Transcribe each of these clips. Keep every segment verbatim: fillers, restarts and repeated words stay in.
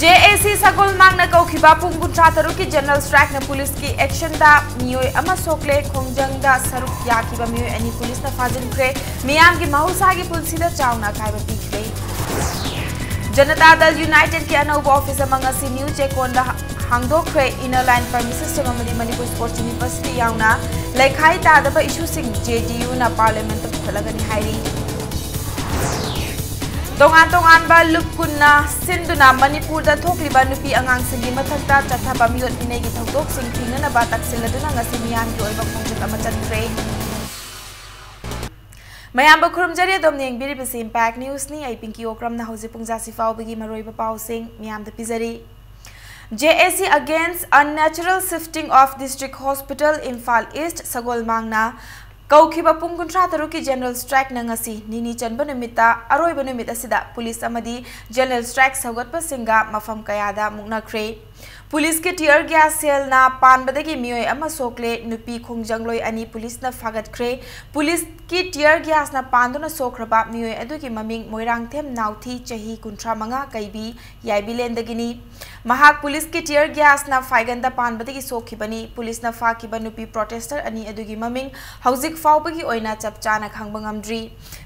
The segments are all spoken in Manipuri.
ꯖꯦ ꯑꯦ ꯁꯤ ꯁꯒꯣꯜꯃꯥꯡꯅ ꯀꯧꯈꯤꯕ ꯄꯨꯡ ꯀꯨꯟꯊ꯭ꯔꯥ ꯇꯔꯨꯛꯀꯤ ꯖꯦꯅꯔꯦꯜ ꯁ꯭ꯇ꯭ꯔꯥꯏꯛꯅ ꯄꯨꯂꯤꯁꯀꯤ ꯑꯦꯛꯁꯟꯗ ꯃꯤꯑꯣꯏ ꯑꯃ ꯁꯣꯛꯂꯦ, ꯈꯣꯡꯖꯪꯗ ꯁꯔꯨꯛ ꯌꯥꯈꯤꯕ ꯃꯤꯑꯣꯏ ꯑꯅꯤ ꯄꯨꯂꯤꯁꯅ ꯐꯥꯖꯤꯟꯈ꯭ꯔꯦ꯫ ꯃꯤꯌꯥꯝꯒꯤ ꯃꯍꯧꯁꯥꯒꯤ ꯄꯨꯟꯁꯤꯗ ꯆꯥꯎꯅ ꯑꯀꯥꯏꯕ ꯄꯤꯈ꯭ꯔꯦ꯫ ꯖꯅꯇꯥ ꯗꯜ ꯌꯨꯅꯥꯏꯇꯦꯗꯀꯤ ꯑꯅꯧꯕ ꯑꯣꯐꯤꯁ ꯑꯃ ꯉꯁꯤ new ꯆꯦꯛꯀꯣꯟꯗ ꯍꯥꯡꯗꯣꯛꯈ꯭ꯔꯦ꯫ Inner Line Premises Room ꯑꯃꯗꯤ ꯃꯅꯤꯄꯨꯔ ꯁ꯭ꯄꯣꯔꯠꯁ ꯌꯨꯅꯤꯚꯔꯁꯤꯇꯤ ꯌꯥꯎꯅ ꯂꯩꯈꯥꯏ ꯇꯥꯗꯕ ꯏꯁꯨꯁꯤꯡ ꯖꯦ ꯗꯤ ꯌꯨꯅ ꯄꯥꯔꯂꯤꯌꯥꯃꯦꯟꯠꯇ ꯄꯨꯈꯠꯂꯒꯅꯤ ꯍꯥꯏꯔꯤ꯫ ꯇꯣꯉꯥꯟ ꯇꯣꯉꯥꯟꯕ ꯂꯨꯞ ꯀꯨꯟꯅ ꯁꯤꯟꯗꯨꯅ ꯃꯅꯤꯄꯨꯔꯗ ꯊꯣꯛꯂꯤꯕ ꯅꯨꯄꯤ ꯑꯉꯥꯡꯁꯤꯡꯒꯤ ꯃꯊꯛꯇ ꯆꯠꯊꯕ ꯃꯤꯑꯣꯠ ꯃꯤꯅꯩꯒꯤ ꯊꯧꯗꯣꯛꯁꯤꯡ ꯊꯤꯡꯅꯅꯕ ꯇꯛꯁꯤꯜꯂꯗꯨꯅ ꯉꯁꯤ ꯃꯤꯌꯥꯝꯒꯤ ꯑꯣꯏꯕ ꯈꯣꯡꯆꯠ ꯑꯃ ꯆꯠꯈ꯭ꯔꯦ꯫ ꯃꯌꯥꯝꯕ ꯈꯨꯔꯨꯝꯖꯔꯤ, ꯑꯗꯣꯝꯅ ꯌꯦꯡꯕꯤꯔꯤꯕꯁꯤ Impact Newsꯅꯤ꯫ ꯑꯩ ꯄꯤꯡꯀꯤ ꯑꯣꯀ꯭ꯔꯝꯅ ꯍꯧꯖꯤꯛ ꯄꯨꯡꯖꯥꯁꯤ ꯐꯥꯎꯕꯒꯤ ꯃꯔꯨꯑꯣꯏꯕ ꯄꯥꯎꯁꯤꯡ ꯃꯤꯌꯥꯝꯗ ꯄꯤꯖꯔꯤ꯫ J A C against unnatural shifting of district hospital, Imphal East, ꯁꯒꯣꯜꯃꯥꯡꯅ ꯀꯧꯈꯤꯕ ꯄꯨꯡ ꯀꯨꯟꯊ꯭ꯔꯥ ꯇꯔꯨꯛꯀꯤ ꯖꯦꯅꯔꯦꯜ ꯁ꯭ꯇ꯭ꯔꯥꯏꯛꯅ ꯉꯁꯤ ꯅꯤꯅꯤ ꯆꯟꯕ ꯅꯨꯃꯤꯠꯇ ꯑꯔꯣꯏꯕ ꯅꯨꯃꯤꯠ ꯑꯁꯤꯗ ꯄꯨꯂꯤꯁ ꯑꯃꯗꯤ ꯖꯦꯅꯔꯦꯜ ꯁ꯭ꯇ꯭ꯔꯥꯏꯛ ꯁꯧꯒꯠꯄꯁꯤꯡꯒ ꯃꯐꯝ ꯀꯌꯥꯗ ꯃꯨꯛꯅꯈ꯭ꯔꯦ꯫ ꯄꯨꯂꯤꯁꯀꯤ tear gas shellꯅ ꯄꯥꯟꯕꯗꯒꯤ ꯃꯤꯑꯣꯏ ꯑꯃ ꯁꯣꯛꯂꯦ, ꯅꯨꯄꯤ ꯈꯣꯡꯖꯪꯂꯣꯏ ꯑꯅꯤ ꯄꯨꯂꯤꯁꯅ ꯐꯥꯒꯠꯈ꯭ꯔꯦ꯫ ꯄꯨꯂꯤꯁꯀꯤ tear gasꯅ ꯄꯥꯟꯗꯨꯅ ꯁꯣꯛꯈ꯭ꯔꯕ ꯃꯤꯑꯣꯏ ꯑꯗꯨꯒꯤ ꯃꯃꯤꯡ ꯃꯣꯏꯔꯥꯡꯊꯦꯝ ꯅꯥꯎꯊꯤ, ꯆꯍꯤ ꯀꯨꯟꯊ꯭ꯔꯥ ꯃꯉꯥ, ꯀꯩꯕꯤ, ꯌꯥꯏꯕꯤꯂꯦꯟꯗꯒꯤꯅꯤ꯫ ꯃꯍꯥꯛ ꯄꯨꯂꯤꯁꯀꯤ tear gasꯅ ꯐꯥꯏꯒꯟꯗ ꯄꯥꯟꯕꯗꯒꯤ ꯁꯣꯛꯈꯤꯕꯅꯤ꯫ ꯄꯨꯂꯤꯁꯅ ꯐꯥꯈꯤꯕ ꯅꯨꯄꯤ protester ꯑꯅꯤ ꯑꯗꯨꯒꯤ ꯃꯃꯤꯡ ꯍꯧꯖꯤꯛ ꯐꯥꯎꯕꯒꯤ ꯑꯣꯏꯅ ꯆꯞ ꯆꯥꯅ ꯈꯪꯕ ꯉꯝꯗ꯭ꯔꯤ꯫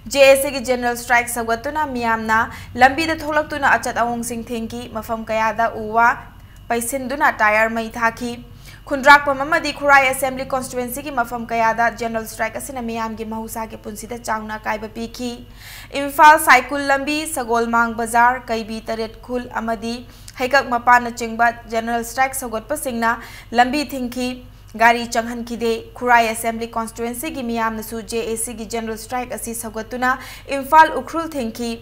J A Cꯒꯤ ꯖꯦꯅꯔꯦꯜ ꯁ꯭ꯇ꯭ꯔꯥꯏꯛ ꯁꯧꯒꯠꯇꯨꯅ ꯃꯤꯌꯥꯝꯅ ꯂꯝꯕꯤꯗ ꯊꯣꯛꯂꯛꯇꯨꯅ ꯑꯆꯠ ꯑꯋꯣꯡꯁꯤꯡ ꯊꯤꯡꯈꯤ꯫ ꯃꯐꯝ ꯀꯌꯥꯗ ꯎ ꯋꯥ ꯄꯩꯁꯤꯟꯗꯨꯅ ꯇꯥꯌꯔ ꯃꯩ ꯊꯥꯈꯤ꯫ ꯈꯨꯟꯗ꯭ꯔꯥꯛꯄꯝ ꯑꯃꯗꯤ ꯈꯨꯔꯥꯏ ꯑꯦꯁꯦꯝꯕ꯭ꯂꯤ ꯀꯣꯟꯁꯇꯤꯇ꯭ꯋꯦꯟꯁꯤꯒꯤ ꯃꯐꯝ ꯀꯌꯥꯗ ꯖꯦꯅꯔꯦꯜ ꯁ꯭ꯇ꯭ꯔꯥꯏꯛ ꯑꯁꯤꯅ ꯃꯤꯌꯥꯝꯒꯤ ꯃꯍꯧꯁꯥꯒꯤ ꯄꯨꯟꯁꯤꯗ ꯆꯥꯎꯅ ꯑꯀꯥꯏꯕ ꯄꯤꯈꯤ꯫ ꯏꯝꯐꯥꯜ ꯁꯥꯏꯀꯨꯜ ꯂꯝꯕꯤ, ꯁꯒꯣꯜꯃꯥꯡ ꯕꯖꯥꯔ, ꯀꯩꯕꯤ ꯇꯔꯦꯠ ꯈꯨꯜ ꯑꯃꯗꯤ ꯍꯩꯀꯛ ꯃꯄꯥꯟꯅꯆꯤꯡꯕ ꯖꯦꯅꯔꯦꯜ ꯁ꯭ꯇ꯭ꯔꯥꯏꯛ ꯁꯧꯒꯠꯄꯁꯤꯡꯅ ꯂꯝꯕꯤ ꯊꯤꯡꯈꯤ, ꯒꯥꯔꯤ ꯆꯪꯍꯟꯈꯤꯗꯦ꯫ ꯈꯨꯔꯥꯏ ꯑꯦꯁꯦꯝꯕ꯭ꯂꯤ ꯀꯣꯟꯁꯇꯤꯇ꯭ꯋꯦꯟꯁꯤꯒꯤ ꯃꯤꯌꯥꯝꯅꯁꯨ J A Cꯒꯤ ꯖꯦꯅꯔꯦꯜ ꯁ꯭ꯇ꯭ꯔꯥꯏꯛ ꯑꯁꯤ ꯁꯧꯒꯠꯇꯨꯅ ꯏꯝꯐꯥꯜ ꯎꯈ꯭ꯔꯨꯜ ꯊꯤꯡꯈꯤ꯫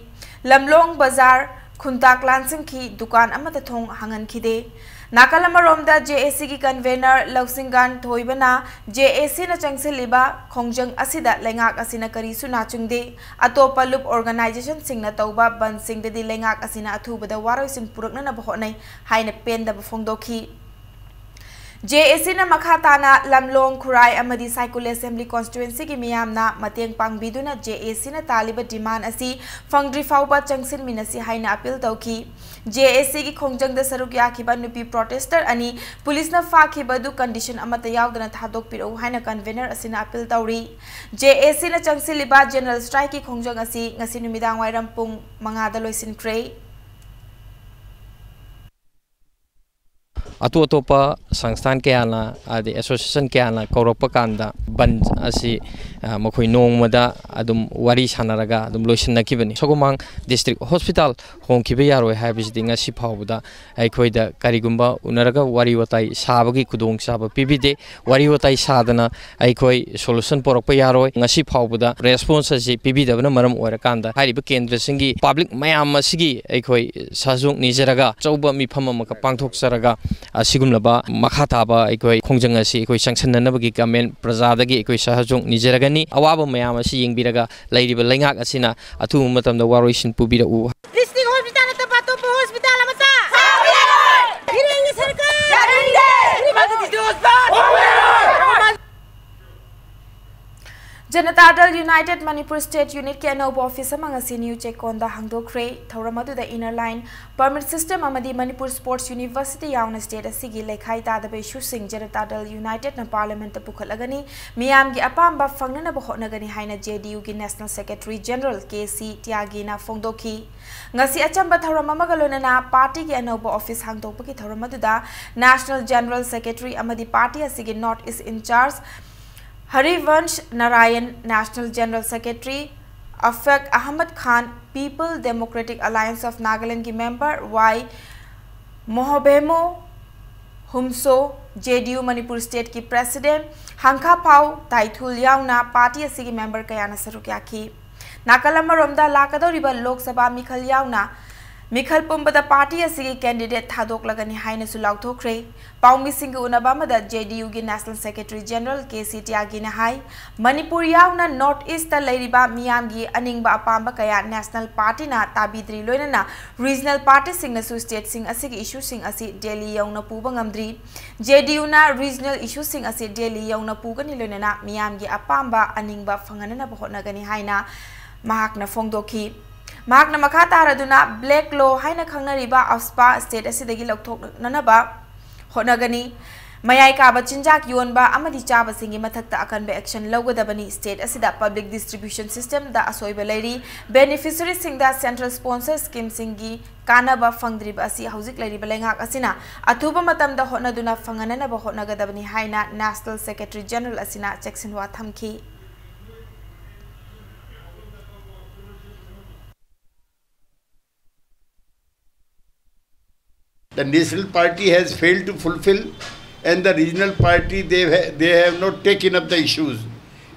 ꯂꯝꯂꯣꯡ ꯕꯖꯥꯔ, ꯈꯨꯟꯇꯥꯛ ꯂꯥꯟꯁꯤꯟꯈꯤ, ꯗꯨꯀꯥꯟ ꯑꯃꯠꯇ ꯊꯣꯡ ꯍꯥꯡꯍꯟꯈꯤꯗꯦ꯫ ꯅꯥꯀꯜ ꯑꯃꯔꯣꯝꯗ J A Cꯒꯤ convener ꯂꯧꯁꯤꯡꯒꯥꯟ ꯊꯣꯏꯕꯅ J A Cꯅ ꯆꯪꯁꯤꯜꯂꯤꯕ ꯈꯣꯡꯖꯪ ꯑꯁꯤꯗ ꯂꯩꯉꯥꯛ ꯑꯁꯤꯅ ꯀꯔꯤꯁꯨ ꯅꯥꯆꯨꯡꯗꯦ꯫ ꯑꯇꯣꯞꯄ ꯂꯨꯞ organisationꯁꯤꯡꯅ ꯇꯧꯕ ꯕꯟꯗꯁꯤꯡꯗꯗꯤ ꯂꯩꯉꯥꯛ ꯑꯁꯤꯅ ꯑꯊꯨꯕꯗ ꯋꯥꯔꯣꯏꯁꯤꯟ ꯄꯨꯔꯛꯅꯅꯕ ꯍꯣꯠꯅꯩ ꯍꯥꯏꯅ ꯄꯦꯟꯗꯕ ꯐꯣꯡꯗꯣꯛꯈꯤ꯫ ꯖꯦ ꯑꯦ ꯁꯤꯅ ꯃꯈꯥ ꯇꯥꯅ ꯂꯝꯂꯣꯡ, ꯈꯨꯔꯥꯏ ꯑꯃꯗꯤ ꯁꯥꯏꯀꯨꯜ ꯑꯦꯁꯦꯝꯕ꯭ꯂꯤ ꯀꯣꯟꯁꯇꯤꯇ꯭ꯋꯦꯟꯁꯤꯒꯤ ꯃꯤꯌꯥꯝꯅ ꯃꯇꯦꯡ ꯄꯥꯡꯕꯤꯗꯨꯅ ꯖꯦ ꯑꯦ ꯁꯤꯅ ꯇꯥꯜꯂꯤꯕ ꯗꯤꯃꯥꯟ ꯑꯁꯤ ꯐꯪꯗ꯭ꯔꯤ ꯐꯥꯎꯕ ꯆꯪꯁꯤꯟꯃꯤꯟꯅꯁꯤ ꯍꯥꯏꯅ ꯑꯄꯤꯜ ꯇꯧꯈꯤ꯫ ꯖꯦ ꯑꯦ ꯁꯤꯒꯤ ꯈꯣꯡꯖꯪꯗ ꯁꯔꯨꯛ ꯌꯥꯈꯤꯕ ꯅꯨꯄꯤ ꯄ꯭ꯔꯣꯇꯦꯁꯇꯔ ꯑꯅꯤ ꯄꯨꯂꯤꯁꯅ ꯐꯥꯈꯤꯕ ꯑꯗꯨ ꯀꯟꯗꯤꯁꯟ ꯑꯃꯠꯇ ꯌꯥꯎꯗꯅ ꯊꯥꯗꯣꯛꯄꯤꯔꯛꯎ ꯍꯥꯏꯅ ꯀꯟꯚꯦꯅꯔ ꯑꯁꯤꯅ ꯑꯄꯤꯜ ꯇꯧꯔꯤ꯫ ꯖꯦ ꯑꯦ ꯁꯤꯅ ꯆꯪꯁꯤꯜꯂꯤꯕ ꯖꯦꯅꯔꯦꯜ ꯁ꯭ꯇ꯭ꯔꯥꯏꯛꯀꯤ ꯈꯣꯡꯖꯪ ꯑꯁꯤ ꯉꯁꯤ ꯅꯨꯃꯤꯗꯥꯡ ꯋꯥꯏꯔꯝ ꯄꯨꯡ ꯃꯉꯥꯗ ꯂꯣꯏꯁꯤꯟꯈ꯭ꯔꯦ꯫ ꯑꯇꯣꯞ ꯑꯇꯣꯞꯄ ꯁꯪꯁꯊꯥꯟ ꯀꯌꯥꯅ, ꯍꯥꯏꯗꯤ ꯑꯦꯁꯣꯁꯤꯌꯦꯁꯟ ꯀꯌꯥꯅ ꯀꯧꯔꯛꯄ ꯀꯥꯟꯗ ꯕꯟ ꯑꯁꯤ, ꯑ, ꯃꯈꯣꯏ ꯅꯣꯡꯃꯗ ꯑꯗꯨꯝ ꯋꯥꯔꯤ ꯁꯥꯟꯅꯔꯒ ꯑꯗꯨꯝ ꯂꯣꯏꯁꯤꯟꯅꯈꯤꯕꯅꯤ꯫ ꯁꯒꯣꯃꯥꯡ ꯗꯤꯁꯇ꯭ꯔꯤꯛ ꯍꯣꯁꯄꯤꯇꯥꯜ ꯍꯣꯡꯈꯤꯕ ꯌꯥꯔꯣꯏ ꯍꯥꯏꯕꯁꯤꯗꯤ ꯉꯁꯤ ꯐꯥꯎꯕꯗ ꯑꯩꯈꯣꯏꯗ ꯀꯔꯤꯒꯨꯝꯕ ꯎꯅꯔꯒ ꯋꯥꯔꯤ ꯋꯥꯇꯥꯏ ꯁꯥꯕꯒꯤ ꯈꯨꯗꯣꯡꯆꯥꯕ ꯄꯤꯕꯤꯗꯦ꯫ ꯋꯥꯔꯤ ꯋꯥꯇꯥꯏ ꯁꯥꯗꯅ ꯑꯩꯈꯣꯏ ꯁꯣꯂꯨꯁꯟ ꯄꯨꯔꯛꯄ ꯌꯥꯔꯣꯏ꯫ ꯉꯁꯤ ꯐꯥꯎꯕꯗ ꯔꯦꯁꯄꯣꯟꯁ ꯑꯁꯤ ꯄꯤꯕꯤꯗꯕꯅ ꯃꯔꯝ ꯑꯣꯏꯔꯀꯥꯟꯗ ꯍꯥꯏꯔꯤꯕ ꯀꯦꯟꯗ꯭ꯔꯁꯤꯡꯒꯤ ꯄꯕ꯭ꯂꯤꯛ ꯃꯌꯥꯝ ꯑꯁꯤꯒꯤ ꯑꯩꯈꯣꯏ ꯁꯍꯥꯖꯣꯛ ꯅꯤꯖꯔꯒ ꯑꯆꯧꯕ ꯃꯤꯐꯝ ꯑꯃꯈꯛ ꯄꯥꯡꯊꯣꯛꯆꯔꯒ ꯑꯁꯤꯒꯨꯝꯂꯕ ꯃꯈꯥ ꯇꯥꯕ ꯑꯩꯈꯣꯏ ꯈꯣꯡꯖꯪ ꯑꯁꯤ ꯑꯩꯈꯣꯏ ꯆꯪꯁꯤꯟꯅꯅꯕꯒꯤ ꯒꯃꯦꯟ ꯄ꯭ꯔꯖꯥꯗꯒꯤ ꯑꯩꯈꯣꯏ ꯁꯍꯥꯖꯣꯛ ꯅꯤꯖꯔꯒꯅꯤ꯫ ꯑꯋꯥꯕ ꯃꯌꯥꯝ ꯑꯁꯤ ꯌꯦꯡꯕꯤꯔꯒ ꯂꯩꯔꯤꯕ ꯂꯩꯉꯥꯛ ꯑꯁꯤꯅ ꯑꯊꯨꯕ ꯃꯇꯝꯗ ꯋꯥꯔꯣꯏꯁꯤꯟ ꯄꯨꯕꯤꯔꯛꯎ꯫ ꯗꯤꯁꯇ꯭ꯔꯤꯛ ꯍꯣꯁꯄꯤꯇꯥꯜ ꯅꯠꯇꯕ ꯑꯇꯣꯞꯄ ꯍꯣꯁꯄꯤꯇꯥꯜ ꯑꯃꯠꯇ ꯁꯥꯕ ꯌꯥꯔꯣꯏ꯫ ꯃꯤꯔꯦꯝꯒꯤ ꯁꯔꯀꯥꯔ ꯌꯥꯅꯤꯡꯗꯦ꯫ ꯏꯃꯥꯔꯖꯦꯟꯁꯤ ꯍꯣꯁꯄꯤꯇꯥꯜ ꯍꯣꯡꯕ ꯌꯥꯔꯣꯏ꯫ ꯖꯅꯇꯥ ꯗꯜ ꯌꯨꯅꯥꯏꯇꯦꯗ ꯃꯅꯤꯄꯨꯔ ꯁ꯭ꯇꯦꯠ ꯌꯨꯅꯤꯠꯀꯤ ꯑꯅꯧꯕ ꯑꯣꯐꯤꯁ ꯑꯃ ꯉꯁꯤ ꯅ꯭ꯌꯨ ꯆꯦꯛꯀꯣꯟꯗ ꯍꯥꯡꯗꯣꯛꯈ꯭ꯔꯦ꯫ ꯊꯧꯔꯝ ꯑꯗꯨꯗ ꯏꯟꯅꯔ ꯂꯥꯏꯟ ꯄꯔꯃꯤꯠ ꯁꯤꯁꯇꯦꯝ ꯑꯃꯗꯤ ꯃꯅꯤꯄꯨꯔ ꯁ꯭ꯄꯣꯔꯠꯁ ꯌꯨꯅꯤꯚꯔꯁꯤꯇꯤ ꯌꯥꯎꯅ ꯁ꯭ꯇꯦꯠ ꯑꯁꯤꯒꯤ ꯂꯩꯈꯥꯏ ꯇꯥꯗꯕ ꯏꯁꯨꯁꯤꯡ ꯖꯅꯇꯥ ꯗꯜ ꯌꯨꯅꯥꯏꯇꯦꯗꯅ ꯄꯥꯔꯂꯤꯌꯥꯃꯦꯟꯠꯇ ꯄꯨꯈꯠꯂꯒꯅꯤ, ꯃꯤꯌꯥꯝꯒꯤ ꯑꯄꯥꯝꯕ ꯐꯪꯅꯅꯕ ꯍꯣꯠꯅꯒꯅꯤ ꯍꯥꯏꯅ ꯖꯦ ꯗꯤ ꯌꯨꯒꯤ national secretary general K C ꯇ꯭ꯌꯥꯒꯤꯅ ꯐꯣꯡꯗꯣꯛꯈꯤ꯫ ꯉꯁꯤ ꯑꯆꯝꯕ ꯊꯧꯔꯝ ꯑꯃꯒ ꯂꯣꯏꯅꯅ ꯄꯥꯔꯇꯤꯒꯤ ꯑꯅꯧꯕ ꯑꯣꯐꯤꯁ ꯍꯥꯡꯗꯣꯛꯄꯒꯤ ꯊꯧꯔꯝ ꯑꯗꯨꯗ ꯅꯦꯁꯅꯦꯜ ꯖꯦꯅꯔꯦꯜ ꯁꯦꯀ꯭ꯔꯦꯇꯔꯤ ꯑꯃꯗꯤ ꯄꯥꯔꯇꯤ ꯑꯁꯤꯒꯤ north east in charge Harivansh Narayan, national general secretary Afaq Ahmad Khan, people democratic alliance of ꯅꯥꯒꯥꯂꯦꯟꯒꯤ member Y Mohobemo Humtsoe, J D U Manipur ꯁ꯭ꯇꯦꯠꯀꯤ ꯄ꯭ꯔꯦꯁꯤꯗꯦꯟꯠ ꯍꯥꯡꯈꯥꯐꯥꯎ ꯇꯥꯏꯊꯨꯜ ꯌꯥꯎꯅ ꯄꯥꯔꯇꯤ ꯑꯁꯤꯒꯤ ꯃꯦꯝꯕꯔ ꯀꯌꯥꯅ ꯁꯔꯨꯛ ꯌꯥꯈꯤ꯫ ꯅꯥꯀꯜ ꯑꯃꯔꯣꯝꯗ, ꯂꯥꯛꯀꯗꯧꯔꯤꯕ ꯂꯣꯛ ꯁꯚꯥ ꯃꯤꯈꯜ ꯌꯥꯎꯅ ꯃꯤꯈꯜ ꯄꯨꯝꯕꯗ ꯄꯥꯔꯇꯤ ꯑꯁꯤꯒꯤ ꯀꯦꯟꯗꯤꯗꯦꯠ ꯊꯥꯗꯣꯛꯂꯒꯅꯤ ꯍꯥꯏꯅꯁꯨ ꯂꯥꯎꯊꯣꯛꯈ꯭ꯔꯦ꯫ ꯄꯥꯎꯃꯤꯁꯤꯡꯒꯤ ꯎꯅꯕ ꯑꯃꯗ ꯖꯦ ꯗꯤ ꯌꯨꯒꯤ national secretary general K C ꯇ꯭ꯌꯥꯒꯤꯅ ꯍꯥꯏ, ꯃꯅꯤꯄꯨꯔ ꯌꯥꯎꯅ ꯅꯣꯔꯠ ꯏꯁꯇ ꯂꯩꯔꯤꯕ ꯃꯤꯌꯥꯝꯒꯤ ꯑꯅꯤꯡꯕ ꯑꯄꯥꯝꯕ ꯀꯌꯥ ꯅꯦꯁꯅꯦꯜ ꯄꯥꯔꯇꯤꯅ ꯇꯥꯕꯤꯗ꯭ꯔꯤ, ꯂꯣꯏꯅꯅ ꯔꯤꯖꯅꯦꯜ ꯄꯥꯔꯇꯤꯁꯤꯡꯅꯁꯨ ꯁ꯭ꯇꯦꯠꯁꯤꯡ ꯑꯁꯤꯒꯤ ꯏꯁꯨꯁꯤꯡ ꯑꯁꯤ ꯗꯦꯜꯂꯤ ꯌꯧꯅ ꯄꯨꯕ ꯉꯝꯗ꯭ꯔꯤ꯫ ꯖꯦ ꯗꯤ ꯌꯨꯅ ꯔꯤꯖꯅꯦꯜ ꯏꯁꯨꯁꯤꯡ ꯑꯁꯤ ꯗꯦꯜꯂꯤ ꯌꯧꯅ ꯄꯨꯒꯅꯤ, ꯂꯣꯏꯅꯅ ꯃꯤꯌꯥꯝꯒꯤ ꯑꯄꯥꯝꯕ ꯑꯅꯤꯡꯕ ꯐꯪꯍꯟꯅꯅꯕ ꯍꯣꯠꯅꯒꯅꯤ ꯍꯥꯏꯅ ꯃꯍꯥꯛꯅ ꯐꯣꯡꯗꯣꯛꯈꯤ꯫ ꯃꯍꯥꯛꯅ ꯃꯈꯥ ꯇꯥꯔꯗꯨꯅ ꯕ꯭ꯂꯦꯛ ꯂꯣ ꯍꯥꯏꯅ ꯈꯪꯅꯔꯤꯕ ꯑꯞꯁꯄꯥ ꯁ꯭ꯇꯦꯠ ꯑꯁꯤꯗꯒꯤ ꯂꯧꯊꯣꯛꯅꯅꯕ ꯍꯣꯠꯅꯒꯅꯤ꯫ ꯃꯌꯥꯏ ꯀꯥꯕ ꯆꯤꯟꯖꯥꯛ ꯌꯣꯟꯕ ꯑꯃꯗꯤ ꯆꯥꯕꯁꯤꯡꯒꯤ ꯃꯊꯛꯇ ꯑꯀꯟꯕ ꯑꯦꯛꯁꯟ ꯂꯧꯒꯗꯕꯅꯤ꯫ ꯁ꯭ꯇꯦꯠ ꯑꯁꯤꯗ ꯄꯕ꯭ꯂꯤꯛ ꯗꯤꯁꯇ꯭ꯔꯤꯕ꯭ꯌꯨꯁꯟ ꯁꯤꯁꯇꯦꯝꯗ ꯑꯁꯣꯏꯕ ꯂꯩꯔꯤ꯫ ꯕꯦꯅꯤꯐꯤꯁꯔꯤꯁꯤꯡꯗ ꯁꯦꯟꯇ꯭ꯔꯦꯜ ꯁ꯭ꯄꯣꯟꯁꯔ ꯁ꯭ꯀꯤꯝꯁꯤꯡꯒꯤ ꯀꯥꯟꯅꯕ ꯐꯪꯗ꯭ꯔꯤꯕ ꯑꯁꯤ ꯍꯧꯖꯤꯛ ꯂꯩꯔꯤꯕ ꯂꯩꯉꯥꯛ ꯑꯁꯤꯅ ꯑꯊꯨꯕ ꯃꯇꯝꯗ ꯍꯣꯠꯅꯗꯨꯅ ꯐꯪꯍꯟꯅꯅꯕ ꯍꯣꯠꯅꯒꯗꯕꯅꯤ ꯍꯥꯏꯅ ꯅꯦꯁꯅꯦꯜ ꯁꯦꯀ꯭ꯔꯦꯇꯔꯤ ꯖꯦꯅꯔꯦꯜ ꯑꯁꯤꯅ ꯆꯦꯛꯁꯤꯟꯋꯥ ꯊꯝꯈꯤ꯫ The National Party has failed to fulfill, and the regional party, they, ha- they have not taken up the issues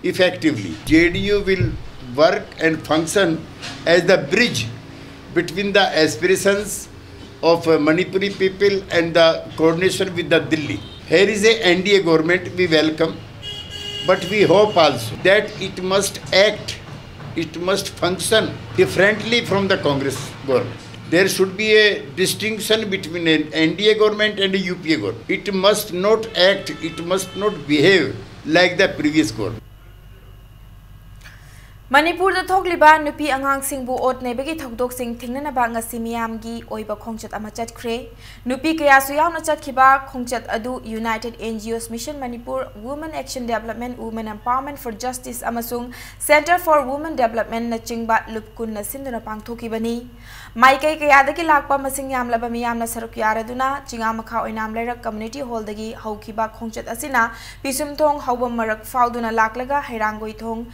effectively. J D U will work and function as the bridge between the aspirations of uh, Manipuri people and the coordination with the Delhi. Here is a N D A government we welcome, but we hope also that it must act, it must function differently from the Congress government. There should be a distinction between an N D A government and a U P A government. It must not act, it must not behave like the previous government. ꯃꯅꯤꯄꯨꯔꯗ ꯊꯣꯛꯂꯤꯕ ꯅꯨꯄꯤ ꯑꯉꯥꯡꯁꯤꯡꯕꯨ ꯑꯣꯠ ꯅꯩꯕꯒꯤ ꯊꯧꯗꯣꯛꯁꯤꯡ ꯊꯤꯡꯅꯅꯕ ꯉꯁꯤ ꯃꯤꯌꯥꯝꯒꯤ ꯑꯣꯏꯕ ꯈꯣꯡꯆꯠ ꯑꯃ ꯆꯠꯈ꯭ꯔꯦ꯫ ꯅꯨꯄꯤ ꯀꯌꯥꯁꯨ ꯌꯥꯎꯅ ꯆꯠꯈꯤꯕ ꯈꯣꯡꯆꯠ ꯑꯗꯨ United N G Os Mission Manipur, Women Action Development, Women Empowerment for Justice ꯑꯃꯁꯨꯡ Center for Women Development ꯅꯆꯤꯡꯕ ꯂꯨꯞ ꯀꯨꯟꯅ ꯁꯤꯟꯗꯨꯅ ꯄꯥꯡꯊꯣꯛꯈꯤꯕꯅꯤ꯫ ꯃꯥꯏꯀꯩ ꯀꯌꯥꯗꯒꯤ ꯂꯥꯛꯄ ꯃꯁꯤꯡ ꯌꯥꯝꯂꯕ ꯃꯤꯌꯥꯝꯅ ꯁꯔꯨꯛ ꯌꯥꯔꯗꯨꯅ ꯆꯤꯉꯥꯃꯈꯥ ꯑꯣꯏꯅꯥꯝ ꯂꯩꯔꯛ ꯀꯝꯃ꯭ꯌꯨꯅꯤꯇꯤ ꯍꯣꯜꯗꯒꯤ ꯍꯧꯈꯤꯕ ꯈꯣꯡꯆꯠ ꯑꯁꯤꯅ ꯄꯤꯁꯨꯝꯊꯣꯡ ꯍꯧꯕꯝ ꯃꯔꯛ ꯐꯥꯎꯗꯨꯅ ꯂꯥꯛꯂꯒ ꯍꯩꯔꯥꯡꯒꯣꯏ ꯊꯣꯡ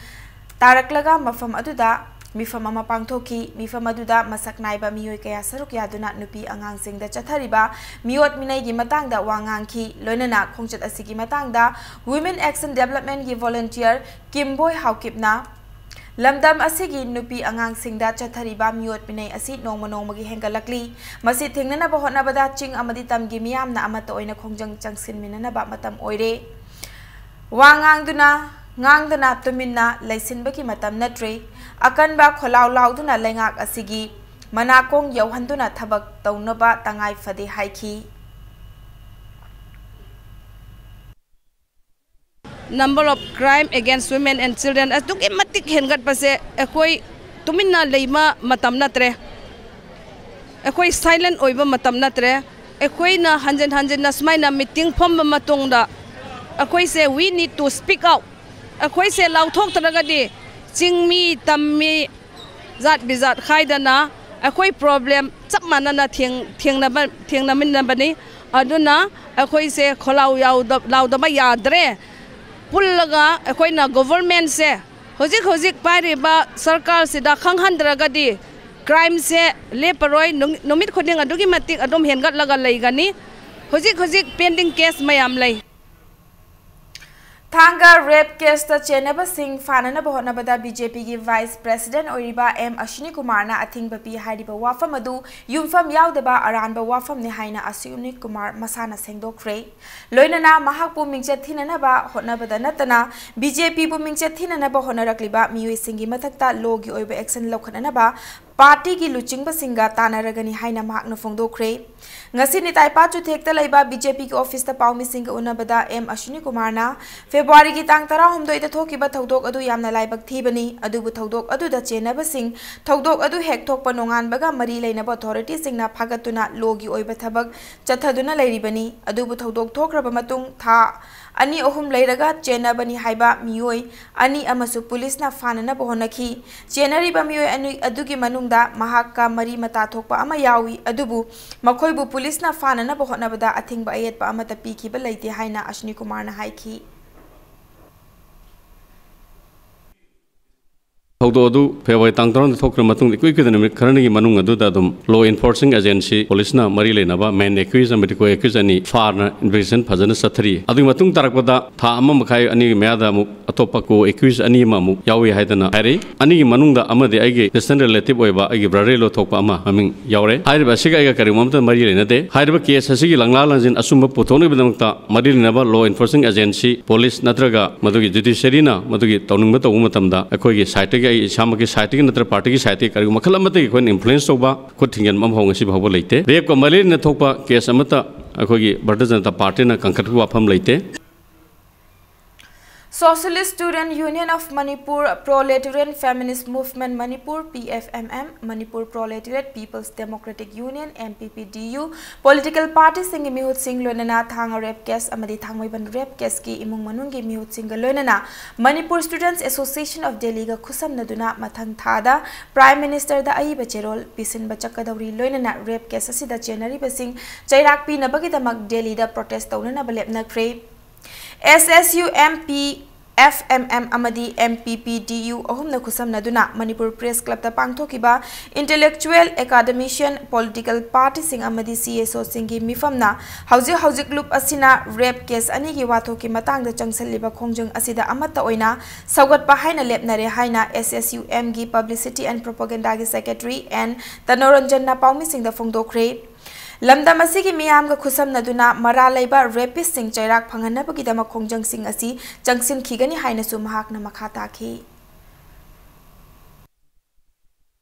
ꯇꯥꯔꯛꯂꯒ ꯃꯐꯝ ꯑꯗꯨꯗ ꯃꯤꯐꯝ ꯑꯃ ꯄꯥꯡꯊꯣꯛꯈꯤ꯫ ꯃꯤꯐꯝ ꯑꯗꯨꯗ ꯃꯁꯛ ꯅꯥꯏꯕ ꯃꯤꯑꯣꯏ ꯀꯌꯥ ꯁꯔꯨꯛ ꯌꯥꯗꯨꯅ ꯅꯨꯄꯤ ꯑꯉꯥꯡꯁꯤꯡꯗ ꯆꯠꯊꯔꯤꯕ ꯃꯤꯑꯣꯠ ꯃꯤꯅꯩꯒꯤ ꯃꯇꯥꯡꯗ ꯋꯥ ꯉꯥꯡꯈꯤ꯫ ꯂꯣꯏꯅꯅ ꯈꯣꯡꯆꯠ ꯑꯁꯤꯒꯤ ꯃꯇꯥꯡꯗ Women Action Developmentꯀꯤ volunteer ꯀꯤꯝꯕꯣꯏ ꯍꯥꯎꯀꯤꯞꯅ ꯂꯝꯗꯝ ꯑꯁꯤꯒꯤ ꯅꯨꯄꯤ ꯑꯉꯥꯡꯁꯤꯡꯗ ꯆꯠꯊꯔꯤꯕ ꯃꯤꯑꯣꯠ ꯃꯤꯅꯩ ꯑꯁꯤ ꯅꯣꯡꯃ ꯅꯣꯡꯃꯒꯤ ꯍꯦꯟꯒꯠꯂꯛꯂꯤ꯫ ꯃꯁꯤ ꯊꯤꯡꯅꯅꯕ ꯍꯣꯠꯅꯕꯗ ꯆꯤꯡ ꯑꯃꯗꯤ ꯇꯝꯒꯤ ꯃꯤꯌꯥꯝꯅ ꯑꯃꯠꯇ ꯑꯣꯏꯅ ꯈꯣꯡꯖꯪ ꯆꯪꯁꯤꯟꯃꯤꯟꯅꯅꯕ ꯃꯇꯝ ꯑꯣꯏꯔꯦ꯫ ꯋꯥ ꯉꯥꯡꯗꯨꯅ, ꯉꯥꯡꯗꯅ ꯇꯨꯃꯤꯟꯅ ꯂꯩꯁꯤꯟꯕꯒꯤ ꯃꯇꯝ ꯅꯠꯇ꯭ꯔꯦ꯫ ꯑꯀꯟꯕ ꯈꯣꯜꯂꯥꯎ ꯂꯥꯎꯗꯨꯅ ꯂꯩꯉꯥꯛ ꯑꯁꯤꯒꯤ ꯃꯅꯥꯀꯣꯡ ꯌꯧꯍꯟꯗꯨꯅ ꯊꯕꯛ ꯇꯧꯅꯕ ꯇꯉꯥꯏ ꯐꯗꯦ ꯍꯥꯏꯈꯤ꯫ Number of crime against women and children ꯑꯗꯨꯛꯀꯤ ꯃꯇꯤꯛ ꯍꯦꯟꯒꯠꯄꯁꯦ ꯑꯩꯈꯣꯏ ꯇꯨꯃꯤꯟꯅ ꯂꯩꯕ ꯃꯇꯝ ꯅꯠꯇ꯭ꯔꯦ꯫ ꯑꯩꯈꯣꯏ silent ꯑꯣꯏꯕ ꯃꯇꯝ ꯅꯠꯇ꯭ꯔꯦ꯫ ꯑꯩꯈꯣꯏꯅ ꯍꯟꯖꯤꯟ ꯍꯟꯖꯤꯟꯅ ꯁꯨꯃꯥꯏꯅ meeting ꯐꯝꯕ ꯃꯇꯨꯡꯗ ꯑꯩꯈꯣꯏꯁꯦ we need to speak out꯫ ꯑꯩꯈꯣꯏꯁꯦ ꯂꯥꯎꯊꯣꯛꯇ꯭ꯔꯒꯗꯤ ꯆꯤꯡꯃꯤ, ꯇꯝꯃꯤ, ꯖꯥꯠ ꯕꯤꯖꯥꯠ ꯈꯥꯏꯗꯅ ꯑꯩꯈꯣꯏ problem ꯆꯞ ꯃꯥꯟꯅꯅ ꯊꯦꯡ-, ꯊꯦꯡꯅꯕ-, ꯊꯦꯡꯅꯃꯤꯟꯅꯕꯅꯤ꯫ ꯑꯗꯨꯅ ꯑꯩꯈꯣꯏꯁꯦ ꯈꯣꯜꯂꯥꯎ ꯌꯥꯎꯗ-, ꯂꯥꯎꯗꯕ ꯌꯥꯗ꯭ꯔꯦ꯫ ꯄꯨꯜꯂꯒ ꯑꯩꯈꯣꯏꯅ governmentꯁꯦ, ꯍꯧꯖꯤꯛ ꯍꯧꯖꯤꯛ ꯄꯥꯏꯔꯤꯕ ꯁꯔꯀꯥꯔꯁꯤꯗ ꯈꯪꯍꯟꯗ꯭ꯔꯒꯗꯤ crimeꯁꯦ ꯂꯦꯞꯄꯔꯣꯏ꯫ ꯅꯨꯡ-, ꯅꯨꯃꯤꯠ ꯈꯨꯗꯤꯡ ꯑꯗꯨꯛꯀꯤ ꯃꯇꯤꯛ ꯑꯗꯨꯝ ꯍꯦꯟꯒꯠꯂꯒ ꯂꯩꯒꯅꯤ꯫ ꯍꯧꯖꯤꯛ ꯍꯧꯖꯤꯛ pending case ꯃꯌꯥꯝ ꯂꯩ꯫ ꯊꯥꯡꯒ rape caseꯇ ꯆꯦꯟꯅꯕꯁꯤꯡ ꯐꯥꯅꯅꯕ ꯍꯣꯠꯅꯕꯗ BJPꯒꯤ vice president ꯑꯣꯏꯔꯤꯕ ꯑꯦꯝ ꯑꯁ꯭ꯋꯤꯅꯤ ꯀꯨꯃꯥꯔꯅ ꯑꯊꯤꯡꯕ ꯄꯤ ꯍꯥꯏꯔꯤꯕ ꯋꯥꯐꯝ ꯑꯗꯨ ꯌꯨꯝꯐꯝ ꯌꯥꯎꯗꯕ ꯑꯔꯥꯟꯕ ꯋꯥꯐꯝꯅꯤ ꯍꯥꯏꯅ ꯑꯁ꯭ꯋꯤꯅꯤ ꯀꯨꯃꯥꯔ ꯃꯁꯥꯅ ꯁꯦꯡꯗꯣꯛꯈ꯭ꯔꯦ꯫ ꯂꯣꯏꯅꯅ ꯃꯍꯥꯛꯄꯨ ꯃꯤꯡꯆꯠ ꯊꯤꯅꯅꯕ ꯍꯣꯠꯅꯕꯗ ꯅꯠꯇꯅ BJPꯕꯨ ꯃꯤꯡꯆꯠ ꯊꯤꯅꯅꯕ ꯍꯣꯠꯅꯔꯛꯂꯤꯕ ꯃꯤꯑꯣꯏꯁꯤꯡꯒꯤ ꯃꯊꯛꯇ lawꯒꯤ ꯑꯣꯏꯕ action ꯂꯧꯈꯠꯅꯅꯕ partyꯒꯤ ꯂꯨꯆꯤꯡꯕꯁꯤꯡꯒ ꯇꯥꯟꯅꯔꯒꯅꯤ ꯍꯥꯏꯅ ꯃꯍꯥꯛꯅ ꯐꯣꯡꯗꯣꯛꯈ꯭ꯔꯦ꯫ ꯉꯁꯤ ꯅꯤꯇꯥꯏ ꯄꯥꯠ ꯆꯨꯊꯦꯛꯇ ꯂꯩꯕ BJPꯒꯤ officeꯇ ꯄꯥꯎꯃꯤꯁꯤꯡꯒ ꯎꯅꯕꯗ ꯑꯦꯝ ꯑꯁ꯭ꯋꯤꯅꯤ ꯀꯨꯃꯥꯔꯅ Februaryꯒꯤ ꯇꯥꯡ ꯇꯔꯥꯍꯨꯝꯗꯣꯏꯗ ꯊꯣꯛꯈꯤꯕ ꯊꯧꯗꯣꯛ ꯑꯗꯨ ꯌꯥꯝꯅ ꯂꯥꯏꯕꯛ ꯊꯤꯕꯅꯤ, ꯑꯗꯨꯕꯨ ꯊꯧꯗꯣꯛ ꯑꯗꯨꯗ ꯆꯦꯟꯅꯕꯁꯤꯡ ꯊꯧꯗꯣꯛ ꯑꯗꯨ ꯍꯦꯛ ꯊꯣꯛꯄ ꯅꯣꯡꯉꯥꯟꯕꯒ ꯃꯔꯤ ꯂꯩꯅꯕ authorityꯁꯤꯡꯅ ꯐꯥꯒꯠꯇꯨꯅ lawꯒꯤ ꯑꯣꯏꯕ ꯊꯕꯛ ꯆꯠꯊꯗꯨꯅ ꯂꯩꯔꯤꯕꯅꯤ꯫ ꯑꯗꯨꯕꯨ ꯊꯧꯗꯣꯛ ꯊꯣꯛꯈ꯭ꯔꯕ ꯃꯇꯨꯡ ꯊꯥ ꯑꯅꯤ ꯑꯍꯨꯝ ꯂꯩꯔꯒ ꯆꯦꯟꯅꯕꯅꯤ ꯍꯥꯏꯕ ꯃꯤꯑꯣꯏ ꯑꯅꯤ ꯑꯃꯁꯨ ꯄꯨꯂꯤꯁꯅ ꯐꯥꯅꯅꯕ ꯍꯣꯠꯅꯈꯤ꯫ ꯆꯦꯟꯅꯔꯤꯕ ꯃꯤꯑꯣꯏ ꯑꯅꯤ ꯑꯗꯨꯒꯤ ꯃꯅꯨꯡꯗ ꯃꯍꯥꯛꯀ ꯃꯔꯤ ꯃꯇꯥ ꯊꯣꯛꯄ ꯑꯃ ꯌꯥꯎꯏ, ꯑꯗꯨꯕꯨ ꯃꯈꯣꯏꯕꯨ ꯄꯨꯂꯤꯁꯅ ꯐꯥꯅꯅꯕ ꯍꯣꯠꯅꯕꯗ ꯑꯊꯤꯡꯕ ꯑꯌꯦꯠꯄ ꯑꯃꯠꯇ ꯄꯤꯈꯤꯕ ꯂꯩꯇꯦ ꯍꯥꯏꯅ ꯑꯁ꯭ꯋꯤꯅꯤ ꯀꯨꯃꯥꯔꯅ ꯍꯥꯏꯈꯤ꯫ ꯊꯧꯗꯣꯛ ꯑꯗꯨ ꯐꯦꯕ꯭ꯔꯨꯋꯥꯔꯤ ꯇꯥꯡ ꯇꯔꯥꯃꯉꯥꯗ ꯊꯣꯛꯈ꯭ꯔ ꯃꯇꯨꯡꯗ, ꯏꯀꯨꯏ ꯀꯨꯏꯗꯅ ꯅꯨꯃꯤꯠ ꯈꯔꯅꯤꯒꯤ ꯃꯅꯨꯡ ꯑꯗꯨꯗ ꯑꯗꯨꯝ law enforcing agency, police ꯅ ꯃꯔꯤ ꯂꯩꯅꯕ main accused ꯑꯃꯗꯤ co-accused ꯑꯅꯤ ꯐꯥꯔꯅ investigation ꯐꯖꯅ ꯆꯠꯊꯔꯤ꯫ ꯑꯗꯨꯒꯤ ꯃꯇꯨꯡ ꯇꯥꯔꯛꯄꯗ ꯊꯥ ꯑꯃ ꯃꯈꯥꯏ ꯑꯅꯤꯒꯤ ꯃꯌꯥꯗ ꯑꯃꯨꯛ ꯑꯇꯣꯞꯄ co-accused ꯑꯅꯤ ꯑꯃ ꯑꯃꯨꯛ ꯌꯥꯎꯏ ꯍꯥꯏꯗꯅ ꯍꯥꯏꯔꯤ꯫ ꯑꯅꯤꯒꯤ ꯃꯅꯨꯡꯗ ꯑꯃꯗꯤ ꯑꯩꯒꯤ distant relative ꯑꯣꯏꯕ ꯑꯩꯒꯤ brother-in-law ꯊꯣꯛꯄ ꯑꯃ ꯃꯃꯤꯡ ꯌꯥꯎꯔꯦ꯫ ꯍꯥꯏꯔꯤꯕ ꯑꯁꯤꯒ ꯑꯩꯒ ꯀꯔꯤꯒꯨꯝꯕ ꯑꯃꯠꯇ ꯃꯔꯤ ꯂꯩꯅꯗꯦ꯫ ꯍꯥꯏꯔꯤꯕ case ꯑꯁꯤꯒꯤ ꯂꯪꯂꯥ ꯂꯪꯁꯤꯟ ꯑꯆꯨꯝꯕ ꯄꯨꯊꯣꯛꯅꯕꯒꯤꯗꯃꯛꯇ ꯃꯔꯤ ꯂꯩꯅꯕ law enforcing agency, police ꯅꯠꯇ꯭ꯔꯒ ꯃꯗꯨꯒꯤ judiciary-ꯅ ꯃꯗꯨꯒꯤ ꯇꯧꯅꯤꯡꯕ ꯇꯧꯕ ꯃꯇꯝꯗ ꯑꯩꯈꯣꯏꯒꯤ side-ꯇꯒꯤ, ꯑꯩ ꯏꯁꯥꯃꯛꯀꯤ side-ꯇꯒꯤ ꯅꯠꯇ꯭ꯔꯒ party-ꯒꯤ side-ꯇꯒꯤ ꯀꯔꯤꯒꯨꯝꯕ ꯃꯈꯜ ꯑꯃꯠꯇꯒꯤ ꯑꯩꯈꯣꯏꯅ influence ꯇꯧꯕ, ꯈꯨꯠ ꯊꯤꯡꯖꯤꯟꯕ ꯑꯃꯐꯥꯎ ꯉꯁꯤ ꯐꯥꯎꯕ ꯂꯩꯇꯦ꯫ Rape-ꯀ ꯃꯔꯤ ꯂꯩꯅꯅ ꯊꯣꯛꯄ case ꯑꯃꯠꯇ ꯑꯩꯈꯣꯏꯒꯤ ꯚꯥꯔꯇꯤꯌ ꯖꯅꯇꯥ ꯄꯥꯔꯇꯤꯅ ꯀꯟꯈꯠꯄꯒꯤ ꯋꯥꯐꯝ ꯂꯩꯇꯦ꯫ Socialist Student Union of Manipur, Proletariat Feminist Movement Manipur, P F M M, Manipur Proletariat People's Democratic Union, M P P D U, political party-ꯁꯤꯡꯒꯤ ꯃꯤꯍꯨꯠꯁꯤꯡ, ꯂꯣꯏꯅꯅ ꯊꯥꯡꯒ rape case ꯑꯃꯗꯤ ꯊꯥꯡꯃꯩꯕꯟ rape case-ꯀꯤ ꯏꯃꯨꯡ ꯃꯅꯨꯡꯒꯤ ꯃꯤꯍꯨꯠꯁꯤꯡꯒ ꯂꯣꯏꯅꯅ Manipur Students Association of Delhi-ꯒ ꯈꯨꯠꯁꯝꯅꯗꯨꯅ ꯃꯊꯪ ꯊꯥꯗ Prime Minister-ꯗ ꯑꯏꯕ ꯆꯦꯔꯣꯜ ꯄꯤꯁꯤꯟꯕ ꯆꯠꯀꯗꯧꯔꯤ꯫ ꯂꯣꯏꯅꯅ rape case ꯑꯁꯤꯗ ꯆꯦꯟꯅꯔꯤꯕꯁꯤꯡ ꯆꯩꯔꯥꯛ ꯄꯤꯅꯕꯒꯤꯗꯃꯛ ꯗꯦꯜꯂꯤꯗ protest ꯇꯧꯅꯅꯕ ꯂꯦꯞꯅꯈ꯭ꯔꯦ꯫ S S U M, P F M M ꯑꯃꯗꯤ M P P D U ꯑꯍꯨꯝꯅ ꯈꯨꯠꯁꯝꯅꯗꯨꯅ ꯃꯅꯤꯄꯨꯔ Press Club-ꯇ ꯄꯥꯡꯊꯣꯛꯈꯤꯕ intellectual, academician, political party-ꯁꯤꯡ ꯑꯃꯗꯤ C S O-ꯁꯤꯡꯒꯤ ꯃꯤꯐꯝꯅ ꯍꯧꯖꯤꯛ ꯍꯧꯖꯤꯛ ꯂꯨꯞ ꯑꯁꯤꯅ rape case ꯑꯅꯤꯒꯤ ꯋꯥꯊꯣꯛꯀꯤ ꯃꯇꯥꯡꯗ ꯆꯪꯁꯤꯜꯂꯤꯕ ꯈꯣꯡꯖꯪ ꯑꯁꯤꯗ ꯑꯃꯠꯇ ꯑꯣꯏꯅ ꯁꯧꯒꯠꯄ ꯍꯥꯏꯅ ꯂꯦꯞꯅꯔꯦ ꯍꯥꯏꯅ S S U M-ꯒꯤ Publicity and Propaganda-ꯒꯤ Secretary N ꯇꯅꯣꯔꯟꯖꯟꯅ ꯄꯥꯎꯃꯤꯁꯤꯡꯗ ꯐꯣꯡꯗꯣꯛꯈ꯭ꯔꯦ꯫ ꯂꯝꯗꯝ ꯑꯁꯤꯒꯤ ꯃꯤꯌꯥꯝꯒ ꯈꯨꯠꯁꯝꯅꯗꯨꯅ ꯃꯔꯥꯜ ꯂꯩꯕ rapist-ꯁꯤꯡ ꯆꯩꯔꯥꯛ ꯐꯪꯍꯟꯅꯕꯒꯤꯗꯃꯛ ꯈꯣꯡꯖꯪꯁꯤꯡ ꯑꯁꯤ ꯆꯪꯁꯤꯟꯈꯤꯒꯅꯤ ꯍꯥꯏꯅꯁꯨ ꯃꯍꯥꯛꯅ ꯃꯈꯥ ꯇꯥꯈꯤ꯫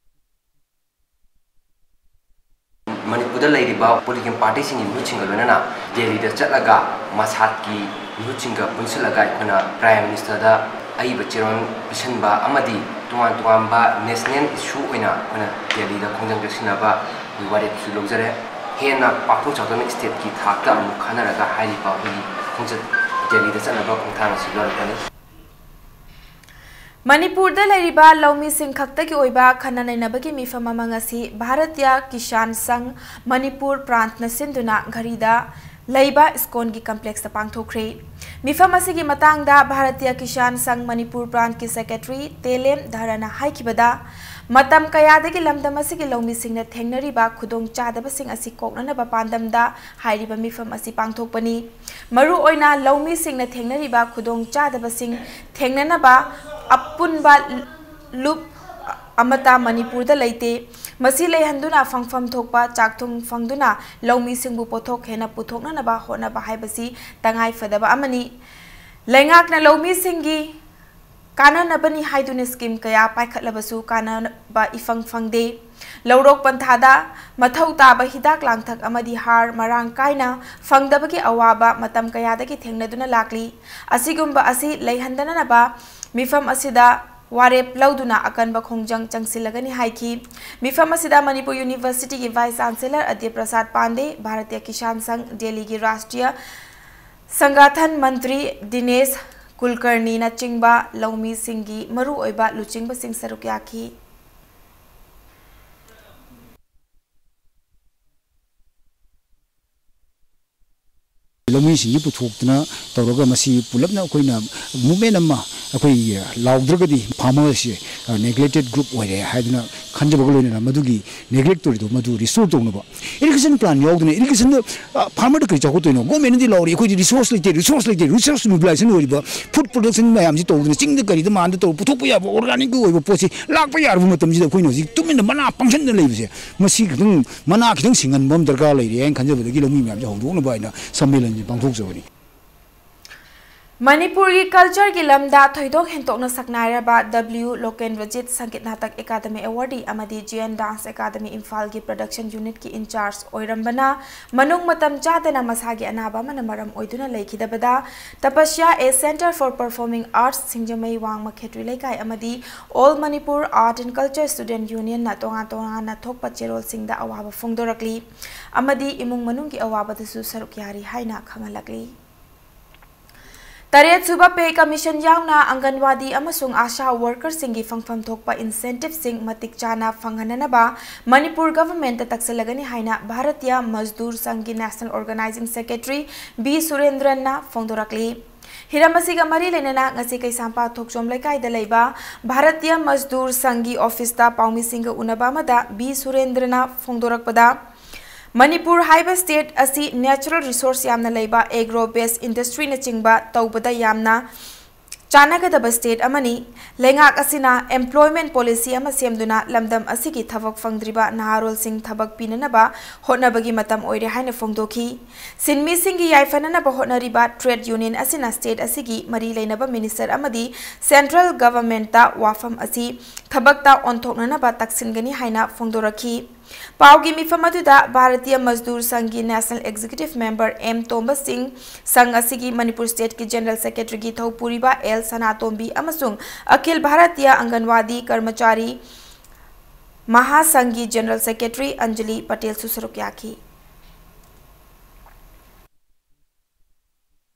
ꯃꯅꯤꯄꯨꯔꯗ ꯂꯩꯔꯤꯕ political party-ꯁꯤꯡꯒꯤ ꯃꯤꯍꯨꯠꯁꯤꯡꯒ ꯂꯣꯏꯅꯅ ꯗꯦꯜꯂꯤꯗ ꯆꯠꯂꯒ ꯃꯁꯥꯠꯀꯤ ꯃꯤꯍꯨꯠꯁꯤꯡꯒ ꯄꯨꯟꯁꯤꯜꯂꯒ ꯑꯩꯈꯣꯏꯅ Prime Minister-ꯗ ꯑꯏꯕ ꯆꯦꯔꯣꯜ ꯄꯤꯁꯤꯟꯕ ꯑꯃꯗꯤ ꯇꯣꯉꯥꯟ ꯇꯣꯉꯥꯟꯕ national issue ꯑꯣꯏꯅ ꯑꯩꯈꯣꯏꯅ ꯗꯦꯜꯂꯤꯗ ꯈꯣꯡꯖꯪ ꯆꯠꯁꯤꯟꯅꯕꯒꯤ ꯋꯥꯔꯦꯞꯁꯨ ꯂꯧꯖꯔꯦ꯫ ꯍꯦꯟꯅ ꯄꯥꯛꯊꯣꯛ ꯆꯥꯎꯊꯣꯛꯅ state-ꯀꯤ ꯊꯥꯛꯇ ꯑꯃꯨꯛ ꯈꯟꯅꯔꯒ ꯍꯥꯏꯔꯤꯕ ꯑꯩꯈꯣꯏꯒꯤ ꯈꯣꯡꯆꯠ ꯗꯦꯜꯂꯤꯗ ꯆꯠꯅꯕ ꯈꯣꯡꯊꯥꯡ ꯑꯁꯤ ꯂꯧꯔꯛꯄꯅꯤ꯫ ꯃꯅꯤꯄꯨꯔꯗ ꯂꯩꯔꯤꯕ ꯂꯧꯃꯤꯁꯤꯡ ꯈꯛꯇꯒꯤ ꯑꯣꯏꯕ ꯈꯟꯅ ꯅꯩꯅꯕꯒꯤ ꯃꯤꯐꯝ ꯑꯃ ꯉꯁꯤ ꯚꯥꯔꯇꯤꯌ ꯀꯤꯁꯥꯟ ꯁꯪꯘ ꯃꯅꯤꯄꯨꯔ ꯄ꯭ꯔꯥꯟꯠꯅ ꯁꯤꯟꯗꯨꯅ ꯘꯔꯤꯗ ꯂꯩꯕ ꯏꯁꯀꯣꯟꯒꯤ ꯀꯝꯄ꯭ꯂꯦꯛꯁꯇ ꯄꯥꯡꯊꯣꯛꯈ꯭ꯔꯦ꯫ ꯃꯤꯐꯝ ꯑꯁꯤꯒꯤ ꯃꯇꯥꯡꯗ ꯚꯥꯔꯇꯤꯌꯥ ꯀꯤꯁꯥꯟ ꯁꯪ ꯃꯅꯤꯄꯨꯔ ꯕ꯭ꯔꯥꯟꯆꯀꯤ ꯁꯦꯀ꯭ꯔꯦꯇꯔꯤ ꯇꯦꯂꯦꯝ ꯙꯔꯅ ꯍꯥꯏꯈꯤꯕꯗ, ꯃꯇꯝ ꯀꯌꯥꯗꯒꯤ ꯂꯝꯗꯝ ꯑꯁꯤꯒꯤ ꯂꯧꯃꯤꯁꯤꯡꯅ ꯊꯦꯡꯅꯔꯤꯕ ꯈꯨꯗꯣꯡꯆꯥꯗꯕꯁꯤꯡ ꯑꯁꯤ ꯀꯣꯛꯅꯅꯕ ꯄꯥꯟꯗꯝꯗ ꯍꯥꯏꯔꯤꯕ ꯃꯤꯐꯝ ꯑꯁꯤ ꯄꯥꯡꯊꯣꯛꯄꯅꯤ꯫ ꯃꯔꯨꯑꯣꯏꯅ ꯂꯧꯃꯤꯁꯤꯡꯅ ꯊꯦꯡꯅꯔꯤꯕ ꯈꯨꯗꯣꯡꯆꯥꯗꯕꯁꯤꯡ ꯊꯦꯡꯅꯅꯕ ꯑꯄꯨꯟꯕ ꯂꯨꯞ ꯑꯃꯠꯇ ꯃꯅꯤꯄꯨꯔꯗ ꯂꯩꯇꯦ꯫ ꯃꯁꯤ ꯂꯩꯍꯟꯗꯨꯅ ꯐꯪꯐꯝ ꯊꯣꯛꯄ ꯆꯥꯛꯊꯨꯡ ꯐꯪꯗꯨꯅ ꯂꯧꯃꯤꯁꯤꯡꯕꯨ ꯄꯣꯠꯊꯣꯛ ꯍꯦꯟꯅ ꯄꯨꯊꯣꯛꯅꯅꯕ ꯍꯣꯠꯅꯕ ꯍꯥꯏꯕꯁꯤ ꯇꯉꯥꯏ ꯐꯗꯕ ꯑꯃꯅꯤ꯫ ꯂꯩꯉꯥꯛꯅ ꯂꯧꯃꯤꯁꯤꯡꯒꯤ ꯀꯥꯟꯅꯅꯕꯅꯤ ꯍꯥꯏꯗꯨꯅ ꯁ꯭ꯀꯤꯝ ꯀꯌꯥ ꯄꯥꯏꯈꯠꯂꯕꯁꯨ ꯀꯥꯟꯅꯕ ꯏꯐꯪ ꯐꯪꯗꯦ꯫ ꯂꯧꯔꯣꯛ ꯄꯟꯊꯥꯗ ꯃꯊꯧ ꯇꯥꯕ ꯍꯤꯗꯥꯛ ꯂꯥꯡꯊꯛ ꯑꯃꯗꯤ ꯍꯥꯔ ꯃꯔꯥꯡ ꯀꯥꯏꯅ ꯐꯪꯗꯕꯒꯤ ꯑꯋꯥꯕ ꯃꯇꯝ ꯀꯌꯥꯗꯒꯤ ꯊꯦꯡꯅꯗꯨꯅ ꯂꯥꯛꯂꯤ꯫ ꯑꯁꯤꯒꯨꯝꯕ ꯑꯁꯤ ꯂꯩꯍꯟꯗꯅꯕ ꯃꯤꯐꯝ ꯑꯁꯤꯗ ꯋꯥꯔꯦꯞ ꯂꯧꯗꯨꯅ ꯑꯀꯟꯕ ꯈꯣꯡꯖꯪ ꯆꯪꯁꯤꯜꯂꯒꯅꯤ ꯍꯥꯏꯈꯤ꯫ ꯃꯤꯐꯝ ꯑꯁꯤꯗ ꯃꯅꯤꯄꯨꯔ ꯌꯨꯅꯤꯚꯔꯁꯤꯇꯤꯒꯤ ꯚꯥꯏꯁ ꯆꯥꯟꯁꯦꯂꯔ ꯑꯗꯤꯇ꯭ꯌ ꯄ꯭ꯔꯁꯥꯗ ꯄꯥꯟꯗꯦ, ꯚꯥꯔꯇꯤꯌ ꯀꯤꯁꯥꯟ ꯁꯪ ꯗꯦꯜꯂꯤꯒꯤ ꯔꯥꯁꯇ꯭ꯔꯤꯌ ꯁꯪꯒꯥꯊꯟ ꯃꯟꯇ꯭ꯔꯤ ꯗꯤꯅꯦꯁ ꯀꯨꯜꯀꯔꯅꯤꯅꯆꯤꯡꯕ ꯂꯧꯃꯤꯁꯤꯡꯒꯤ ꯃꯔꯨꯑꯣꯏꯕ ꯂꯨꯆꯤꯡꯕꯁꯤꯡ ꯁꯔꯨꯛ ꯌꯥꯈꯤ꯫ ꯂꯧꯃꯤꯁꯤꯡꯒꯤ ꯄꯨꯊꯣꯛꯇꯅ ꯇꯧꯔꯒ ꯃꯁꯤ ꯄꯨꯂꯞꯅ ꯑꯩꯈꯣꯏꯅ ꯃꯨꯞꯃꯦꯟ ꯑꯃ ꯑꯩꯈꯣꯏ ꯂꯥꯎꯗ꯭ꯔꯒꯗꯤ ꯐꯥꯔꯃꯔꯁꯦ ꯅꯦꯒ꯭ꯂꯦꯛꯇꯦꯠ ꯒ꯭ꯔꯨꯞ ꯑꯣꯏꯔꯦ ꯍꯥꯏꯗꯨꯅ ꯈꯟꯖꯕꯒ ꯂꯣꯏꯅꯅ ꯃꯗꯨꯒꯤ ꯅꯦꯒ꯭ꯂꯦꯛ ꯇꯧꯔꯤꯗꯣ ꯃꯗꯨ ꯔꯤꯁꯇꯣꯔ ꯇꯧꯅꯕ ꯏꯔꯤꯒꯦꯁꯟ ꯄ꯭ꯂꯥꯟ ꯌꯥꯎꯗꯅ ꯏꯔꯤꯒꯦꯁꯟꯗ ꯐꯥꯔꯃꯔꯗ ꯀꯔꯤ ꯆꯥꯎꯈꯠꯇꯣꯏꯅꯣ? ꯒꯣꯔꯃꯦꯟꯅꯗꯤ ꯂꯥꯎꯔꯤ, ꯑꯩꯈꯣꯏꯗꯤ ꯔꯤꯁꯣꯔꯁ ꯂꯩꯇꯦ, ꯔꯤꯁꯣꯔꯁ ꯂꯩꯇꯦ, ꯔꯤꯁꯣꯔꯁ ꯃꯣꯕꯤꯂꯥꯏꯖꯦꯁꯟ ꯑꯣꯏꯔꯤꯕ ꯐꯨꯗ ꯄ꯭ꯔꯣꯗꯛꯁꯟ ꯃꯌꯥꯝꯁꯤ ꯇꯧꯗꯅ ꯆꯤꯡꯗ ꯀꯔꯤꯗ ꯃꯥꯟꯗ ꯇꯧꯔ ꯄꯨꯊꯣꯛꯄ ꯌꯥꯕ ꯑꯣꯔꯒꯥꯅꯤꯛꯀꯤ ꯑꯣꯏꯕ ꯄꯣꯠꯁꯤ ꯂꯥꯛꯄ ꯌꯥꯔꯕ ꯃꯇꯝꯁꯤꯗ ꯑꯩꯈꯣꯏꯅ ꯍꯧꯖꯤꯛ ꯇꯨꯃꯤꯟꯅ ꯃꯅꯥ ꯄꯪꯁꯟꯗꯅ ꯂꯩꯕꯁꯦ ꯃꯁꯤ ꯈꯤꯇꯪ ꯃꯅꯥ ꯈꯤꯇꯪ ꯁꯤꯡꯍꯟꯕ ꯑꯃ ꯗꯔꯀꯥꯔ ꯂꯩꯔꯦ ꯍꯥꯏꯅ ꯈꯟꯖꯕꯗꯒꯤ ꯂꯧꯃꯤ ꯃꯌꯥꯝꯁꯦ ꯍꯧꯗꯣꯛꯅꯕ ꯍꯥꯏꯅ ꯁꯝꯃꯦꯂꯟꯁꯦ ꯄꯥꯡꯊꯣꯛꯆꯕꯅꯤ꯫ ꯃꯅꯤꯄꯨꯔꯒꯤ ꯀꯜꯆꯔꯒꯤ ꯂꯝꯗ ꯊꯣꯏꯗꯣꯛ ꯍꯦꯟꯗꯣꯛꯅ ꯁꯛꯅꯥꯏꯔꯕ ꯗꯕ꯭ꯂꯤꯌꯨ ꯂꯣꯀꯦꯟꯗ꯭ꯔꯖꯤꯠ ꯁꯪꯒꯤꯠ ꯅꯥꯇꯛ ꯑꯦꯀꯥꯗꯃꯤ ꯑꯦꯋꯥꯔꯗꯤ ꯑꯃꯗꯤ ꯖꯤ ꯑꯦꯟ ꯗꯥꯟꯁ ꯑꯦꯀꯥꯗꯃꯤ ꯏꯝꯐꯥꯜꯒꯤ ꯄ꯭ꯔꯗꯛꯁꯟ ꯌꯨꯅꯤꯠꯀꯤ ꯏꯟꯆꯥꯔꯖ ꯑꯣꯏꯔꯝꯕꯅ ꯃꯅꯨꯡ ꯃꯇꯝ ꯆꯥꯗꯅ ꯃꯁꯥꯒꯤ ꯑꯅꯥꯕ ꯑꯃꯅ ꯃꯔꯝ ꯑꯣꯏꯗꯨꯅ ꯂꯩꯈꯤꯗꯕꯗ ꯇꯄꯁ꯭ꯌꯥ A Centre for Performing Arts ꯁꯤꯡꯖꯃꯩ ꯋꯥꯡꯃ ꯈꯦꯇ꯭ꯔꯤ ꯂꯩꯀꯥꯏ ꯑꯃꯗꯤ All Manipur Art and Culture Student Unionꯅ ꯇꯣꯉꯥꯟ ꯇꯣꯉꯥꯟꯅ ꯊꯣꯛꯄ ꯆꯦꯔꯣꯜꯁꯤꯡꯗ ꯑꯋꯥꯕ ꯐꯣꯡꯗꯣꯔꯛꯂꯤ ꯑꯃꯗꯤ ꯏꯃꯨꯡ ꯃꯅꯨꯡꯒꯤ ꯑꯋꯥꯕꯗꯁꯨ ꯁꯔꯨꯛ ꯌꯥꯔꯤ ꯍꯥꯏꯅ ꯈꯪꯍꯜꯂꯛꯂꯤ꯫ ꯇꯔꯦꯠꯁꯨꯕ Pay Commission ꯌꯥꯎꯅ ꯑꯪꯒꯟꯋꯥꯗꯤ ꯑꯃꯁꯨꯡ ꯑꯥꯁꯥ ꯋꯥꯔꯀꯔꯁꯤꯡꯒꯤ ꯐꯪꯐꯝ ꯊꯣꯛꯄ ꯏꯟꯁꯦꯟꯇꯤꯚꯁꯤꯡ ꯃꯇꯤꯛ ꯆꯥꯅ ꯐꯪꯍꯟꯅꯅꯕ ꯃꯅꯤꯄꯨꯔ ꯒꯚꯔꯟꯃꯦꯟꯠꯇ ꯇꯛꯁꯤꯜꯂꯒꯅꯤ ꯍꯥꯏꯅ Bharatiya ꯃꯖꯗꯨꯔ ꯁꯪꯘꯒꯤ national organising secretary B ꯁꯨꯔꯦꯟꯗ꯭ꯔꯟꯅ ꯐꯣꯡꯗꯣꯔꯛꯂꯤ꯫ ꯍꯤꯔꯝ ꯑꯁꯤꯒ ꯃꯔꯤ ꯂꯩꯅꯅ ꯉꯁꯤ ꯀꯩꯁꯥꯝꯄꯥꯠ ꯊꯣꯛꯆꯣꯝ ꯂꯩꯀꯥꯏꯗ ꯂꯩꯕ ꯚꯥꯔꯇꯤꯌ ꯃꯖꯗꯨꯔ ꯁꯪꯘꯒꯤ ꯑꯣꯐꯤꯁꯇ ꯄꯥꯎꯃꯤꯁꯤꯡꯒ ꯎꯅꯕ ꯑꯃꯗ ꯕꯤ ꯁꯨꯔꯦꯟꯗ꯭ꯔꯅ ꯐꯣꯡꯗꯣꯔꯛꯄꯗ, ꯃꯅꯤꯄꯨꯔ ꯍꯥꯏꯕ ꯁ꯭ꯇꯦꯠ ꯑꯁꯤ ꯅꯦꯆꯔꯦꯜ ꯔꯤꯁꯣꯔꯁ ꯌꯥꯝꯅ ꯂꯩꯕ, ꯑꯦꯒ꯭ꯔꯣ ꯕꯦꯁ ꯏꯟꯗꯁꯇ꯭ꯔꯤꯅꯆꯤꯡꯕ ꯇꯧꯕꯗ ꯌꯥꯝꯅ ꯆꯥꯟꯅꯒꯗꯕ ꯁ꯭ꯇꯦꯠ ꯑꯃꯅꯤ꯫ ꯂꯩꯉꯥꯛ ꯑꯁꯤꯅ ꯑꯦꯝꯄ꯭ꯂꯣꯏꯃꯦꯟꯠ ꯄꯣꯂꯤꯁꯤ ꯑꯃ ꯁꯦꯝꯗꯨꯅ ꯂꯝꯗꯝ ꯑꯁꯤꯒꯤ ꯊꯕꯛ ꯐꯪꯗ꯭ꯔꯤꯕ ꯅꯍꯥꯔꯣꯜꯁꯤꯡ ꯊꯕꯛ ꯄꯤꯅꯅꯕ ꯍꯣꯠꯅꯕꯒꯤ ꯃꯇꯝ ꯑꯣꯏꯔꯦ ꯍꯥꯏꯅ ꯐꯣꯡꯗꯣꯛꯈꯤ꯫ ꯁꯤꯟꯃꯤꯁꯤꯡꯒꯤ ꯌꯥꯏꯐꯅꯅꯕ ꯍꯣꯠꯅꯔꯤꯕ ꯇ꯭ꯔꯦꯗ ꯌꯨꯅꯤꯌꯟ ꯑꯁꯤꯅ ꯁ꯭ꯇꯦꯠ ꯑꯁꯤꯒꯤ ꯃꯔꯤ ꯂꯩꯅꯕ ꯃꯤꯅꯤꯁꯇꯔ ꯑꯃꯗꯤ ꯁꯦꯟꯇ꯭ꯔꯦꯜ ꯒꯚꯔꯟꯃꯦꯟꯠꯇ ꯋꯥꯐꯝ ꯑꯁꯤ ꯊꯕꯛꯇ ꯑꯣꯟꯊꯣꯛꯅꯅꯕ ꯇꯛꯁꯤꯟꯒꯅꯤ ꯍꯥꯏꯅ ꯐꯣꯡꯗꯣꯔꯛꯈꯤ꯫ ꯄꯥꯎꯒꯤ ꯃꯤꯐꯝ ꯑꯗꯨꯗ Bharatiya ꯃꯖꯗꯨꯔ ꯁꯪꯘꯒꯤ national executive member M ꯇꯣꯝꯕ ꯁꯤꯡ, ꯁꯪ ꯑꯁꯤꯒꯤ ꯃꯅꯤꯄꯨꯔ ꯁ꯭ꯇꯦꯠꯀꯤ ꯖꯦꯅꯔꯦꯜ ꯁꯦꯀ꯭ꯔꯦꯇꯔꯤꯒꯤ ꯊꯧꯄꯨꯔꯤꯕ ꯑꯦꯜ ꯁꯅꯥꯇꯣꯝꯕꯤ ꯑꯃꯁꯨꯡ ꯑꯈꯤꯜ ꯚꯥꯔꯇꯤꯌ ꯑꯪꯒꯟꯋꯥꯗꯤ ꯀꯔꯃꯆꯥꯔꯤ ꯃꯍꯥꯁꯪꯘꯒꯤ ꯖꯦꯅꯔꯦꯜ ꯁꯦꯀ꯭ꯔꯦꯇꯔꯤ ꯑꯟꯖꯂꯤ ꯄꯇꯦꯜꯁꯨ ꯁꯔꯨꯛ ꯌꯥꯈꯤ꯫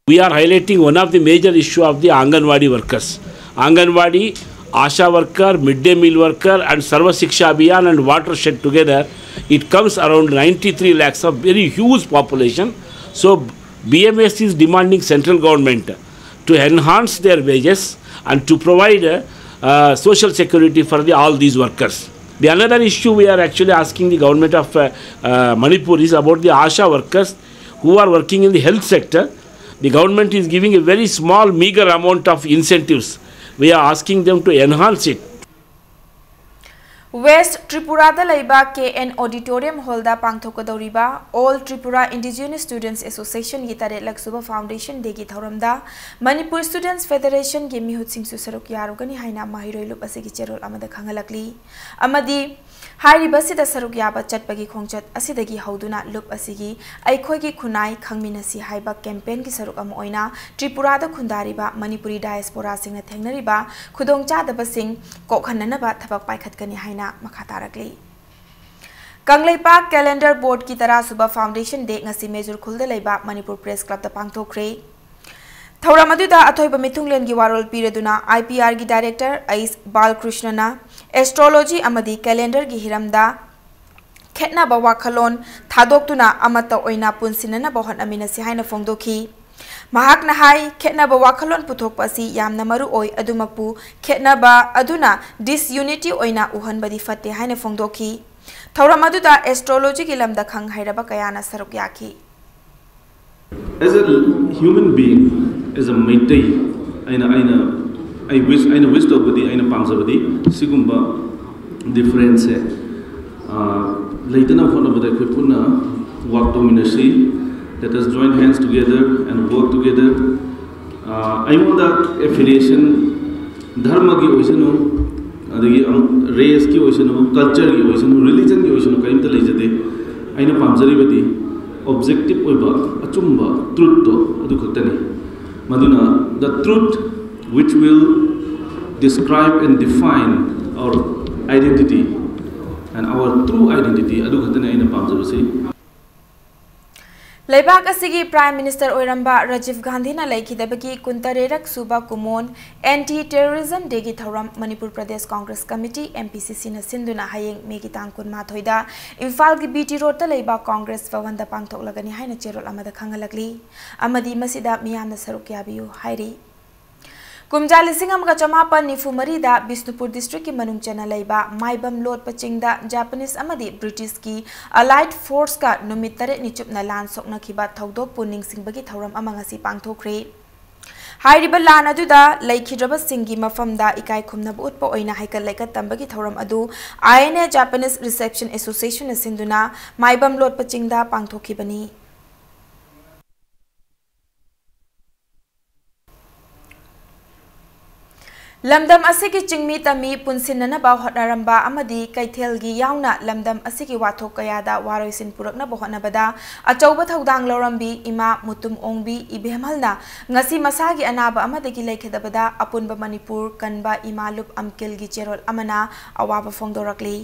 We are highlighting one of the major issue of the Anganwadi workers. Anganwadi, ASHA worker, midday meal worker and Sarva Shiksha Abhiyan and watershed together, it comes around ninety-three lakhs of very huge population. So B M S is demanding central government to enhance their wages and to provide uh, uh, social security for the, all these workers. The another issue we are actually asking the government of uh, uh, Manipur is about the ASHA workers who are working in the health sector. The government is giving a very small, meager amount of incentives. We are asking them to enhance it. West ꯇ꯭ꯔꯤꯄꯨꯔꯥꯗ ꯂꯩꯕ ꯀꯦ ꯑꯦꯟ ꯑꯣꯗꯤꯇꯣꯔꯤꯌꯝ ꯍꯣꯜꯗ ꯄꯥꯡꯊꯣꯛꯀꯗꯧꯔꯤꯕ ꯑꯣꯜ ꯇ꯭ꯔꯤꯄꯨꯔꯥ ꯏꯟꯗꯤꯖꯤꯅꯁ ꯁ꯭ꯇꯨꯗꯦꯟꯠꯁ ꯑꯦꯁꯣꯁꯤꯌꯦꯁꯟꯒꯤ ꯇꯔꯦꯠꯂꯛ ꯁꯨꯕ ꯐꯥꯎꯟꯗꯦꯁꯟ ꯗꯦꯒꯤ ꯊꯧꯔꯝꯗ ꯃꯅꯤꯄꯨꯔ ꯁ꯭ꯇꯨꯗꯦꯟꯠꯁ ꯐꯦꯗꯔꯦꯁꯟꯒꯤ ꯃꯤꯍꯨꯠꯁꯤꯡꯁꯨ ꯁꯔꯨꯛ ꯌꯥꯔꯨꯒꯅꯤ ꯍꯥꯏꯅ ꯃꯍꯩꯔꯣꯏ ꯂꯨꯞ ꯑꯁꯤꯒꯤ ꯆꯦꯔꯣꯜ ꯑꯃꯗ ꯈꯪꯍꯜꯂꯛꯂꯤ꯫ ꯑꯃꯗꯤ ꯍꯥꯏꯔꯤꯕꯁꯤꯗ ꯁꯔꯨꯛ ꯌꯥꯕ ꯆꯠꯄꯒꯤ ꯈꯣꯡꯆꯠ ꯑꯁꯤꯗꯒꯤ ꯍꯧꯗꯨꯅ ꯂꯨꯞ ꯑꯁꯤꯒꯤ ꯑꯩꯈꯣꯏꯒꯤ ꯈꯨꯟꯅꯥꯏ ꯈꯪꯃꯤꯟꯅꯁꯤ ꯍꯥꯏꯕ ꯀꯦꯝꯄꯦꯟꯒꯤ ꯁꯔꯨꯛ ꯑꯃ ꯑꯣꯏꯅ ꯇ꯭ꯔꯤꯄꯨꯔꯥꯗ ꯈꯨꯟꯗꯥꯔꯤꯕ ꯃꯅꯤꯄꯨꯔꯤ ꯗꯥꯏꯁꯄꯣꯔꯥꯁꯤꯡꯅ ꯊꯦꯡꯅꯔꯤꯕ ꯈꯨꯗꯣꯡꯆꯥꯗꯕꯁꯤꯡ ꯀꯣꯛꯍꯟꯅꯅꯕ ꯊꯕꯛ ꯄꯥꯏꯈꯠꯀꯅꯤ ꯍꯥꯏꯅ ꯃꯈꯥ ꯇꯥꯔꯛꯂꯤ꯫ ꯀꯪꯂꯩꯄꯥꯛ ꯀꯦꯂꯦꯟꯗꯔ ꯕꯣꯔꯗꯀꯤ ꯇꯔꯥꯁꯨꯕ ꯐꯥꯎꯟꯗꯦꯁꯟ ꯗꯦ ꯉꯁꯤ ꯃꯦꯖꯨꯔ ꯈꯨꯜꯗ ꯂꯩꯕ ꯃꯅꯤꯄꯨꯔ ꯄ꯭ꯔꯦꯁ ꯀ꯭ꯂꯕꯇ ꯄꯥꯡꯊꯣꯛꯈ꯭ꯔꯦ꯫ ꯊꯧꯔꯝ ꯑꯗꯨꯗ ꯑꯊꯣꯏꯕ ꯃꯤꯊꯨꯡꯂꯦꯟꯒꯤ ꯋꯥꯔꯣꯜ ꯄꯤꯔꯗꯨꯅ I P R ꯒꯤ director ꯑꯩꯁ ꯕꯥꯂꯀ꯭ꯔꯤꯁꯅꯅ astrology ꯑꯃꯗꯤ calendarꯒꯤ ꯍꯤꯔꯝꯗ ꯈꯦꯠꯅꯕ ꯋꯥꯈꯜꯂꯣꯟ ꯊꯥꯗꯣꯛꯇꯨꯅ ꯑꯃꯠꯇ ꯑꯣꯏꯅ ꯄꯨꯟꯁꯤꯟꯅꯅꯕ ꯍꯣꯠꯅꯃꯤꯟꯅꯁꯤ ꯍꯥꯏꯅ ꯐꯣꯡꯗꯣꯛꯈꯤ꯫ ꯃꯍꯥꯛꯅ ꯍꯥꯏ, ꯈꯦꯠꯅꯕ ꯋꯥꯈꯜꯂꯣꯟ ꯄꯨꯊꯣꯛꯄ ꯑꯁꯤ ꯌꯥꯝꯅ ꯃꯔꯨ ꯑꯣꯏ, ꯑꯗꯨꯃꯛꯄꯨ ꯈꯦꯠꯅꯕ ꯑꯗꯨꯅ disunity ꯑꯣꯏꯅ ꯎꯍꯟꯕꯗꯤ ꯐꯠꯇꯦ ꯍꯥꯏꯅ ꯐꯣꯡꯗꯣꯛꯈꯤ꯫ ꯊꯧꯔꯝ ꯑꯗꯨꯗ astrologyꯒꯤ ꯂꯝꯗ ꯈꯪ ꯍꯩꯔꯕ ꯀꯌꯥꯅ ꯁꯔꯨꯛ ꯌꯥꯈꯤ꯫ As a human being, as a Meitei, ꯑꯩꯅ ꯑꯩꯅ ꯑꯩ wish ꯑꯩꯅ wish ꯇꯧꯕꯗꯤ, ꯑꯩꯅ ꯄꯥꯝꯖꯕꯗꯤ ꯁꯤꯒꯨꯝꯕ differenceꯁꯦ ꯂꯩꯇꯅꯕ ꯍꯣꯠꯅꯕꯗ ꯑꯩꯈꯣꯏ ꯄꯨꯟꯅ work ꯇꯧꯃꯤꯟꯅꯁꯤ꯫ Let us join hands together and work together. ꯑꯩꯉꯣꯟꯗ affiliation ꯙꯔꯃꯒꯤ ꯑꯣꯏꯁꯅꯨ, ꯑꯗꯒꯤ raceꯀꯤ ꯑꯣꯏꯁꯅꯨ, cultureꯒꯤ ꯑꯣꯏꯁꯅꯨ, religionꯒꯤ ꯑꯣꯏꯁꯅꯨ, ꯀꯔꯤꯝꯇ ꯂꯩꯖꯗꯦ꯫ ꯑꯩꯅ ꯄꯥꯝꯖꯔꯤꯕꯗꯤ objective ꯑꯣꯏꯕ ꯑꯆꯨꯝꯕ truthꯇꯣ ꯑꯗꯨ ꯈꯛꯇꯅꯤ꯫ ꯃꯗꯨꯅ the truth which will describe and define our identity and our true identity ꯑꯗꯨ ꯈꯛꯇꯅꯤ ꯑꯩꯅ ꯄꯥꯝꯖꯕꯁꯤ꯫ ꯂꯩꯕꯥꯛ ꯑꯁꯤꯒꯤ Prime Minister ꯑꯣꯏꯔꯝꯕ ꯔꯥꯖꯤꯚ ꯒꯥꯟꯙꯤꯅ ꯂꯩꯈꯤꯗꯕꯒꯤ ꯀꯨꯟꯇꯔꯦꯠꯔꯛ ꯁꯨꯕ ꯀꯨꯃꯣꯟ Anti Terrorism Dayꯒꯤ ꯊꯧꯔꯝ Manipur Pradesh Congress committee, M P C Cꯅ ꯁꯤꯟꯗꯨꯅ ꯍꯌꯦꯡ ꯃꯦꯒꯤ ꯇꯥꯡ ꯀꯨꯟꯃꯥꯊꯣꯏꯗ ꯏꯝꯐꯥꯜꯒꯤ B T Roadꯇ ꯂꯩꯕ ꯀꯣꯡꯒ꯭ꯔꯦꯁ ꯚꯋꯟꯗ ꯄꯥꯡꯊꯣꯛꯂꯒꯅꯤ ꯍꯥꯏꯅ ꯆꯦꯔꯣꯜ ꯑꯃꯗ ꯈꯪꯍꯜꯂꯛꯂꯤ꯫ ꯑꯃꯗꯤ ꯃꯁꯤꯗ ꯃꯤꯌꯥꯝꯅ ꯁꯔꯨꯛ ꯌꯥꯕꯤꯌꯨ ꯍꯥꯏꯔꯤ꯫ ꯀꯨꯝꯖꯥ ꯂꯤꯁꯤꯡ ꯑꯃꯒ ꯆꯃꯥꯄꯟ ꯅꯤꯐꯨ ꯃꯔꯤꯗ ꯕꯤꯁꯅꯨꯄꯨꯔ districtꯀꯤ ꯃꯅꯨꯡ ꯆꯟꯅ ꯂꯩꯕ ꯃꯥꯏꯕꯝ ꯂꯣꯠꯄ ꯆꯤꯡꯗ Japanese ꯑꯃꯗꯤ Britishꯀꯤ allied forceꯀ ꯅꯨꯃꯤꯠ ꯇꯔꯦꯠꯅꯤ ꯆꯨꯞꯅ ꯂꯥꯟ ꯁꯣꯛꯅꯈꯤꯕ ꯊꯧꯗꯣꯛꯄꯨ ꯅꯤꯡꯁꯤꯡꯕꯒꯤ ꯊꯧꯔꯝ ꯑꯃ ꯉꯁꯤ ꯄꯥꯡꯊꯣꯛꯈ꯭ꯔꯦ꯫ ꯍꯥꯏꯔꯤꯕ ꯂꯥꯟ ꯑꯗꯨꯗ ꯂꯩꯈꯤꯗ꯭ꯔꯕꯁꯤꯡꯒꯤ ꯃꯐꯝꯗ ꯏꯀꯥꯏ ꯈꯨꯝꯅꯕ ꯎꯠꯄ ꯑꯣꯏꯅ ꯍꯩꯀꯠ ꯂꯩꯀꯠ ꯇꯝꯕꯒꯤ ꯊꯧꯔꯝ ꯑꯗꯨ I N A Japanese Reception Associationꯅ ꯁꯤꯟꯗꯨꯅ ꯃꯥꯏꯕꯝ ꯂꯣꯠꯄ ꯆꯤꯡꯗ ꯄꯥꯡꯊꯣꯛꯈꯤꯕꯅꯤ꯫ ꯂꯝꯗꯝ ꯑꯁꯤꯒꯤ ꯆꯤꯡꯃꯤ ꯇꯝꯃꯤ ꯄꯨꯟꯁꯤꯟꯅꯅꯕ ꯍꯣꯠꯅꯔꯝꯕ ꯑꯃꯗꯤ ꯀꯩꯊꯦꯜꯒꯤ ꯌꯥꯎꯅ ꯂꯝꯗꯝ ꯑꯁꯤꯒꯤ ꯋꯥꯊꯣꯛ ꯀꯌꯥꯗ ꯋꯥꯔꯣꯏꯁꯤꯟ ꯄꯨꯔꯛꯅꯕ ꯍꯣꯠꯅꯕꯗ ꯑꯆꯧꯕ ꯊꯧꯗꯥꯡ ꯂꯧꯔꯝꯕꯤ ꯏꯃꯥ ꯃꯨꯇꯨꯝ ꯑꯣꯡꯕꯤ ꯏꯕꯦꯝꯍꯜꯅ ꯉꯁꯤ ꯃꯁꯥꯒꯤ ꯑꯅꯥꯕ ꯑꯃꯗꯒꯤ ꯂꯩꯈꯤꯗꯕꯗ ꯑꯄꯨꯟꯕ ꯃꯅꯤꯄꯨꯔ ꯀꯟꯕ ꯏꯃꯥ ꯂꯨꯞ ꯑꯝꯀꯤꯜꯒꯤ ꯆꯦꯔꯣꯜ ꯑꯃꯅ ꯑꯋꯥꯕ ꯐꯣꯡꯗꯣꯔꯛꯂꯤ꯫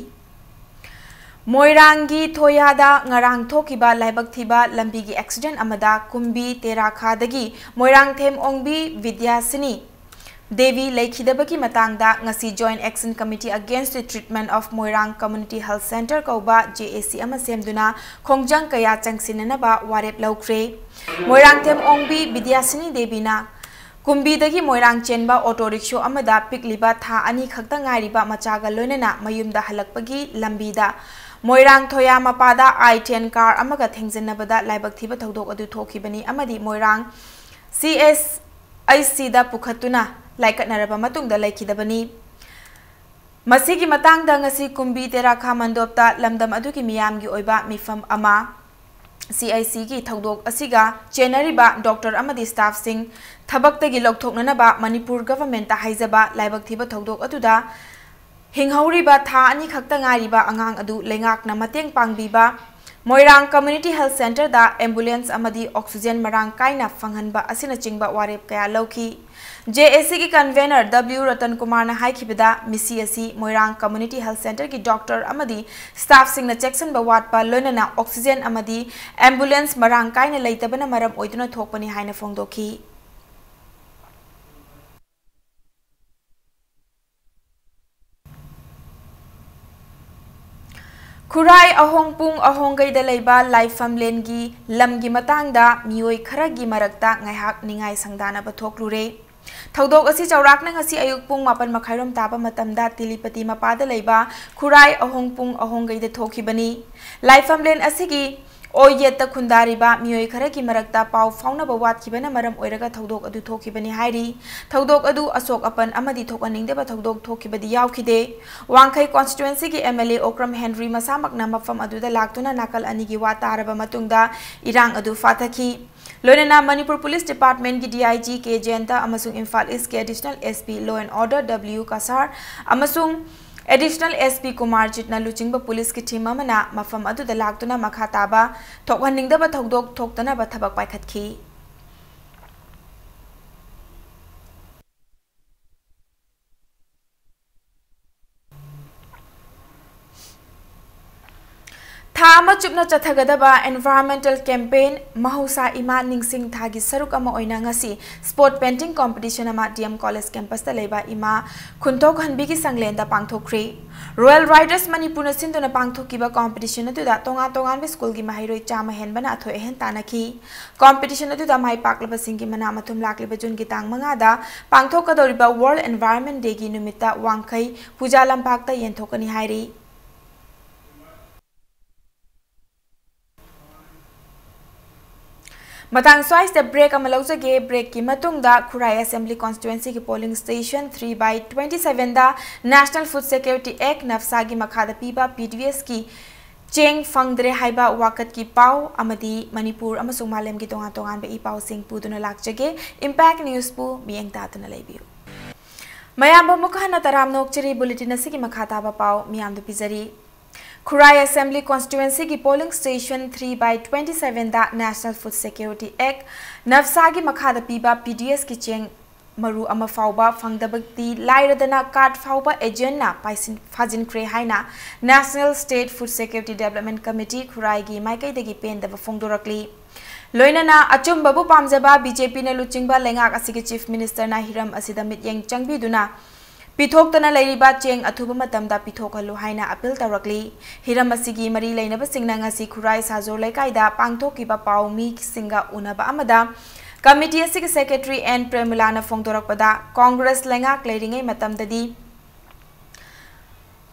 ꯃꯣꯏꯔꯥꯡꯒꯤ ꯊꯣꯌꯥꯗ ꯉꯔꯥꯡ ꯊꯣꯛꯈꯤꯕ ꯂꯥꯏꯕꯛ ꯊꯤꯕ ꯂꯝꯕꯤꯒꯤ ꯑꯦꯛꯁꯤꯗꯦꯟ ꯑꯃꯗ ꯀꯨꯝꯕꯤ ꯇꯦꯔꯥꯈꯥꯗꯒꯤ ꯃꯣꯏꯔꯥꯡꯊꯦꯝ ꯑꯣꯡꯕꯤ ꯕꯤꯗ꯭ꯌꯥꯁꯤꯅꯤ ꯗꯦꯕꯤ ꯂꯩꯈꯤꯗꯕꯒꯤ ꯃꯇꯥꯡꯗ ꯉꯁꯤ Joint Action Committee Against the Treatment of Moirang Community Health Centre ꯀꯧꯕ J A C ꯑꯃ ꯁꯦꯝꯗꯨꯅ ꯈꯣꯡꯖꯪ ꯀꯌꯥ ꯆꯪꯁꯤꯟꯅꯅꯕ ꯋꯥꯔꯦꯞ ꯂꯧꯈ꯭ꯔꯦ꯫ ꯃꯣꯏꯔꯥꯡꯊꯦꯝ ꯑꯣꯡꯕꯤ ꯕꯤꯗ꯭ꯌꯥꯁꯤꯅꯤ ꯗꯦꯕꯤꯅ ꯀꯨꯝꯕꯤꯗꯒꯤ ꯃꯣꯏꯔꯥꯡ ꯆꯦꯟꯕ ꯑꯣꯇꯣ ꯔꯤꯛꯁꯣ ꯑꯃꯗ ꯄꯤꯛꯂꯤꯕ ꯊꯥ ꯑꯅꯤ ꯈꯛꯇ ꯉꯥꯏꯔꯤꯕ ꯃꯆꯥꯒ ꯂꯣꯏꯅꯅ ꯃꯌꯨꯝꯗ ꯍꯜꯂꯛꯄꯒꯤ ꯂꯝꯕꯤꯗ ꯃꯣꯏꯔꯥꯡ ꯊꯣꯌꯥ ꯃꯄꯥꯗ I ten ꯀꯥꯔ ꯑꯃꯒ ꯊꯦꯡꯖꯤꯟꯅꯕꯗ ꯂꯥꯏꯕꯛ ꯊꯤꯕ ꯊꯧꯗꯣꯛ ꯑꯗꯨ ꯊꯣꯛꯈꯤꯕꯅꯤ ꯑꯃꯗꯤ ꯃꯣꯏꯔꯥꯡ C H I C ꯗ ꯄꯨꯈꯠꯇꯨꯅ ꯂꯥꯏꯀꯠꯅꯔꯕ ꯃꯇꯨꯡꯗ ꯂꯩꯈꯤꯗꯕꯅꯤ꯫ ꯃꯁꯤꯒꯤ ꯃꯇꯥꯡꯗ ꯉꯁꯤ ꯀꯨꯝꯕꯤ ꯇꯦꯔꯥꯈꯥ ꯃꯟꯗꯣꯞꯇ ꯂꯝꯗꯝ ꯑꯗꯨꯒꯤ ꯃꯤꯌꯥꯝꯒꯤ ꯑꯣꯏꯕ ꯃꯤꯐꯝ ꯑꯃ, C I C ꯒꯤ ꯊꯧꯗꯣꯛ ꯑꯁꯤꯒ ꯆꯦꯟꯅꯔꯤꯕ ꯗꯣꯛꯇꯔ ꯑꯃꯗꯤ ꯁ꯭ꯇꯥꯐꯁꯤꯡ ꯊꯕꯛꯇꯒꯤ ꯂꯧꯊꯣꯛꯅꯅꯕ ꯃꯅꯤꯄꯨꯔ ꯒꯚꯔꯟꯃꯦꯟꯠꯇ ꯍꯥꯏꯖꯕ ꯂꯥꯏꯕꯛ ꯊꯤꯕ ꯊꯧꯗꯣꯛ ꯑꯗꯨꯗ ꯍꯤꯡꯍꯧꯔꯤꯕ ꯊꯥ ꯑꯅꯤ ꯈꯛꯇ ꯉꯥꯏꯔꯤꯕ ꯑꯉꯥꯡ ꯑꯗꯨ ꯂꯩꯉꯥꯛꯅ ꯃꯇꯦꯡ ꯄꯥꯡꯕꯤꯕ, ꯃꯣꯏꯔꯥꯡ Community Health Centre ꯗ ambulance ꯑꯃꯗꯤ oxygen ꯃꯔꯥꯡ ꯀꯥꯏꯅ ꯐꯪꯍꯟꯕ ꯑꯁꯤꯅꯆꯤꯡꯕ ꯋꯥꯔꯦꯞ ꯀꯌꯥ ꯂꯧꯈꯤ꯫ J A C ꯒꯤ convener W ꯔꯇꯟ ꯀꯨꯃꯥꯔꯅ ꯍꯥꯏꯈꯤꯕꯗ, ꯃꯤꯁꯤ ꯑꯁꯤ ꯃꯣꯏꯔꯥꯡ Community Health Centre ꯒꯤ ꯗꯣꯛꯇꯔ ꯑꯃꯗꯤ ꯁ꯭ꯇꯥꯐꯁꯤꯡꯅ ꯆꯦꯛꯁꯤꯟꯕ ꯋꯥꯠꯄ, ꯂꯣꯏꯅꯅ oxygen ꯑꯃꯗꯤ ambulance ꯃꯔꯥꯡ ꯀꯥꯏꯅ ꯂꯩꯇꯕꯅ ꯃꯔꯝ ꯑꯣꯏꯗꯨꯅ ꯊꯣꯛꯄꯅꯤ ꯍꯥꯏꯅ ꯐꯣꯡꯗꯣꯛꯈꯤ꯫ ꯈꯨꯔꯥꯏ ꯑꯍꯣꯡꯄꯨꯡ ꯑꯍꯣꯡꯒꯩꯗ ꯂꯩꯕ ꯂꯥꯏꯐꯝꯂꯦꯟꯒꯤ ꯂꯝꯒꯤ ꯃꯇꯥꯡꯗ ꯃꯤꯑꯣꯏ ꯈꯔꯒꯤ ꯃꯔꯛꯇ ꯉꯥꯏꯍꯥꯛ ꯅꯤꯡꯉꯥꯏ ꯁꯪꯗꯥꯅꯕ ꯊꯣꯛꯂꯨꯔꯦ꯫ ꯊꯧꯗꯣꯛ ꯑꯁꯤ ꯆꯥꯎꯔꯥꯛꯅ ꯉꯁꯤ ꯑꯌꯨꯛ ꯄꯨꯡ ꯃꯥꯄꯟ ꯃꯈꯥꯏꯔꯣꯝ ꯇꯥꯕ ꯃꯇꯝꯗ ꯇꯤꯂꯤꯄꯇꯤ ꯃꯄꯥꯗ ꯂꯩꯕ ꯈꯨꯔꯥꯏ ꯑꯍꯣꯡꯄꯨꯡ ꯑꯍꯣꯡꯒꯩꯗ ꯊꯣꯛꯈꯤꯕꯅꯤ꯫ ꯂꯥꯏꯐꯝꯂꯦꯟ ꯑꯁꯤꯒꯤ ꯑꯣꯏ ꯌꯦꯠꯇ ꯈꯨꯟꯗꯥꯔꯤꯕ ꯃꯤꯑꯣꯏ ꯈꯔꯒꯤ ꯃꯔꯛꯇ ꯄꯥꯎ ꯐꯥꯎꯅꯕ ꯋꯥꯠꯈꯤꯕꯅ ꯃꯔꯝ ꯑꯣꯏꯔꯒ ꯊꯧꯗꯣꯛ ꯑꯗꯨ ꯊꯣꯛꯈꯤꯕꯅꯤ ꯍꯥꯏꯔꯤ꯫ ꯊꯧꯗꯣꯛ ꯑꯗꯨ ꯑꯁꯣꯛ ꯑꯄꯟ ꯑꯃꯗꯤ ꯊꯣꯛꯍꯟꯅꯤꯡꯗꯕ ꯊꯧꯗꯣꯛ ꯊꯣꯛꯈꯤꯕꯗꯤ ꯌꯥꯎꯈꯤꯗꯦ꯫ ꯋꯥꯡꯈꯩ constituency ꯒꯤ M L A Okram Henry ꯃꯁꯥꯃꯛꯅ ꯃꯐꯝ ꯑꯗꯨꯗ ꯂꯥꯛꯇꯨꯅ ꯅꯥꯀꯜ ꯑꯅꯤꯒꯤ ꯋꯥ ꯇꯥꯔꯕ ꯃꯇꯨꯡꯗ ꯏꯔꯥꯡ ꯑꯗꯨ ꯐꯥꯊꯈꯤ꯫ ꯂꯣꯏꯅꯅ ꯃꯅꯤꯄꯨꯔ ꯄꯨꯂꯤꯁ ꯗꯤꯄꯥꯔꯠꯃꯦꯟꯒꯤ D I G ꯀꯦ ꯖꯌꯟꯇ ꯑꯃꯁꯨꯡ ꯏꯝꯐꯥꯜ ꯏꯁꯀꯤ additional S P Law and Order W Cachar ꯑꯃꯁꯨꯡ ꯑꯦꯗꯤꯁꯅꯦꯜ S P ꯀꯨꯃꯥꯔꯖꯤꯠꯅ ꯂꯨꯆꯤꯡꯕ ꯄꯨꯂꯤꯁꯀꯤ ꯇꯤꯝ ꯑꯃꯅ ꯃꯐꯝ ꯑꯗꯨꯗ ꯂꯥꯛꯇꯨꯅ ꯃꯈꯥ ꯇꯥꯕ ꯊꯣꯛꯍꯟꯅꯤꯡꯗꯕ ꯊꯧꯗꯣꯛ ꯊꯣꯛꯇꯅꯕ ꯊꯕꯛ ꯄꯥꯏꯈꯠꯈꯤ꯫ ꯑꯃ ꯆꯨꯞꯅ ꯆꯠꯊꯒꯗꯕ environmental campaign ꯃꯍꯧꯁꯥ ꯏꯃꯥ ꯅꯤꯡꯁꯤꯡ ꯊꯥꯒꯤ ꯁꯔꯨꯛ ꯑꯃ ꯑꯣꯏꯅ ꯉꯁꯤ spot painting competition ꯑꯃ D M College campusꯇ ꯂꯩꯕ ꯏꯃꯥ ꯈꯨꯟꯊꯣꯛꯍꯟꯕꯤꯒꯤ ꯁꯪꯂꯦꯟꯗ ꯄꯥꯡꯊꯣꯛꯈ꯭ꯔꯤ꯫ Royal Riders ꯃꯅꯤꯄꯨꯔꯅ ꯁꯤꯟꯗꯨꯅ ꯄꯥꯡꯊꯣꯛꯈꯤꯕ competition ꯑꯗꯨꯗ ꯇꯣꯉꯥꯟ ꯇꯣꯉꯥꯟꯕ schoolꯒꯤ ꯃꯍꯩꯔꯣꯏ ꯆꯥꯝꯃ ꯍꯦꯟꯕꯅ ꯑꯊꯣꯏ ꯑꯍꯦꯟ ꯇꯥꯟꯅꯈꯤ꯫ Competition ꯑꯗꯨꯗ ꯃꯥꯏ ꯄꯥꯛꯂꯕꯁꯤꯡꯒꯤ ꯃꯅꯥ ꯃꯊꯨꯝ ꯂꯥꯛꯂꯤꯕ Juneꯒꯤ ꯇꯥꯡ ꯃꯉꯥꯗ ꯄꯥꯡꯊꯣꯛꯀꯗꯧꯔꯤꯕ World Environment Dayꯒꯤ ꯅꯨꯃꯤꯠꯇ ꯋꯥꯡꯈꯩ ꯄꯨꯖꯥ ꯂꯝꯄꯥꯛꯇ ꯌꯦꯟꯊꯣꯛꯀꯅꯤ ꯍꯥꯏꯔꯤ꯫ ꯃꯇꯥꯡ ꯁ꯭ꯋꯥꯏꯁꯤꯗ break ꯑꯃ ꯂꯧꯖꯒꯦ꯫ Breakꯀꯤ ꯃꯇꯨꯡꯗ ꯈꯨꯔꯥꯏ Assembly Constituencyꯒꯤ polling station three by twenty sevenꯗ National Food Security Act, NAFSAꯒꯤ ꯃꯈꯥꯗ ꯄꯤꯕ P D Sꯀꯤ ꯆꯦꯡ ꯐꯪꯗ꯭ꯔꯦ ꯍꯥꯏꯕ ꯋꯥꯀꯠꯀꯤ ꯄꯥꯎ ꯑꯃꯗꯤ ꯃꯅꯤꯄꯨꯔ ꯑꯃꯁꯨꯡ ꯃꯥꯂꯦꯝꯒꯤ ꯇꯣꯉꯥꯟ ꯇꯣꯉꯥꯟꯕ ꯏ ꯄꯥꯎꯁꯤꯡ ꯄꯨꯗꯨꯅ ꯂꯥꯛꯆꯒꯦ꯫ Impact Newsꯄꯨ ꯃꯤꯠꯌꯦꯡ ꯇꯥꯗꯨꯅ ꯂꯩꯕꯤꯌꯨ꯫ ꯃꯌꯥꯝꯕꯨ ꯑꯃꯨꯛ ꯍꯟꯅ ꯇꯔꯥꯝꯅ ꯑꯣꯛꯆꯔꯤ꯫ Bulletin ꯑꯁꯤꯒꯤ ꯃꯈꯥ ꯇꯥꯕ ꯄꯥꯎ ꯃꯤꯌꯥꯝꯗ ꯄꯤꯖꯔꯤ꯫ ꯈꯨꯔꯥꯏ Assembly Constituencyꯒꯤ polling station three by twenty sevenꯗ National Food Security Act, NAFSAꯒꯤ ꯃꯈꯥꯗ ꯄꯤꯕ P D Sꯀꯤ ꯆꯦꯡ ꯃꯔꯨ ꯑꯃ ꯐꯥꯎꯕ ꯐꯪꯗꯕꯗꯤ ꯂꯥꯏꯔꯗꯅ card ꯐꯥꯎꯕ agentꯅ ꯄꯥꯏꯁꯤꯟ-, ꯐꯥꯖꯤꯟꯈ꯭ꯔꯦ ꯍꯥꯏꯅ National State Food Security Development Committee ꯈꯨꯔꯥꯏꯒꯤ ꯃꯥꯏꯀꯩꯗꯒꯤ ꯄꯦꯟꯗꯕ ꯐꯣꯡꯗꯣꯔꯛꯂꯤ꯫ ꯂꯣꯏꯅꯅ ꯑꯆꯨꯝꯕꯕꯨ ꯄꯥꯝꯖꯕ BJPꯅ ꯂꯨꯆꯤꯡꯕ ꯂꯩꯉꯥꯛ ꯑꯁꯤꯒꯤ Chief Ministerꯅ ꯍꯤꯔꯝ ꯑꯁꯤꯗ ꯃꯤꯠꯌꯦꯡ ꯆꯪꯕꯤꯗꯨꯅ ꯄꯤꯊꯣꯛꯇꯅ ꯂꯩꯔꯤꯕ ꯆꯦꯡ ꯑꯊꯨꯕ ꯃꯇꯝꯗ ꯄꯤꯊꯣꯛꯍꯜꯂꯨ ꯍꯥꯏꯅ appeal ꯇꯧꯔꯛꯂꯤ꯫ ꯍꯤꯔꯝ ꯑꯁꯤꯒꯤ ꯃꯔꯤ ꯂꯩꯅꯕꯁꯤꯡꯅ ꯉꯁꯤ ꯈꯨꯔꯥꯏ ꯁꯥꯖꯣꯔ ꯂꯩꯀꯥꯏꯗ ꯄꯥꯡꯊꯣꯛꯈꯤꯕ ꯄꯥꯎ ꯃꯤꯁꯤꯡꯒ ꯎꯅꯕ ꯑꯃꯗ committee ꯑꯁꯤꯒꯤ Secretary N ꯄ꯭ꯔꯦꯃꯤꯂꯥꯅ ꯐꯣꯡꯗꯣꯔꯛꯄꯗ, Congress ꯂꯩꯉꯥꯛ ꯂꯩꯔꯤꯉꯩ ꯃꯇꯝꯗꯗꯤ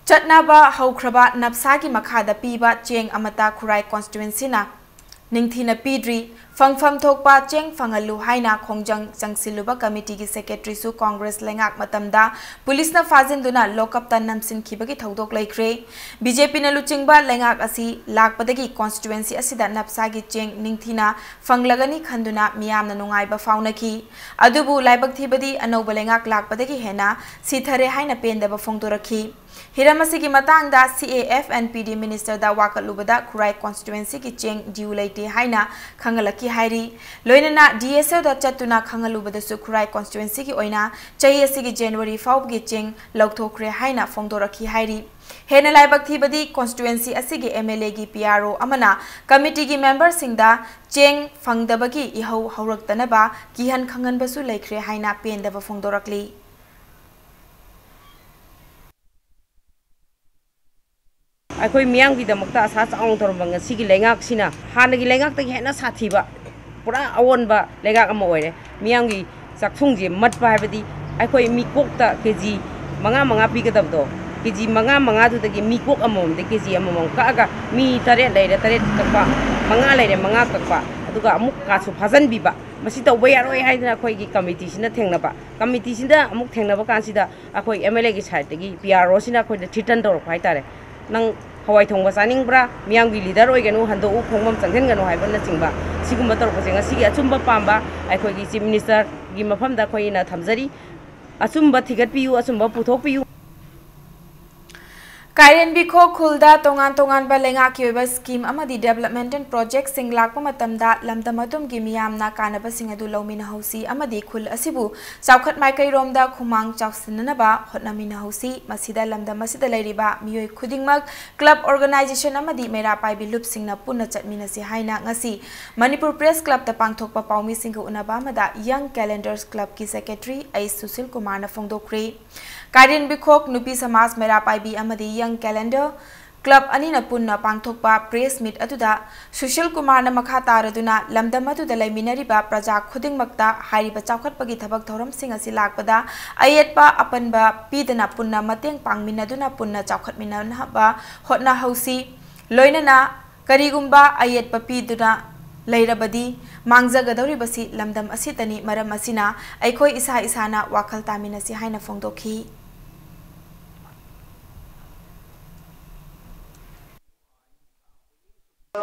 ꯆꯠꯅꯕ ꯍꯧꯈ꯭ꯔꯕ NAFSAꯒꯤ ꯃꯈꯥꯗ ꯄꯤꯕ ꯆꯦꯡ ꯑꯃꯠꯇ ꯈꯨꯔꯥꯏ constituencyꯅ ꯅꯤꯡꯊꯤꯅ ꯄꯤꯗ꯭ꯔꯤ꯫ ꯐꯪꯐꯝ ꯊꯣꯛꯄ ꯆꯦꯡ ꯐꯪꯍꯜꯂꯨ ꯍꯥꯏꯅ ꯈꯣꯡꯖꯪ ꯆꯪꯁꯤꯜꯂꯨꯕ committeeꯒꯤ Secretaryꯁꯨ Congress ꯂꯩꯉꯥꯛ ꯃꯇꯝꯗ policeꯅ ꯐꯥꯖꯤꯟꯗꯨꯅ lockupꯇ ꯅꯝꯁꯤꯟꯈꯤꯕꯒꯤ ꯊꯧꯗꯣꯛ ꯂꯩꯈ꯭ꯔꯦ꯫ BJPꯅ ꯂꯨꯆꯤꯡꯕ ꯂꯩꯉꯥꯛ ꯑꯁꯤ ꯂꯥꯛꯄꯗꯒꯤ constituency ꯑꯁꯤꯗ NAFSAꯒꯤ ꯆꯦꯡ ꯅꯤꯡꯊꯤꯅ ꯐꯪꯂꯒꯅꯤ ꯈꯟꯗꯨꯅ ꯃꯤꯌꯥꯝꯅ ꯅꯨꯡꯉꯥꯏꯕ ꯐꯥꯎꯅꯈꯤ꯫ ꯑꯗꯨꯕꯨ ꯂꯥꯏꯕꯛ ꯊꯤꯕꯗꯤ ꯑꯅꯧꯕ ꯂꯩꯉꯥꯛ ꯂꯥꯛꯄꯗꯒꯤ ꯍꯦꯟꯅ ꯁꯤꯊꯔꯦ ꯍꯥꯏꯅ ꯄꯦꯟꯗꯕ ꯐꯣꯡꯗꯣꯔꯛꯈꯤ꯫ ꯍꯤꯔꯝ ꯑꯁꯤꯒꯤ ꯃꯇꯥꯡꯗ C A F and P D ministerꯗ ꯋꯥꯀꯠꯂꯨꯕꯗ ꯈꯨꯔꯥꯏ constituencyꯒꯤ ꯆꯦꯡ due ꯂꯩꯇꯦ ꯍꯥꯏꯅ ꯈꯪꯍꯜꯂꯛꯈꯤ ꯍꯥꯏꯔꯤ꯫ ꯂꯣꯏꯅꯅ DSOꯗ ꯆꯠꯇꯨꯅ ꯈꯪꯍꯜꯂꯨꯕꯗꯁꯨ ꯈꯨꯔꯥꯏ constituencyꯒꯤ ꯑꯣꯏꯅ ꯆꯍꯤ ꯑꯁꯤꯒꯤ January ꯐꯥꯎꯕꯒꯤ ꯆꯦꯡ ꯂꯧꯊꯣꯛꯈ꯭ꯔꯦ ꯍꯥꯏꯅ ꯐꯣꯡꯗꯣꯔꯛꯈꯤ ꯍꯥꯏꯔꯤ꯫ ꯍꯦꯟꯅ ꯂꯥꯏꯕꯛ ꯊꯤꯕꯗꯤ constituency ꯑꯁꯤꯒꯤ M L A ꯒꯤ P R O ꯑꯃꯅ committee ꯒꯤ member ꯁꯤꯡꯗ ꯆꯦꯡ ꯐꯪꯗꯕꯒꯤ ꯏꯍꯧ ꯍꯧꯔꯛꯇꯅꯕ ꯀꯤꯍꯟ ꯈꯪꯍꯟꯕꯁꯨ ꯂꯩꯈ꯭ꯔꯦ ꯍꯥꯏꯅ ꯄꯦꯟꯗꯕ ꯐꯣꯡꯗꯣꯔꯛꯂꯤ꯫ ꯑꯩꯈꯣꯏ ꯃꯤꯌꯥꯝꯒꯤꯗꯃꯛꯇ ꯑꯁꯥ ꯆꯥꯎꯅ ꯇꯧꯔꯝꯕ ꯉꯁꯤꯒꯤ ꯂꯩꯉꯥꯛꯁꯤꯅ ꯍꯥꯟꯅꯒꯤ ꯂꯩꯉꯥꯛꯇꯒꯤ ꯍꯦꯟꯅ ꯁꯥꯊꯤꯕ, ꯄꯨꯔꯥ ꯑꯑꯣꯟꯕ ꯂꯩꯉꯥꯛ ꯑꯃ ꯑꯣꯏꯔꯦ꯫ ꯃꯤꯌꯥꯝꯒꯤ ꯆꯥꯛꯊꯨꯡꯁꯦ ꯃꯠꯄ ꯍꯥꯏꯕꯗꯤ ꯑꯩꯈꯣꯏ ꯃꯤꯀꯣꯛꯇ K G ꯃꯉꯥ ꯃꯉꯥ ꯄꯤꯒꯗꯕꯗꯣ, K G ꯃꯉꯥ ꯃꯉꯥꯗꯨꯗꯒꯤ ꯃꯤꯀꯣꯛ ꯑꯃꯃꯝꯗ K G ꯑꯃꯃꯝ ꯀꯛꯑꯒ ꯃꯤ ꯇꯔꯦꯠ ꯂꯩꯔꯦ, ꯇꯔꯦꯠ ꯀꯛꯄ, ꯃꯉꯥ ꯂꯩꯔꯦ, ꯃꯉꯥ ꯀꯛꯄ, ꯑꯗꯨꯒ ꯑꯃꯨꯛ ꯀꯥꯁꯨ ꯐꯥꯖꯤꯟꯕꯤꯕ, ꯃꯁꯤ ꯇꯧꯕ ꯌꯥꯔꯣꯏ ꯍꯥꯏꯗꯅ ꯑꯩꯈꯣꯏꯒꯤ committeeꯁꯤꯅ ꯊꯦꯡꯅꯕ꯫ Committeeꯁꯤꯗ ꯑꯃꯨꯛ ꯊꯦꯡꯅꯕ ꯀꯥꯟꯁꯤꯗ ꯑꯩꯈꯣꯏ M L A ꯒꯤ sideꯇꯒꯤ P R Oꯁꯤꯅ ꯑꯩꯈꯣꯏꯗ threaten ꯇꯧꯔꯛꯄ ꯍꯥꯏꯇꯥꯔꯦ꯫ "ꯅꯪ ꯍꯋꯥꯏ ꯊꯣꯡꯕ ꯆꯥꯅꯤꯡꯕ꯭ꯔꯥ? ꯃꯤꯌꯥꯝꯒꯤ leader ꯑꯣꯏꯒꯅꯨ, ꯍꯟꯗꯣꯛꯎ, ꯈꯣꯡꯕꯝ ꯆꯪꯁꯤꯟꯒꯅꯨ" ꯍꯥꯏꯕꯅꯆꯤꯡꯕ ꯁꯤꯒꯨꯝꯕ ꯇꯧꯔꯛꯄꯁꯦ ꯉꯁꯤꯒꯤ ꯑꯆꯨꯝꯕ ꯄꯥꯝꯕ ꯑꯩꯈꯣꯏꯒꯤ Chief Ministerꯒꯤ ꯃꯐꯝꯗ ꯑꯩꯈꯣꯏꯅ ꯊꯝꯖꯔꯤ꯫ ꯑꯆꯨꯝꯕ ꯊꯤꯒꯠꯄꯤꯌꯨ, ꯑꯆꯨꯝꯕ ꯄꯨꯊꯣꯛꯄꯤꯌꯨ꯫ ꯀꯥꯏꯔꯦꯟꯕꯤꯈꯣꯛ ꯈꯨꯜꯗ ꯇꯣꯉꯥꯟ ꯇꯣꯉꯥꯟꯕ ꯂꯩꯉꯥꯛꯀꯤ ꯑꯣꯏꯕ scheme ꯑꯃꯗꯤ developmental projectꯁꯤꯡ ꯂꯥꯛꯄ ꯃꯇꯝꯗ ꯂꯝꯗꯝ ꯑꯗꯨꯝꯒꯤ ꯃꯤꯌꯥꯝꯅ ꯀꯥꯟꯅꯕꯁꯤꯡ ꯑꯗꯨ ꯂꯧꯃꯤꯟꯅꯍꯧꯁꯤ ꯑꯃꯗꯤ ꯈꯨꯜ ꯑꯁꯤꯕꯨ ꯆꯥꯎꯈꯠ ꯃꯥꯏꯀꯩꯔꯣꯝꯗ ꯈꯨꯃꯥꯡ ꯆꯥꯎꯁꯤꯟꯅꯅꯕ ꯍꯣꯠꯅꯃꯤꯟꯅꯍꯧꯁꯤ꯫ ꯃꯁꯤꯗ ꯂꯝꯗꯝ ꯑꯁꯤꯗ ꯂꯩꯔꯤꯕ ꯃꯤꯑꯣꯏ ꯈꯨꯗꯤꯡꯃꯛ club, organisation ꯑꯃꯗꯤ ꯃꯩꯔꯥ ꯄꯥꯏꯕꯤ ꯂꯨꯞꯁꯤꯡꯅ ꯄꯨꯟꯅ ꯆꯠꯃꯤꯟꯅꯁꯤ ꯍꯥꯏꯅ ꯉꯁꯤ ꯃꯅꯤꯄꯨꯔ Press Clubꯇ ꯄꯥꯡꯊꯣꯛꯄ ꯄꯥꯎꯃꯤꯁꯤꯡꯒ ꯎꯅꯕ ꯑꯃꯗ Young Calendars Clubꯀꯤ Secretary H Sushil ꯀꯨꯃꯥꯔꯅ ꯐꯣꯡꯗꯣꯛꯈ꯭ꯔꯦ꯫ ꯀꯥꯏꯔꯦꯟꯕꯤꯈꯣꯛ ꯅꯨꯄꯤ ꯁꯃꯥꯖ ꯃꯩꯔꯥ ꯄꯥꯏꯕꯤ ꯑꯃꯗꯤ Young Calendar Club ꯑꯅꯤꯅ ꯄꯨꯟꯅ ꯄꯥꯡꯊꯣꯛꯄ press meet ꯑꯗꯨꯗ ꯁꯨꯁꯤꯜ ꯀꯨꯃꯥꯔꯅ ꯃꯈꯥ ꯇꯥꯔꯗꯨꯅ ꯂꯝꯗꯝ ꯑꯗꯨꯗ ꯂꯩꯃꯤꯟꯅꯔꯤꯕ ꯄ꯭ꯔꯖꯥ ꯈꯨꯗꯤꯡꯃꯛꯇ ꯍꯥꯏꯔꯤꯕ ꯆꯥꯎꯈꯠꯄꯒꯤ ꯊꯕꯛ ꯊꯧꯔꯝꯁꯤꯡ ꯑꯁꯤ ꯂꯥꯛꯄꯗ ꯑꯌꯦꯠꯄ ꯑꯄꯟꯕ ꯄꯤꯗꯅ ꯄꯨꯟꯅ ꯃꯇꯦꯡ ꯄꯥꯡꯃꯤꯟꯅꯗꯨꯅ ꯄꯨꯟꯅ ꯆꯥꯎꯈꯠꯃꯤꯟꯅꯅꯕ ꯍꯣꯠꯅꯍꯧꯁꯤ꯫ ꯂꯣꯏꯅꯅ ꯀꯔꯤꯒꯨꯝꯕ ꯑꯌꯦꯠꯄ ꯄꯤꯗꯨꯅ ꯂꯩꯔꯕꯗꯤ ꯃꯥꯡꯖꯒꯗꯧꯔꯤꯕꯁꯤ ꯂꯝꯗꯝ ꯑꯁꯤꯇꯅꯤ꯫ ꯃꯔꯝ ꯑꯁꯤꯅ ꯑꯩꯈꯣꯏ ꯏꯁꯥ ꯏꯁꯥꯅ ꯋꯥꯈꯜ ꯇꯥꯃꯤꯟꯅꯁꯤ ꯍꯥꯏꯅ ꯐꯣꯡꯗꯣꯛꯈꯤ꯫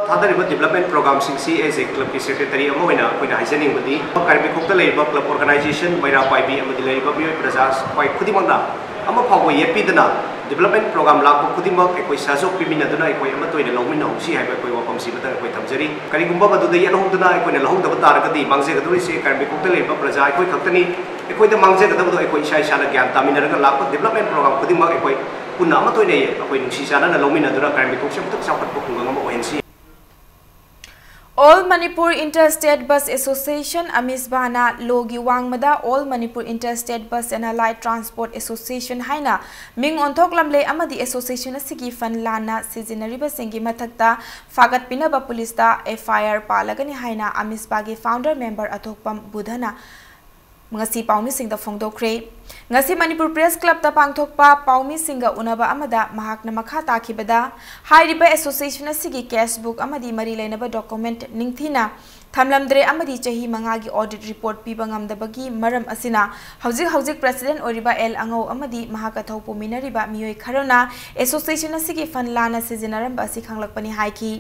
ꯊꯥꯗꯔꯤꯕ development programꯁꯤꯡꯁꯤ as a clubꯀꯤ secretary ꯑꯃ ꯑꯣꯏꯅ ꯑꯩꯈꯣꯏꯅ ꯍꯥꯏꯖꯅꯤꯡꯕꯗꯤ, ꯀꯥꯏꯔꯦꯟꯕꯤꯈꯣꯛꯇ ꯂꯩꯔꯤꯕ club organisation, ꯃꯩꯔꯥ ꯄꯥꯏꯕꯤ ꯑꯃꯗꯤ ꯂꯩꯔꯤꯕ ꯃꯤꯑꯣꯏ ꯄ꯭ꯔꯖꯥ ꯈ꯭ꯋꯥꯏ ꯈꯨꯗꯤꯡꯃꯛꯅ ꯑꯃ ꯐꯥꯎꯕ ꯌꯦꯠꯄꯤꯗꯅ development program ꯂꯥꯛꯄ ꯈꯨꯗꯤꯡꯃꯛ ꯑꯩꯈꯣꯏ ꯁꯍꯖꯣꯛ ꯄꯤꯃꯤꯟꯅꯗꯨꯅ ꯑꯩꯈꯣꯏ ꯑꯃꯠꯇ ꯑꯣꯏꯅ ꯂꯧꯃꯤꯟꯅꯍꯧꯁꯤ ꯍꯥꯏꯕ ꯑꯩꯈꯣꯏ ꯋꯥꯐꯝꯁꯤꯃꯇꯪ ꯑꯩꯈꯣꯏ ꯊꯝꯖꯔꯤ꯫ ꯀꯔꯤꯒꯨꯝꯕ ꯃꯗꯨꯗ ꯌꯦꯠꯍꯧꯗꯅ ꯑꯩꯈꯣꯏꯅ ꯂꯧꯍꯧꯗꯕ ꯇꯥꯔꯒꯗꯤ ꯃꯥꯡꯖꯒꯗꯧꯔꯤꯁꯦ ꯀꯥꯏꯔꯦꯟꯕꯤꯈꯣꯛꯇ ꯂꯩꯔꯤꯕ ꯄ꯭ꯔꯖꯥ ꯑꯩꯈꯣꯏ ꯈꯛꯇꯅꯤ꯫ ꯑꯩꯈꯣꯏꯗ ꯃꯥꯡꯖꯒꯗꯕꯗꯣ ꯑꯩꯈꯣꯏ ꯏꯁꯥ ꯏꯁꯥꯅ ꯒ꯭ꯌꯥꯟ ꯇꯥꯃꯤꯟꯅꯔꯒ ꯂꯥꯛꯄ development program ꯈꯨꯗꯤꯡꯃꯛ ꯑꯩꯈꯣꯏ ꯄꯨꯟꯅ ꯑꯃꯠꯇ ꯑꯣꯏꯅ ꯑꯩꯈꯣꯏ ꯅꯨꯡꯁꯤ ꯆꯥꯟꯅꯅ ꯂꯧꯃꯤꯟꯅꯗꯨꯅ ꯀ꯭ꯔꯥꯏꯝ ꯔꯦꯀꯣꯔꯗꯁꯦ ꯑꯃꯨꯛꯇꯪ ꯆꯥꯎꯈꯠꯄ ꯈꯨꯡꯒꯪ ꯑꯃ ꯑꯣꯏꯍꯟꯁꯤ꯫ All Manipur Inter-State Bus Association, ꯑꯃꯤꯁꯕꯥꯅ ꯂꯣꯒꯤ ꯋꯥꯡꯃꯗ All Manipur Inter-State Bus and Allied Transport Association ꯍꯥꯏꯅ ꯃꯤꯡ ꯑꯣꯟꯊꯣꯛꯂꯝꯂꯦ ꯑꯃꯗꯤ association ꯑꯁꯤꯒꯤ fund ꯂꯥꯟꯅ ꯁꯤꯖꯤꯟꯅꯔꯤꯕꯁꯤꯡꯒꯤ ꯃꯊꯛꯇ ꯐꯥꯒꯠꯄꯤꯅꯕ ꯄꯨꯂꯤꯁꯇ F I R ꯄꯥꯜꯂꯒꯅꯤ ꯍꯥꯏꯅ ꯑꯃꯤꯁꯕꯥꯒꯤ founder member ꯑꯊꯣꯛꯄꯝ ꯕꯨꯙꯅ ꯉꯁꯤ ꯄꯥꯎꯃꯤꯁꯤꯡꯗ ꯐꯣꯡꯗꯣꯛꯈ꯭ꯔꯦ꯫ ꯉꯁꯤ ꯃꯅꯤꯄꯨꯔ ꯄ꯭ꯔꯦꯁ ꯀ꯭ꯂꯕꯇ ꯄꯥꯡꯊꯣꯛꯄ ꯄꯥꯎꯃꯤꯁꯤꯡꯒ ꯎꯅꯕ ꯑꯃꯗ ꯃꯍꯥꯛꯅ ꯃꯈꯥ ꯇꯥꯈꯤꯕꯗ, ꯍꯥꯏꯔꯤꯕ association ꯑꯁꯤꯒꯤ cash book ꯑꯃꯗꯤ ꯃꯔꯤ ꯂꯩꯅꯕ document ꯅꯤꯡꯊꯤꯅ ꯊꯝꯂꯝꯗ꯭ꯔꯦ ꯑꯃꯗꯤ ꯆꯍꯤ ꯃꯉꯥꯒꯤ audit report ꯄꯤꯕ ꯉꯝꯗꯕꯒꯤ ꯃꯔꯝ ꯑꯁꯤꯅ ꯍꯧꯖꯤꯛ ꯍꯧꯖꯤꯛ president ꯑꯣꯏꯔꯤꯕ ꯑꯦꯜ ꯑꯉꯧ ꯑꯃꯗꯤ ꯃꯍꯥꯛꯀ ꯊꯧ ꯄꯨꯃꯤꯟꯅꯔꯤꯕ ꯃꯤꯑꯣꯏ ꯈꯔꯅ association ꯑꯁꯤꯒꯤ fund ꯂꯥꯟꯅ ꯁꯤꯖꯤꯟꯅꯔꯝꯕ ꯑꯁꯤ ꯈꯪꯂꯛꯄꯅꯤ ꯍꯥꯏꯈꯤ꯫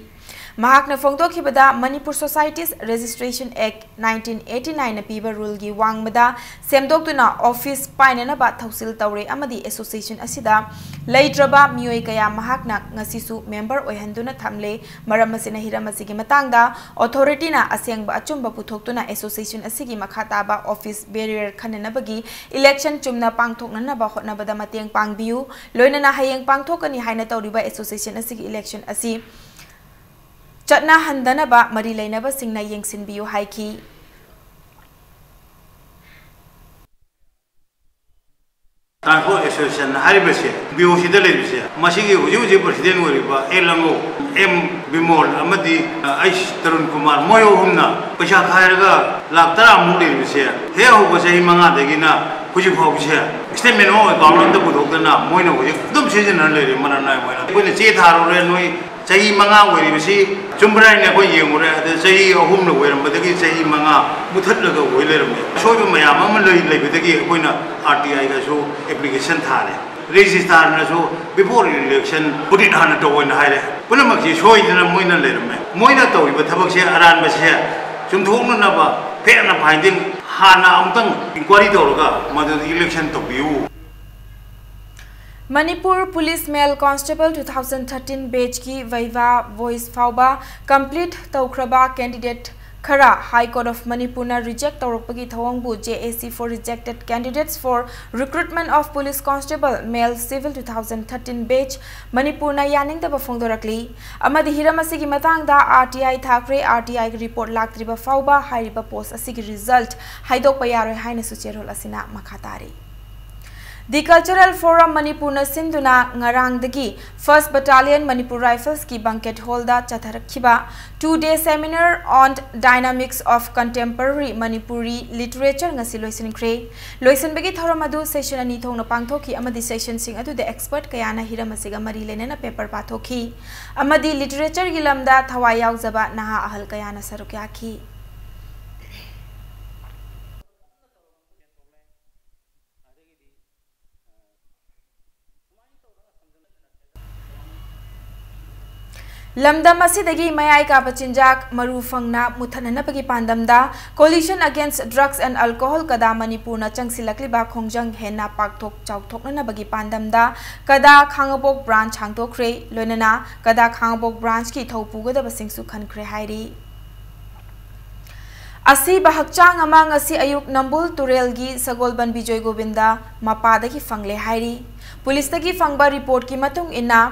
ꯃꯍꯥꯛꯅ ꯐꯣꯡꯗꯣꯛꯈꯤꯕꯗ, Manipur Societies Registration Act nineteen eighty nine ꯅ ꯄꯤꯕ ruleꯒꯤ ꯋꯥꯡꯃꯗ ꯁꯦꯝꯗꯣꯛꯇꯨꯅ office ꯄꯥꯏꯅꯅꯕ ꯊꯧꯁꯤꯜ ꯇꯧꯔꯦ ꯑꯃꯗꯤ association ꯑꯁꯤꯗ ꯂꯩꯇ꯭ꯔꯕ ꯃꯤꯑꯣꯏ ꯀꯌꯥ ꯃꯍꯥꯛꯅ ꯉꯁꯤꯁꯨ member ꯑꯣꯏꯍꯟꯗꯨꯅ ꯊꯝꯂꯦ꯫ ꯃꯔꯝ ꯑꯁꯤꯅ ꯍꯤꯔꯝ ꯑꯁꯤꯒꯤ ꯃꯇꯥꯡꯗ authorityꯅ ꯑꯁꯦꯡꯕ ꯑꯆꯨꯝꯕ ꯄꯨꯊꯣꯛꯇꯨꯅ association ꯑꯁꯤꯒꯤ ꯃꯈꯥ ꯇꯥꯕ office bearer ꯈꯟꯅꯅꯕꯒꯤ election ꯆꯨꯝꯅ ꯄꯥꯡꯊꯣꯛꯅꯅꯕ ꯍꯣꯠꯅꯕꯗ ꯃꯇꯦꯡ ꯄꯥꯡꯕꯤꯌꯨ꯫ ꯂꯣꯏꯅꯅ ꯍꯌꯦꯡ ꯄꯥꯡꯊꯣꯛꯀꯅꯤ ꯍꯥꯏꯅ ꯇꯧꯔꯤꯕ association ꯑꯁꯤꯒꯤ election ꯑꯁꯤ ꯆꯠꯅꯍꯟꯗꯅꯕ ꯃꯔꯤ ꯂꯩꯅꯕꯁꯤꯡꯅ ꯌꯦꯡꯁꯤꯟꯕꯤꯌꯨ ꯍꯥꯏꯈꯤ꯫ Transport Association ꯍꯥꯏꯔꯤꯕꯁꯦ B O Cꯗ ꯂꯩꯕꯁꯦ, ꯃꯁꯤꯒꯤ ꯍꯧꯖꯤꯛ ꯍꯧꯖꯤꯛ president ꯑꯣꯏꯔꯤꯕ ꯑꯦꯜ ꯑꯉꯧ, ꯑꯦꯝ ꯕꯤꯃꯣꯜ ꯑꯃꯗꯤ ꯑꯩꯆ ꯇꯔꯨꯟ ꯀꯨꯃꯥꯔ, ꯃꯣꯏ ꯑꯍꯨꯝꯅ ꯄꯩꯁꯥ ꯈꯥꯏꯔꯒ ꯂꯥꯛ ꯇꯔꯥꯃꯨꯛ ꯂꯩꯔꯤꯕꯁꯦ ꯍꯦꯛ ꯍꯧꯕ ꯆꯍꯤ ꯃꯉꯥꯗꯒꯤꯅ ꯍꯧꯖꯤꯛ ꯐꯥꯎꯕꯁꯦ statement of account ꯑꯝꯇ ꯄꯨꯊꯣꯛꯇꯅ ꯃꯣꯏꯅ ꯍꯧꯖꯤꯛ ꯑꯗꯨꯝ ꯁꯤꯖꯤꯟꯅꯔ ꯂꯩꯔꯦ꯫ ꯃꯔꯝ ꯅꯥꯏ ꯃꯣꯏꯅ ꯑꯩꯈꯣꯏꯅ ꯆꯦ ꯊꯥꯔꯨꯔꯦ, ꯅꯣꯏ ꯆꯍꯤ ꯃꯉꯥ ꯑꯣꯏꯔꯤꯕꯁꯤ ꯆꯨꯝꯕ꯭ꯔꯥ ꯍꯥꯏꯅ ꯑꯩꯈꯣꯏ ꯌꯦꯡꯉꯨꯔꯦ꯫ ꯑꯗ ꯆꯍꯤ ꯑꯍꯨꯝꯅ ꯑꯣꯏꯔꯝꯕꯗꯒꯤ ꯆꯍꯤ ꯃꯉꯥ ꯃꯨꯊꯠꯂꯒ ꯑꯣꯏ ꯂꯩꯔꯝꯃꯦ꯫ ꯑꯁꯣꯏꯕ ꯃꯌꯥꯝ ꯑꯃ ꯂꯩ-, ꯂꯩꯕꯗꯒꯤ ꯑꯩꯈꯣꯏꯅ R T I ꯒꯁꯨ application ꯊꯥꯔꯦ꯫ Registrarꯅꯁꯨ before election audit ꯍꯥꯟꯅ ꯇꯧꯑꯣꯅ ꯍꯥꯏꯔꯦ꯫ ꯄꯨꯝꯅꯃꯛꯁꯤ ꯁꯣꯏꯗꯅ ꯃꯣꯏꯅ ꯂꯩꯔꯝꯃꯦ꯫ ꯃꯣꯏꯅ ꯇꯧꯔꯤꯕ ꯊꯕꯛꯁꯦ ꯑꯔꯥꯟꯕꯁꯦ ꯆꯨꯝꯊꯣꯛꯅꯅꯕ fact and finding ꯍꯥꯟꯅ ꯑꯃꯨꯛꯇꯪ inquiry ꯇꯧꯔꯒ ꯃꯗꯨꯗ election ꯇꯧꯕꯤꯌꯨ꯫ Manipur Police Male Constable two thousand thirteen batchꯀꯤ viva voice ꯐꯥꯎꯕ complete ꯇꯧꯈ꯭ꯔꯕ candidate ꯈꯔ High Court of Manipurꯅ reject ꯇꯧꯔꯛꯄꯒꯤ ꯊꯧꯑꯣꯡꯕꯨ J A C for Rejected Candidates for Recruitment of Police Constable Male Civil two thousand thirteen batch ꯃꯅꯤꯄꯨꯔꯅ ꯌꯥꯅꯤꯡꯗꯕ ꯐꯣꯡꯗꯣꯔꯛꯂꯤ꯫ ꯑꯃꯗꯤ ꯍꯤꯔꯝ ꯑꯁꯤꯒꯤ ꯃꯇꯥꯡꯗ R T I ꯊꯥꯈ꯭ꯔꯦ, R T I ꯒꯤ report ꯂꯥꯛꯇ꯭ꯔꯤꯕ ꯐꯥꯎꯕ ꯍꯥꯏꯔꯤꯕ post ꯑꯁꯤꯒꯤ result ꯍꯥꯏꯗꯣꯛꯄ ꯌꯥꯔꯣꯏ ꯍꯥꯏꯅꯁꯨ ꯆꯦꯔꯣꯜ ꯑꯁꯤꯅ ꯃꯈꯥ ꯇꯥꯔꯤ꯫ The Cultural Forum ꯃꯅꯤꯄꯨꯔꯅ ꯁꯤꯟꯗꯨꯅ ꯉꯔꯥꯡꯗꯒꯤ First Battalion Manipur Riflesꯀꯤ banquet hallꯗ ꯆꯠꯊꯔꯛꯈꯤꯕ two day seminar on Dynamics of Contemporary Manipuri Literature ꯉꯁꯤ ꯂꯣꯏꯁꯤꯟꯈ꯭ꯔꯦ꯫ ꯂꯣꯏꯁꯤꯟꯕꯒꯤ ꯊꯧꯔꯝ ꯑꯗꯨ session ꯑꯅꯤ ꯊꯣꯛꯅ ꯄꯥꯡꯊꯣꯛꯈꯤ ꯑꯃꯗꯤ sessionꯁꯤꯡ ꯑꯗꯨꯗ expert ꯀꯌꯥꯅ ꯍꯤꯔꯝ ꯑꯁꯤꯒ ꯃꯔꯤ ꯂꯩꯅꯅ paper ꯄꯥꯊꯣꯛꯈꯤ ꯑꯃꯗꯤ literatureꯒꯤ ꯂꯝꯗ ꯊꯋꯥꯏ ꯌꯥꯎꯖꯕ ꯅꯍꯥ ꯑꯍꯜ ꯀꯌꯥꯅ ꯁꯔꯨꯛ ꯌꯥꯈꯤ꯫ ꯂꯝꯗꯝ ꯑꯁꯤꯗꯒꯤ ꯃꯌꯥꯏ ꯀꯥꯕ ꯆꯤꯟꯖꯥꯛ ꯃꯔꯨ ꯐꯪꯅ ꯃꯨꯠꯊꯠꯅꯅꯕꯒꯤ ꯄꯥꯟꯗꯝꯗ Coalition Against Drugs and Alcohol ꯀꯗꯥ ꯃꯅꯤꯄꯨꯔꯅ ꯆꯪꯁꯤꯜꯂꯛꯂꯤꯕ ꯈꯣꯡꯖꯪ ꯍꯦꯟꯅ ꯄꯥꯛꯊꯣꯛ ꯆꯥꯎꯊꯣꯛꯅꯅꯕꯒꯤ ꯄꯥꯟꯗꯝꯗ ꯀꯗꯥ ꯈꯥꯡꯉꯕꯣꯛ branch ꯍꯥꯡꯗꯣꯛꯈ꯭ꯔꯦ꯫ ꯂꯣꯏꯅꯅ ꯀꯗꯥ ꯈꯥꯡꯉꯕꯣꯛ branchꯀꯤ ꯊꯧ ꯄꯨꯒꯗꯕꯁꯤꯡꯁꯨ ꯈꯟꯈ꯭ꯔꯦ ꯍꯥꯏꯔꯤ꯫ ꯑꯁꯤꯕ ꯍꯛꯆꯥꯡ ꯑꯃ ꯉꯁꯤ ꯑꯌꯨꯛ ꯅꯝꯕꯨꯜ ꯇꯨꯔꯦꯜꯒꯤ ꯁꯒꯣꯜꯕꯟ ꯕꯤꯖꯣꯏ ꯒꯣꯕꯤꯟꯗ ꯃꯄꯥꯗꯒꯤ ꯐꯪꯂꯦ ꯍꯥꯏꯔꯤ꯫ ꯄꯨꯂꯤꯁꯇꯒꯤ ꯐꯪꯕ reportꯀꯤ ꯃꯇꯨꯡ ꯏꯟꯅ,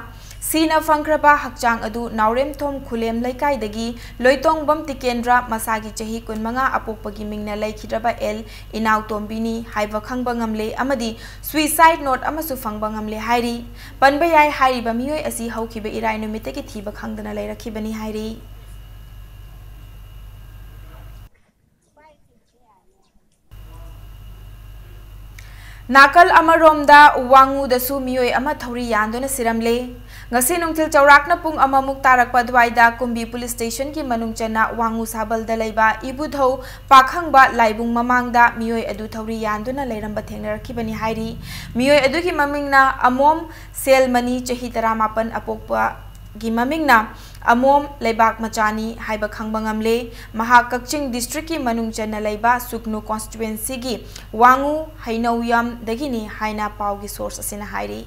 ꯁꯤꯅ ꯐꯪꯈ꯭ꯔꯕ ꯍꯛꯆꯥꯡ ꯑꯗꯨ ꯅꯥꯎꯔꯦꯝꯊꯣꯡ ꯈꯨꯂꯦꯝ ꯂꯩꯀꯥꯏꯗꯒꯤ ꯂꯣꯏꯇꯣꯡꯕꯝ ꯇꯤꯀꯦꯟꯗ꯭ꯔ, ꯃꯁꯥꯒꯤ ꯆꯍꯤ ꯀꯨꯟꯃꯉꯥ, ꯑꯄꯣꯛꯄꯒꯤ ꯃꯤꯡꯅ ꯂꯩꯈꯤꯗ꯭ꯔꯕ ꯑꯦꯜ ꯏꯅꯥꯎꯇꯣꯝꯕꯤꯅꯤ ꯍꯥꯏꯕ ꯈꯪꯕ ꯉꯝꯂꯦ ꯑꯃꯗꯤ suicide note ꯑꯃꯁꯨ ꯐꯪꯕ ꯉꯝꯂꯦ ꯍꯥꯏꯔꯤ꯫ ꯄꯟꯕ ꯌꯥꯏ, ꯍꯥꯏꯔꯤꯕ ꯃꯤꯑꯣꯏ ꯑꯁꯤ ꯍꯧꯈꯤꯕ ꯏꯔꯥꯏ ꯅꯨꯃꯤꯠꯇꯒꯤ ꯊꯤꯕ ꯈꯪꯗꯅ ꯂꯩꯔꯛꯈꯤꯕꯅꯤ ꯍꯥꯏꯔꯤ꯫ ꯅꯥꯀꯜ ꯑꯃꯔꯣꯝꯗ ꯋꯥꯉꯨꯗꯁꯨ ꯃꯤꯑꯣꯏ ꯑꯃ ꯊꯧꯔꯤ ꯌꯥꯟꯗꯨꯅ ꯁꯤꯔꯝꯂꯦ꯫ ꯉꯁꯤ ꯅꯨꯡꯊꯤꯜ ꯆꯥꯎꯔꯥꯛꯅ ꯄꯨꯡ ꯑꯃꯃꯨꯛ ꯇꯥꯔꯛꯄ ꯑꯗꯨꯋꯥꯏꯗ ꯀꯨꯝꯕꯤ police stationꯒꯤ ꯃꯅꯨꯡ ꯆꯟꯅ ꯋꯥꯉꯨ ꯁꯥꯕꯜꯗ ꯂꯩꯕ ꯏꯕꯨꯙꯧ ꯄꯥꯈꯪꯕ ꯂꯥꯏꯕꯨꯡ ꯃꯃꯥꯡꯗ ꯃꯤꯑꯣꯏ ꯑꯗꯨ ꯊꯧꯔꯤ ꯌꯥꯟꯗꯨꯅ ꯂꯩꯔꯝꯕ ꯊꯦꯡꯅꯔꯛꯈꯤꯕꯅꯤ ꯍꯥꯏꯔꯤ꯫ ꯃꯤꯑꯣꯏ ꯑꯗꯨꯒꯤ ꯃꯃꯤꯡꯅ ꯑꯃꯣꯝ ꯁꯦꯜꯃꯅꯤ, ꯆꯍꯤ ꯇꯔꯥꯃꯥꯄꯟ, ꯑꯄꯣꯛꯄꯒꯤ ꯃꯃꯤꯡꯅ ꯑꯃꯣꯝ ꯂꯩꯕꯥꯛ ꯃꯆꯥꯅꯤ ꯍꯥꯏꯕ ꯈꯪꯕ ꯉꯝꯂꯦ꯫ ꯃꯍꯥꯛ ꯀꯛꯆꯤꯡ districtꯀꯤ ꯃꯅꯨꯡ ꯆꯟꯅ ꯂꯩꯕ ꯁꯨꯛꯅꯨ constituencyꯒꯤ ꯋꯥꯉꯨ ꯍꯩꯅꯧꯌꯝꯗꯒꯤꯅꯤ ꯍꯥꯏꯅ ꯄꯥꯎꯒꯤ source ꯑꯁꯤꯅ ꯍꯥꯏꯔꯤ꯫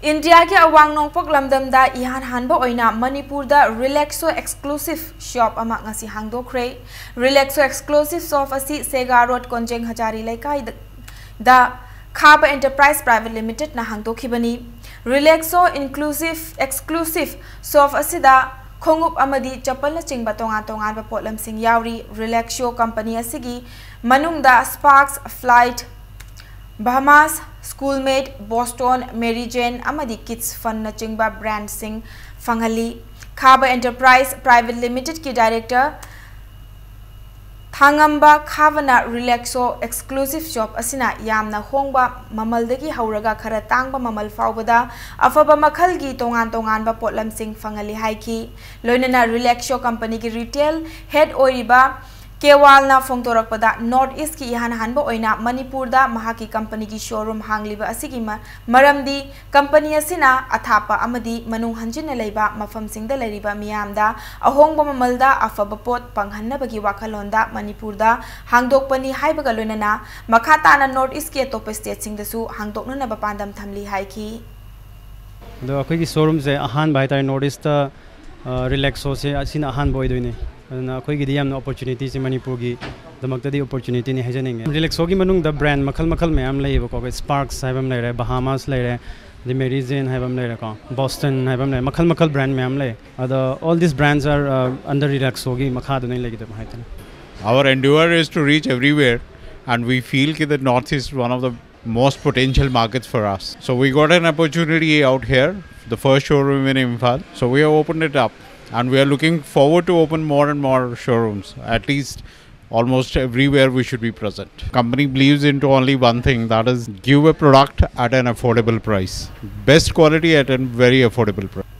ꯏꯟꯗꯤꯌꯥꯒꯤ ꯑꯋꯥꯡ ꯅꯣꯡꯄꯣꯛ ꯂꯝꯗꯝꯗ ꯏꯍꯥꯟ ꯍꯥꯟꯕ ꯑꯣꯏꯅ ꯃꯅꯤꯄꯨꯔꯗ ꯔꯤꯂꯦꯛꯁꯣ ꯑꯦꯛꯁꯀ꯭ꯂꯨꯁꯤꯚ ꯁꯣꯞ ꯑꯃ ꯉꯁꯤ ꯍꯥꯡꯗꯣꯛꯈ꯭ꯔꯦ꯫ ꯔꯤꯂꯦꯛꯁꯣ ꯑꯦꯛꯁꯀ꯭ꯂꯨꯁꯤꯚ ꯁꯣꯞ ꯑꯁꯤ ꯁꯦꯒꯥ ꯔꯣꯗ, ꯀꯣꯟꯖꯦꯡ ꯍꯖꯥꯔꯤ ꯂꯩꯀꯥꯏꯗ ꯈꯥꯕ ꯑꯦꯟꯇꯔꯄ꯭ꯔꯥꯏꯁ ꯄ꯭ꯔꯥꯏꯚꯦꯠ ꯂꯤꯃꯤꯇꯦꯗꯅ ꯍꯥꯡꯗꯣꯛꯈꯤꯕꯅꯤ꯫ ꯔꯤꯂꯦꯛꯁꯣ ꯏꯟꯀ꯭ꯂꯨꯁꯤꯚ ꯑꯦꯛꯁꯀ꯭ꯂꯨꯁꯤꯚ ꯁꯣꯞ ꯑꯁꯤꯗ ꯈꯣꯡꯎꯞ ꯑꯃꯗꯤ ꯆꯄꯜꯅꯆꯤꯡꯕ ꯇꯣꯉꯥꯟ ꯇꯣꯉꯥꯟꯕ ꯄꯣꯠꯂꯝꯁꯤꯡ ꯌꯥꯎꯔꯤ꯫ ꯔꯤꯂꯦꯛꯁꯣ ꯀꯝꯄꯅꯤ ꯑꯁꯤꯒꯤ ꯃꯅꯨꯡꯗ ꯁ꯭ꯄꯥꯔꯛꯁ, ꯐ꯭ꯂꯥꯏꯠ, ꯕꯍꯃꯥꯁ, ꯁ꯭ꯀꯨꯜꯃꯦꯠ, ꯕꯣꯁꯇꯣꯟ, ꯃꯦꯔꯤ ꯖꯦꯟ ꯑꯃꯗꯤ ꯀꯤꯠꯁ ꯐꯟꯅꯆꯤꯡꯕ ꯕ꯭ꯔꯥꯟꯗꯁꯤꯡ ꯐꯪꯍꯜꯂꯤ꯫ ꯈꯥꯕ ꯑꯦꯟꯇꯔꯄ꯭ꯔꯥꯏꯁ ꯄ꯭ꯔꯥꯏꯚꯦꯠ ꯂꯤꯃꯤꯇꯦꯗꯀꯤ ꯗꯥꯏꯔꯦꯛꯇꯔ ꯊꯥꯉꯝꯕ ꯈꯥꯕꯅ ꯔꯤꯂꯦꯛꯁꯣ ꯑꯦꯛꯁꯀ꯭ꯂꯨꯁꯤꯚ ꯁꯣꯞ ꯑꯁꯤꯅ ꯌꯥꯝꯅ ꯍꯣꯡꯕ ꯃꯃꯜꯗꯒꯤ ꯍꯧꯔꯒ ꯈꯔ ꯇꯥꯡꯕ ꯃꯃꯜ ꯐꯥꯎꯕꯗ ꯑꯐꯕ ꯃꯈꯜꯒꯤ ꯇꯣꯉꯥꯟ ꯇꯣꯉꯥꯟꯕ ꯄꯣꯠꯂꯝꯁꯤꯡ ꯐꯪꯍꯜꯂꯤ ꯍꯥꯏꯈꯤ꯫ ꯂꯣꯏꯅꯅ ꯔꯤꯂꯦꯛꯁꯣ ꯀꯝꯄꯅꯤꯒꯤ ꯔꯤꯇꯦꯜ ꯍꯦꯗ ꯑꯣꯏꯔꯤꯕ ꯀꯦꯋꯥꯜꯅ ꯐꯣꯡꯗꯣꯔꯛꯄꯗ, ꯅꯣꯔꯠ ꯏꯁꯀꯤ ꯏꯍꯥꯟ ꯍꯥꯟꯕ ꯑꯣꯏꯅ ꯃꯅꯤꯄꯨꯔꯗ ꯃꯍꯥꯛꯀꯤ ꯀꯝꯄꯅꯤꯒꯤ ꯁꯣꯔꯨꯝ ꯍꯥꯡꯂꯤꯕ ꯑꯁꯤꯒꯤ ꯃ-, ꯃꯔꯝꯗꯤ ꯀꯝꯄꯅꯤ ꯑꯁꯤꯅ ꯑꯊꯥꯞꯄ ꯑꯃꯗꯤ ꯃꯅꯨꯡ ꯍꯟꯖꯤꯟꯅ ꯂꯩꯕ ꯃꯐꯝꯁꯤꯡꯗ ꯂꯩꯔꯤꯕ ꯃꯤꯌꯥꯝꯗ ꯑꯍꯣꯡꯕ ꯃꯃꯜꯗ ꯑꯐꯕ ꯄꯣꯠ ꯐꯪꯍꯟꯅꯕꯒꯤ ꯋꯥꯈꯜꯂꯣꯟꯗ ꯃꯅꯤꯄꯨꯔꯗ ꯍꯥꯡꯗꯣꯛꯄꯅꯤ ꯍꯥꯏꯕꯒ ꯂꯣꯏꯅꯅ ꯃꯈꯥ ꯇꯥꯅ ꯅꯣꯔꯠ ꯏꯁꯀꯤ ꯑꯇꯣꯞꯄ ꯁ꯭ꯇꯦꯠꯁꯤꯡꯗꯁꯨ ꯍꯥꯡꯗꯣꯛꯅꯅꯕ ꯄꯥꯟꯗꯝ ꯊꯝꯂꯤ ꯍꯥꯏꯈꯤ꯫ ꯑꯗꯣ ꯑꯩꯈꯣꯏꯒꯤ ꯁꯣꯔꯨꯝꯁꯦ ꯑꯍꯥꯟꯕ ꯍꯥꯏꯇꯥꯔꯦ, ꯅꯣꯔꯠ ꯏꯁꯇ ꯔꯤꯂꯦꯛꯁꯣꯁꯦ ꯑꯁꯤꯅ ꯑꯍꯥꯟꯕ ꯑꯣꯏꯗꯣꯏꯅꯦ꯫ ꯑꯗꯨꯅ ꯑꯩꯈꯣꯏꯒꯤꯗꯤ ꯌꯥꯝꯅ ꯑꯣꯄꯣꯔꯆꯨꯅꯤꯇꯤꯁꯦ ꯃꯅꯤꯄꯨꯔꯒꯤꯗꯃꯛꯇꯗꯤ ꯑꯣꯄꯣꯔꯆꯨꯅꯤꯇꯤꯅꯤ ꯍꯥꯏꯖꯅꯤꯡꯉꯦ꯫ ꯔꯤꯂꯦꯛꯁꯣꯒꯤ ꯃꯅꯨꯡꯗ ꯕ꯭ꯔꯥꯟ ꯃꯈꯜ ꯃꯈꯜ ꯃꯌꯥꯝ ꯂꯩꯌꯦꯕꯀꯣ꯫ ꯑꯩꯈꯣꯏ ꯁ꯭ꯄꯥꯔꯛꯁ ꯍꯥꯏꯕ ꯑꯃ ꯂꯩꯔꯦ, ꯕꯍꯥꯃꯥꯁ ꯂꯩꯔꯦ, ꯑꯗꯩ ꯃꯦꯔꯤ ꯖꯦꯟ ꯍꯥꯏꯕ ꯑꯃ ꯂꯩꯔꯦꯀꯣ, ꯕꯣꯁꯇꯟ ꯍꯥꯏꯕ ꯑꯃ ꯂꯩꯔꯦ, ꯃꯈꯜ ꯃꯈꯜ ꯕ꯭ꯔꯥꯟ ꯃꯌꯥꯝ ꯂꯩ꯫ ꯑꯗꯣ all these brands are under ꯔꯤꯂꯦꯛꯁꯣꯒꯤ ꯃꯈꯥꯗ ꯂꯣꯏ ꯂꯩꯒꯗꯕ ꯍꯥꯏꯇꯥꯔꯦ꯫ Our endeavor is to reach everywhere, and we feel that Northeast is one of the most potential markets for us. So we got an opportunity out here, the first showroom in Imphal. So we have opened it up, and we are looking forward to open more and more showrooms. At least almost everywhere we should be present. Company believes into only one thing, that is give a product at an affordable price. Best quality at a very affordable price.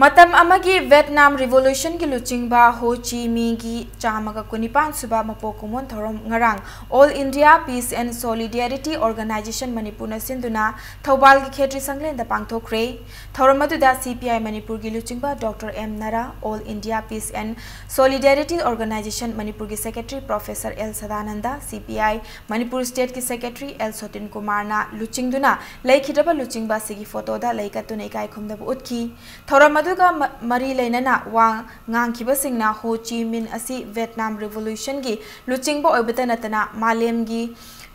ꯃꯇꯝ ꯑꯃꯒꯤ ꯚꯦꯠꯅꯥꯝ ꯔꯤꯚꯣꯂꯨꯁꯟꯒꯤ ꯂꯨꯆꯤꯡꯕ ꯍꯣ ꯆꯤ ꯃꯤꯟꯒꯤ ꯆꯥꯝꯃꯒ ꯀꯨꯟꯅꯤꯄꯥꯟ ꯁꯨꯕ ꯃꯄꯣꯛ ꯀꯨꯝꯑꯣꯟ ꯊꯧꯔꯝ ꯉꯔꯥꯡ All India Peace and Solidarity Organization ꯃꯅꯤꯄꯨꯔꯅ ꯁꯤꯟꯗꯨꯅ ꯊꯧꯕꯥꯜꯒꯤ ꯈꯦꯇ꯭ꯔꯤ ꯁꯪꯂꯦꯟꯗ ꯄꯥꯡꯊꯣꯛꯈ꯭ꯔꯦ꯫ ꯊꯧꯔꯝ ꯑꯗꯨꯗ ꯁꯤ ꯄꯤ ꯑꯥꯏ ꯃꯅꯤꯄꯨꯔꯒꯤ ꯂꯨꯆꯤꯡꯕ doctor M Nara, All India Peace and Solidarity Organization ꯃꯅꯤꯄꯨꯔꯒꯤ secretary professor L Sadanand, C P ꯑꯥꯏ ꯃꯅꯤꯄꯨꯔ ꯁ꯭ꯇꯦꯠꯀꯤ ꯁꯦꯀ꯭ꯔꯦꯇꯔꯤ ꯑꯦꯜ ꯁꯣꯇꯤꯟ ꯀꯨꯃꯥꯔꯅ ꯂꯨꯆꯤꯡꯗꯨꯅ ꯂꯩꯈꯤꯗ꯭ꯔꯕ ꯂꯨꯆꯤꯡꯕ ꯑꯁꯤꯒꯤ ꯐꯣꯇꯣꯗ ꯂꯩ ꯀꯠꯇꯨꯅ ꯏꯀꯥꯏ ꯈꯨꯝꯅꯕ ꯎꯠꯈꯤ꯫ ꯊꯧꯔꯝ ꯑꯗꯨꯒ ꯃ-, ꯃꯔꯤ ꯂꯩꯅꯅ ꯋꯥ ꯉꯥꯡꯈꯤꯕꯁꯤꯡꯅ ꯍꯣ ꯆꯤ ꯃꯤꯟ ꯑꯁꯤ ꯚꯦꯠꯅꯥꯝ ꯔꯤꯚꯣꯂꯨꯁꯟꯒꯤ ꯂꯨꯆꯤꯡꯕ ꯑꯣꯏꯕꯇ ꯅꯠꯇꯅ ꯃꯥꯂꯦꯝꯒꯤ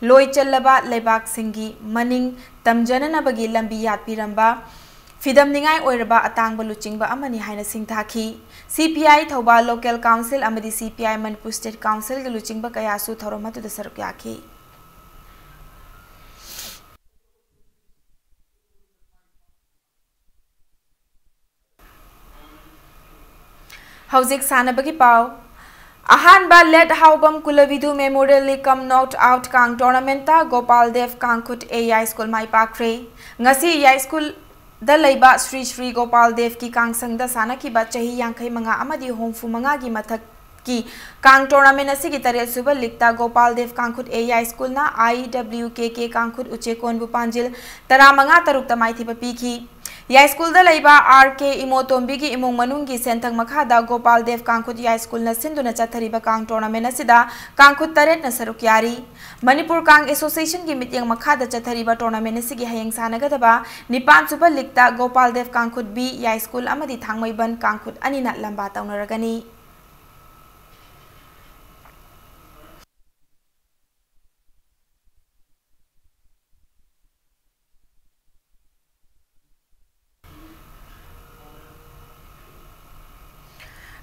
ꯂꯣꯏ ꯆꯜꯂꯕ ꯂꯩꯕꯥꯛꯁꯤꯡꯒꯤ ꯃꯅꯤꯡ ꯇꯝꯖꯅꯅꯕꯒꯤ ꯂꯝꯕꯤ ꯌꯥꯠꯄꯤꯔꯝꯕ ꯐꯤꯗꯝꯅꯤꯡꯉꯥꯏ ꯑꯣꯏꯔꯕ ꯑꯇꯥꯡꯕ ꯂꯨꯆꯤꯡꯕ ꯑꯃꯅꯤ ꯍꯥꯏꯅ ꯁꯤꯡꯊꯥꯈꯤ꯫ ꯁꯤ ꯄꯤ ꯑꯥꯏ ꯊꯧꯕꯥꯜ ꯂꯣꯀꯦꯜ ꯀꯥꯎꯟꯁꯤꯜ ꯑꯃꯗꯤ ꯁꯤ ꯄꯤ ꯑꯥꯏ ꯃꯅꯤꯄꯨꯔ ꯁ꯭ꯇꯦꯠ ꯀꯥꯎꯟꯁꯤꯜꯒꯤ ꯂꯨꯆꯤꯡꯕ ꯀꯌꯥꯁꯨ ꯊꯧꯔꯝ ꯑꯗꯨꯗ ꯁꯔꯨꯛ ꯌꯥꯈꯤ꯫ ꯍꯧꯖꯤꯛ ꯁꯥꯟꯅꯕꯒꯤ ꯄꯥꯎ꯫ ꯑꯍꯥꯟꯕ ꯂꯦꯠ ꯍꯥꯎꯕꯝ ꯀꯨꯂꯕꯤꯗꯨ ꯃꯦꯃꯣꯔꯤꯌꯦꯜ ꯂꯤꯛ ꯀꯝ ꯅꯣꯛ ꯑꯥꯎꯠ ꯀꯥꯡ ꯇꯣꯔꯅꯥꯃꯦꯟꯠꯇ ꯒꯣꯄꯥꯜ ꯗꯦꯕ ꯀꯥꯡꯈꯨꯠ ꯑꯦ ꯌꯥꯏꯁ꯭ꯀꯨꯜ ꯃꯥꯏ ꯄꯥꯛꯈ꯭ꯔꯦ꯫ ꯉꯁꯤ ꯌꯥꯏꯁ꯭ꯀꯨꯜꯗ ꯂꯩꯕ ꯁ꯭ꯔꯤ ꯁ꯭ꯔꯤ ꯒꯣꯄꯥꯜ ꯗꯦꯕꯀꯤ ꯀꯥꯡꯁꯪꯗ ꯁꯥꯟꯅꯈꯤꯕ ꯆꯍꯤ ꯌꯥꯡꯈꯩ ꯃꯉꯥ ꯑꯃꯗꯤ ꯍꯨꯝꯐꯨ ꯃꯉꯥꯒꯤ ꯃꯊꯛ ꯀꯤ ꯀꯥꯡ ꯇꯣꯔꯅꯥꯃꯦꯟꯠ ꯑꯁꯤꯒꯤ ꯇꯔꯦꯠ ꯁꯨꯕ ꯂꯤꯛꯇ ꯒꯣꯄꯥꯜ ꯗꯦꯕ ꯀꯥꯡꯈꯨꯠ ꯑꯦ ꯌꯥꯏꯁ꯭ꯀꯨꯜꯅ ꯑꯥꯏ ꯗꯕ꯭ꯂꯤꯎ ꯀꯦ ꯀꯦ ꯀꯥꯡꯈꯨꯠ ꯎꯆꯦꯀꯣꯟꯕꯨ ꯄꯥꯟꯖꯤꯜ ꯇꯔꯥꯃꯉꯥ ꯇꯔꯨꯛꯇ ꯃꯥꯏꯊꯤꯕ ꯄꯤꯈꯤ꯫ ꯌꯥꯏꯁ꯭ꯀꯨꯜꯗ ꯂꯩꯕ ꯑꯥꯔ ꯀꯦ ꯏꯃꯣꯇꯣꯝꯕꯤꯒꯤ ꯏꯃꯨꯡ ꯃꯅꯨꯡꯒꯤ ꯁꯦꯟꯊꯪ ꯃꯈꯥꯗ ꯒꯣꯄꯥꯜ ꯗꯦꯕ ꯀꯥꯡꯈꯨꯠ ꯌꯥꯏꯁ꯭ꯀꯨꯜꯅ ꯁꯤꯟꯗꯨꯅ ꯆꯠꯊꯔꯤꯕ ꯀꯥꯡ ꯇꯣꯔꯅꯥꯃꯦꯟꯠ ꯑꯁꯤꯗ ꯀꯥꯡꯈꯨꯠ ꯇꯔꯦꯠꯅ ꯁꯔꯨꯛ ꯌꯥꯔꯤ꯫ ꯃꯅꯤꯄꯨꯔ ꯀꯥꯡ ꯑꯦꯁꯣꯁꯤꯌꯦꯁꯟꯒꯤ ꯃꯤꯠꯌꯦꯡ ꯃꯈꯥꯗ ꯆꯠꯊꯔꯤꯕ ꯇꯣꯔꯅꯥꯃꯦꯟꯠ ꯑꯁꯤꯒꯤ ꯍꯌꯦꯡ ꯁꯥꯟꯅꯒꯗꯕ ꯅꯤꯄꯥꯟ ꯁꯨꯕ ꯂꯤꯛꯇ ꯒꯣꯄꯥꯜ ꯗꯦꯕ ꯀꯥꯡꯈꯨꯠ ꯕꯤ ꯌꯥꯏꯁ꯭ꯀꯨꯜ ꯑꯃꯗꯤ ꯊꯥꯡꯃꯩꯕꯟ ꯀꯥꯡꯈꯨꯠ ꯑꯅꯤꯅ ꯂꯝꯕꯥ ꯇꯧꯅꯔꯒꯅꯤ꯫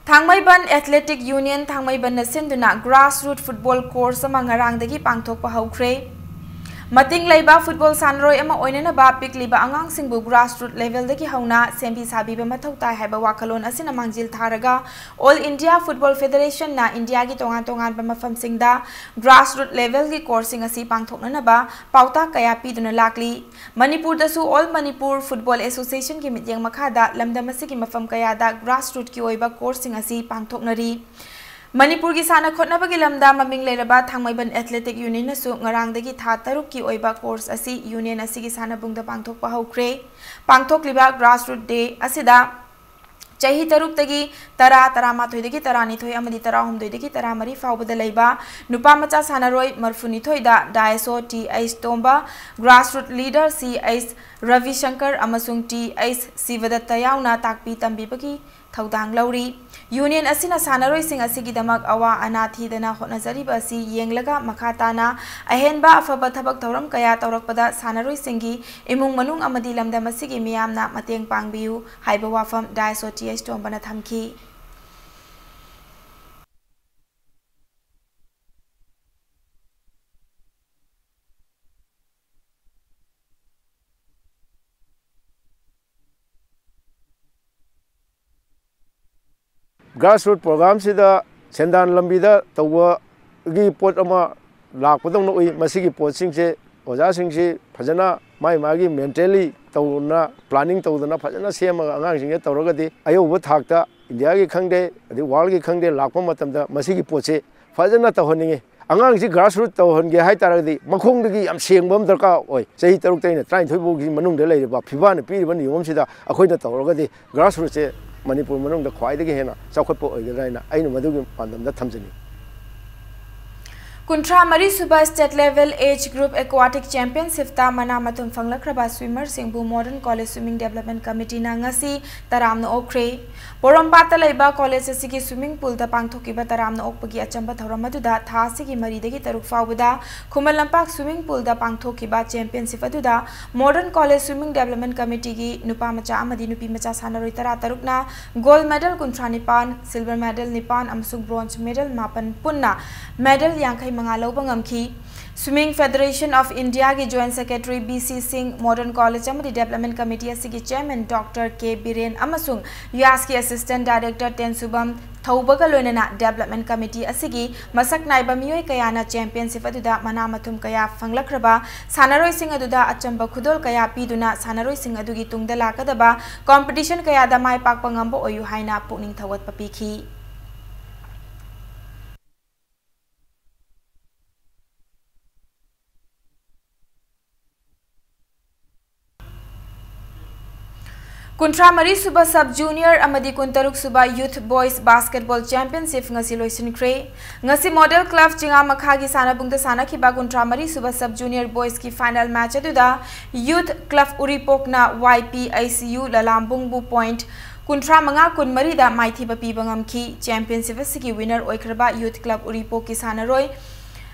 ꯊꯥꯡꯃꯩꯕꯟ ꯑꯦꯊꯂꯦꯇꯤꯛ ꯌꯨꯅꯤꯌꯟ ꯊꯥꯡꯃꯩꯕꯟꯅ ꯁꯤꯟꯗꯨꯅ ꯒ꯭ꯔꯥꯁꯔꯨꯠ ꯐꯨꯠꯕꯣꯜ ꯀꯣꯔꯁ ꯑꯃ ꯉꯔꯥꯡꯗꯒꯤ ꯄꯥꯡꯊꯣꯛꯄ ꯍꯧꯈ꯭ꯔꯦ꯫ ꯃꯇꯤꯡ ꯂꯩꯕ ꯐꯨꯠꯕꯣꯜ ꯁꯥꯟꯅꯔꯣꯏ ꯑꯃ ꯑꯣꯏꯅꯅꯕ ꯄꯤꯛꯂꯤꯕ ꯑꯉꯥꯡꯁꯤꯡꯕꯨ grassroot levelꯗꯒꯤ ꯍꯧꯅ ꯁꯦꯝꯕꯤ ꯁꯥꯕꯤꯕ ꯃꯊꯧ ꯇꯥꯏ ꯍꯥꯏꯕ ꯋꯥꯈꯜꯂꯣꯟ ꯑꯁꯤꯅ ꯃꯥꯡꯖꯤꯜ ꯊꯥꯔꯒ All India Football Federationꯅ ꯏꯟꯗꯤꯌꯥꯒꯤ ꯇꯣꯉꯥꯟ ꯇꯣꯉꯥꯟꯕ ꯃꯐꯝꯁꯤꯡꯗ grassroot levelꯒꯤ courseꯁꯤꯡ ꯑꯁꯤ ꯄꯥꯡꯊꯣꯛꯅꯅꯕ ꯄꯥꯎꯇꯥꯛ ꯀꯌꯥ ꯄꯤꯗꯨꯅ ꯂꯥꯛꯂꯤ꯫ ꯃꯅꯤꯄꯨꯔꯗꯁꯨ All Manipur Football Associationꯒꯤ ꯃꯤꯠꯌꯦꯡ ꯃꯈꯥꯗ ꯂꯝꯗꯝ ꯑꯁꯤꯒꯤ ꯃꯐꯝ ꯀꯌꯥꯗ grassrootꯀꯤ ꯑꯣꯏꯕ courseꯁꯤꯡ ꯑꯁꯤ ꯄꯥꯡꯊꯣꯛꯅꯔꯤ꯫ ꯃꯅꯤꯄꯨꯔꯒꯤ ꯁꯥꯟꯅ ꯈꯣꯠꯅꯕꯒꯤ ꯂꯝꯗ ꯃꯃꯤꯡ ꯂꯩꯔꯕ ꯊꯥꯡꯃꯩꯕꯟ Athletic Unionꯅꯁꯨ ꯉꯔꯥꯡꯗꯒꯤ ꯊꯥ ꯇꯔꯨꯛꯀꯤ ꯑꯣꯏꯕ course ꯑꯁꯤ union ꯑꯁꯤꯒꯤ ꯁꯥꯟꯅꯕꯨꯡꯗ ꯄꯥꯡꯊꯣꯛꯄ ꯍꯧꯈ꯭ꯔꯦ꯫ ꯄꯥꯡꯊꯣꯛꯂꯤꯕ grassroot day ꯑꯁꯤꯗ ꯆꯍꯤ ꯇꯔꯨꯛꯇꯒꯤ ꯇꯔꯥ, ꯇꯔꯥꯃꯥꯊꯣꯏꯗꯒꯤ ꯇꯔꯥꯅꯤꯊꯣꯏ ꯑꯃꯗꯤ ꯇꯔꯥꯍꯨꯝꯗꯣꯏꯗꯒꯤ ꯇꯔꯥꯃꯔꯤ ꯐꯥꯎꯕꯗ ꯂꯩꯕ ꯅꯨꯄꯥ ꯃꯆꯥ ꯁꯥꯟꯅꯔꯣꯏ ꯃꯔꯐꯨꯅꯤꯊꯣꯏꯗ DISO T H ꯇꯣꯝꯕ, grassroot leader C H ꯔꯕꯤꯁꯪꯀꯔ ꯑꯃꯁꯨꯡ T H ꯁꯤꯕꯗꯠꯇ ꯌꯥꯎꯅ ꯇꯥꯛꯄꯤ ꯇꯝꯕꯤꯕꯒꯤ ꯊꯧꯗꯥꯡ ꯂꯧꯔꯤ꯫ Union ꯑꯁꯤꯅ ꯁꯥꯟꯅꯔꯣꯏꯁꯤꯡ ꯑꯁꯤꯒꯤꯗꯃꯛ ꯑꯋꯥ ꯑꯅꯥ ꯊꯤꯗꯅ ꯍꯣꯠꯅꯖꯔꯤꯕ ꯑꯁꯤ ꯌꯦꯡꯂꯒ ꯃꯈꯥ ꯇꯥꯅ ꯑꯍꯦꯟꯕ ꯑꯐꯕ ꯊꯕꯛ ꯊꯧꯔꯝ ꯀꯌꯥ ꯇꯧꯔꯛꯄꯗ ꯁꯥꯟꯅꯔꯣꯏꯁꯤꯡꯒꯤ ꯏꯃꯨꯡ ꯃꯅꯨꯡ ꯑꯃꯗꯤ ꯂꯝꯗꯝ ꯑꯁꯤꯒꯤ ꯃꯤꯌꯥꯝꯅ ꯃꯇꯦꯡ ꯄꯥꯡꯕꯤꯌꯨ ꯍꯥꯏꯕ ꯋꯥꯐꯝ DISO T H ꯇꯣꯝꯕꯅ ꯊꯝꯈꯤ꯫ Grassroot programꯁꯤꯗ ꯁꯦꯟꯗꯥꯟ ꯂꯝꯕꯤꯗ ꯇꯧꯕꯒꯤ ꯄꯣꯠ ꯑꯃ ꯂꯥꯛꯄꯗꯧꯅ ꯎꯏ꯫ ꯃꯁꯤꯒꯤ ꯄꯣꯠꯁꯤꯡꯁꯦ ꯑꯣꯖꯥꯁꯤꯡꯁꯤ ꯐꯖꯅ ꯃꯥꯏ ꯃꯥꯒꯤ mentally ꯇꯧꯅ planning ꯇꯧꯗꯅ ꯐꯖꯅ ꯁꯦꯝꯃꯒ ꯑꯉꯥꯡꯁꯤꯡꯁꯦ ꯇꯧꯔꯒꯗꯤ ꯑꯌꯧꯕ ꯊꯥꯛꯇ ꯏꯟꯗꯤꯌꯥꯒꯤ ꯈꯪꯗꯦ, ꯑꯗꯩ worldꯒꯤ ꯈꯪꯗꯦ, ꯂꯥꯛꯄ ꯃꯇꯝꯗ ꯃꯁꯤꯒꯤ ꯄꯣꯠꯁꯦ ꯐꯖꯅ ꯇꯧꯍꯟꯅꯤꯡꯉꯤ꯫ ꯑꯉꯥꯡꯁꯤ grassroot ꯇꯧꯍꯟꯒꯦ ꯍꯥꯏ ꯇꯥꯔꯒꯗꯤ ꯃꯈꯣꯡꯗꯒꯤ ꯌꯥꯝ ꯁꯦꯡꯕ ꯑꯃ ꯗꯔꯀꯥꯔ ꯑꯣꯏ꯫ ꯆꯍꯤ ꯇꯔꯨꯛꯇꯩꯅ ꯇꯔꯥꯅꯤꯊꯣꯏ ꯐꯥꯎꯒꯤ ꯃꯅꯨꯡꯗ ꯂꯩꯔꯤꯕ ꯐꯤꯐꯥꯅ ꯄꯤꯔꯤꯕ ꯅꯤꯌꯣꯝꯁꯤꯗ ꯑꯩꯈꯣꯏꯅ ꯇꯧꯔꯒꯗꯤ grassrootꯁꯦ ꯃꯅꯤꯄꯨꯔ ꯃꯅꯨꯡꯗ ꯈ꯭ꯋꯥꯏꯗꯒꯤ ꯍꯦꯟꯅ ꯆꯥꯎꯈꯠꯄ ꯑꯣꯏꯒꯗ꯭ꯔꯥ ꯍꯥꯏꯅ ꯑꯩꯅ ꯃꯗꯨꯒꯤ ꯄꯥꯟꯗꯝꯗ ꯊꯝꯖꯅꯤꯡꯏ꯫ ꯀꯨꯟꯊ꯭ꯔꯥ ꯃꯔꯤ ꯁꯨꯕ State Level Age Group Aquatic Championshipꯇ ꯃꯅꯥ ꯃꯊꯨꯝ ꯐꯪꯂꯛꯈ꯭ꯔꯕ swimmerꯁꯤꯡꯕꯨ Modern College Swimming Development Committeeꯅ ꯉꯁꯤ ꯇꯔꯥꯝꯅ ꯑꯣꯛꯈ꯭ꯔꯦ꯫ ꯄꯣꯔꯣꯝꯄꯥꯠꯇ ꯂꯩꯕ college ꯑꯁꯤꯒꯤ swimming poolꯗ ꯄꯥꯡꯊꯣꯛꯈꯤꯕ ꯇꯔꯥꯝꯅ ꯑꯣꯛꯄꯒꯤ ꯑꯆꯝꯕ ꯊꯧꯔꯝ ꯑꯗꯨꯗ ꯊꯥ ꯑꯁꯤꯒꯤ ꯃꯔꯤꯗꯒꯤ ꯇꯔꯨꯛ ꯐꯥꯎꯕꯗ ꯈꯨꯃꯟ ꯂꯝꯄꯥꯛ swimming poolꯗ ꯄꯥꯡꯊꯣꯛꯈꯤꯕ championship ꯑꯗꯨꯗ Modern College Swimming Development Committeeꯒꯤ ꯅꯨꯄꯥ ꯃꯆꯥ ꯑꯃꯗꯤ ꯅꯨꯄꯤ ꯃꯆꯥ ꯁꯥꯟꯅꯔꯣꯏ ꯇꯔꯥꯇꯔꯨꯛꯅ gold medal ꯀꯨꯟꯊ꯭ꯔꯥ ꯅꯤꯄꯥꯟ, silver medal ꯅꯤꯄꯥꯟ ꯑꯃꯁꯨꯡ bronze medal ꯃꯥꯄꯟ ꯄꯨꯟꯅ medal ꯌꯥꯡꯈꯩ ꯃꯉꯥ ꯂꯧꯕ ꯉꯝꯈꯤ꯫ Swimming Federation of Indiaꯒꯤ Joint Secretary B C Singh, Modern College ꯑꯃꯗꯤ Development Committee ꯑꯁꯤꯒꯤ Chairman Doctor K Biren ꯑꯃꯁꯨꯡ ꯌꯥꯁꯀꯤ Assistant Director ꯇꯦꯟꯁꯨꯕꯝ ꯊꯧꯕꯒ ꯂꯣꯏꯅꯅ Development Committee ꯑꯁꯤꯒꯤ ꯃꯁꯛ ꯅꯥꯏꯕ ꯃꯤꯑꯣꯏ ꯀꯌꯥꯅ championship ꯑꯗꯨꯗ ꯃꯅꯥ ꯃꯊꯨꯝ ꯀꯌꯥ ꯐꯪꯂꯛꯈ꯭ꯔꯕ ꯁꯥꯟꯅꯔꯣꯏꯁꯤꯡ ꯑꯗꯨꯗ ꯑꯆꯝꯕ ꯈꯨꯗꯣꯜ ꯀꯌꯥ ꯄꯤꯗꯨꯅ ꯁꯥꯟꯅꯔꯣꯏꯁꯤꯡ ꯑꯗꯨꯒꯤ ꯇꯨꯡꯗ ꯂꯥꯛꯀꯗꯕ competition ꯀꯌꯥꯗ ꯃꯥꯏ ꯄꯥꯛꯄ ꯉꯝꯕ ꯑꯣꯏꯌꯨ ꯍꯥꯏꯅ ꯄꯨꯛꯅꯤꯡ ꯊꯧꯒꯠꯄ ꯄꯤꯈꯤ꯫ ꯀꯨꯟꯊ꯭ꯔꯥ ꯃꯔꯤ ꯁꯨꯕ Sub Junior ꯑꯃꯗꯤ ꯀꯨꯟꯇꯔꯨꯛ ꯁꯨꯕ Youth Boys Basketball Championship ꯉꯁꯤ ꯂꯣꯏꯁꯤꯟꯈ꯭ꯔꯦ꯫ ꯉꯁꯤ Model Club ꯆꯤꯉꯥ ꯃꯈꯥꯒꯤ ꯁꯥꯟꯅꯕꯨꯡꯗ ꯁꯥꯟꯅꯈꯤꯕ ꯀꯨꯟꯊ꯭ꯔꯥ ꯃꯔꯤ ꯁꯨꯕ Sub Junior Boysꯀꯤ final match ꯑꯗꯨꯗ Youth Club ꯎꯔꯤꯄꯣꯛꯅ Y P H U ꯂꯂꯥꯝꯕꯨꯡꯕꯨ point ꯀꯨꯟꯊ꯭ꯔꯥ ꯃꯉꯥ ꯀꯨꯟꯃꯔꯤꯗ ꯃꯥꯏꯊꯤꯕ ꯄꯤꯕ ꯉꯝꯈꯤ꯫ Championship ꯑꯁꯤꯒꯤ winner ꯑꯣꯏꯈ꯭ꯔꯕ Youth Club ꯎꯔꯤꯄꯣꯛꯀꯤ ꯁꯥꯟꯅꯔꯣꯏ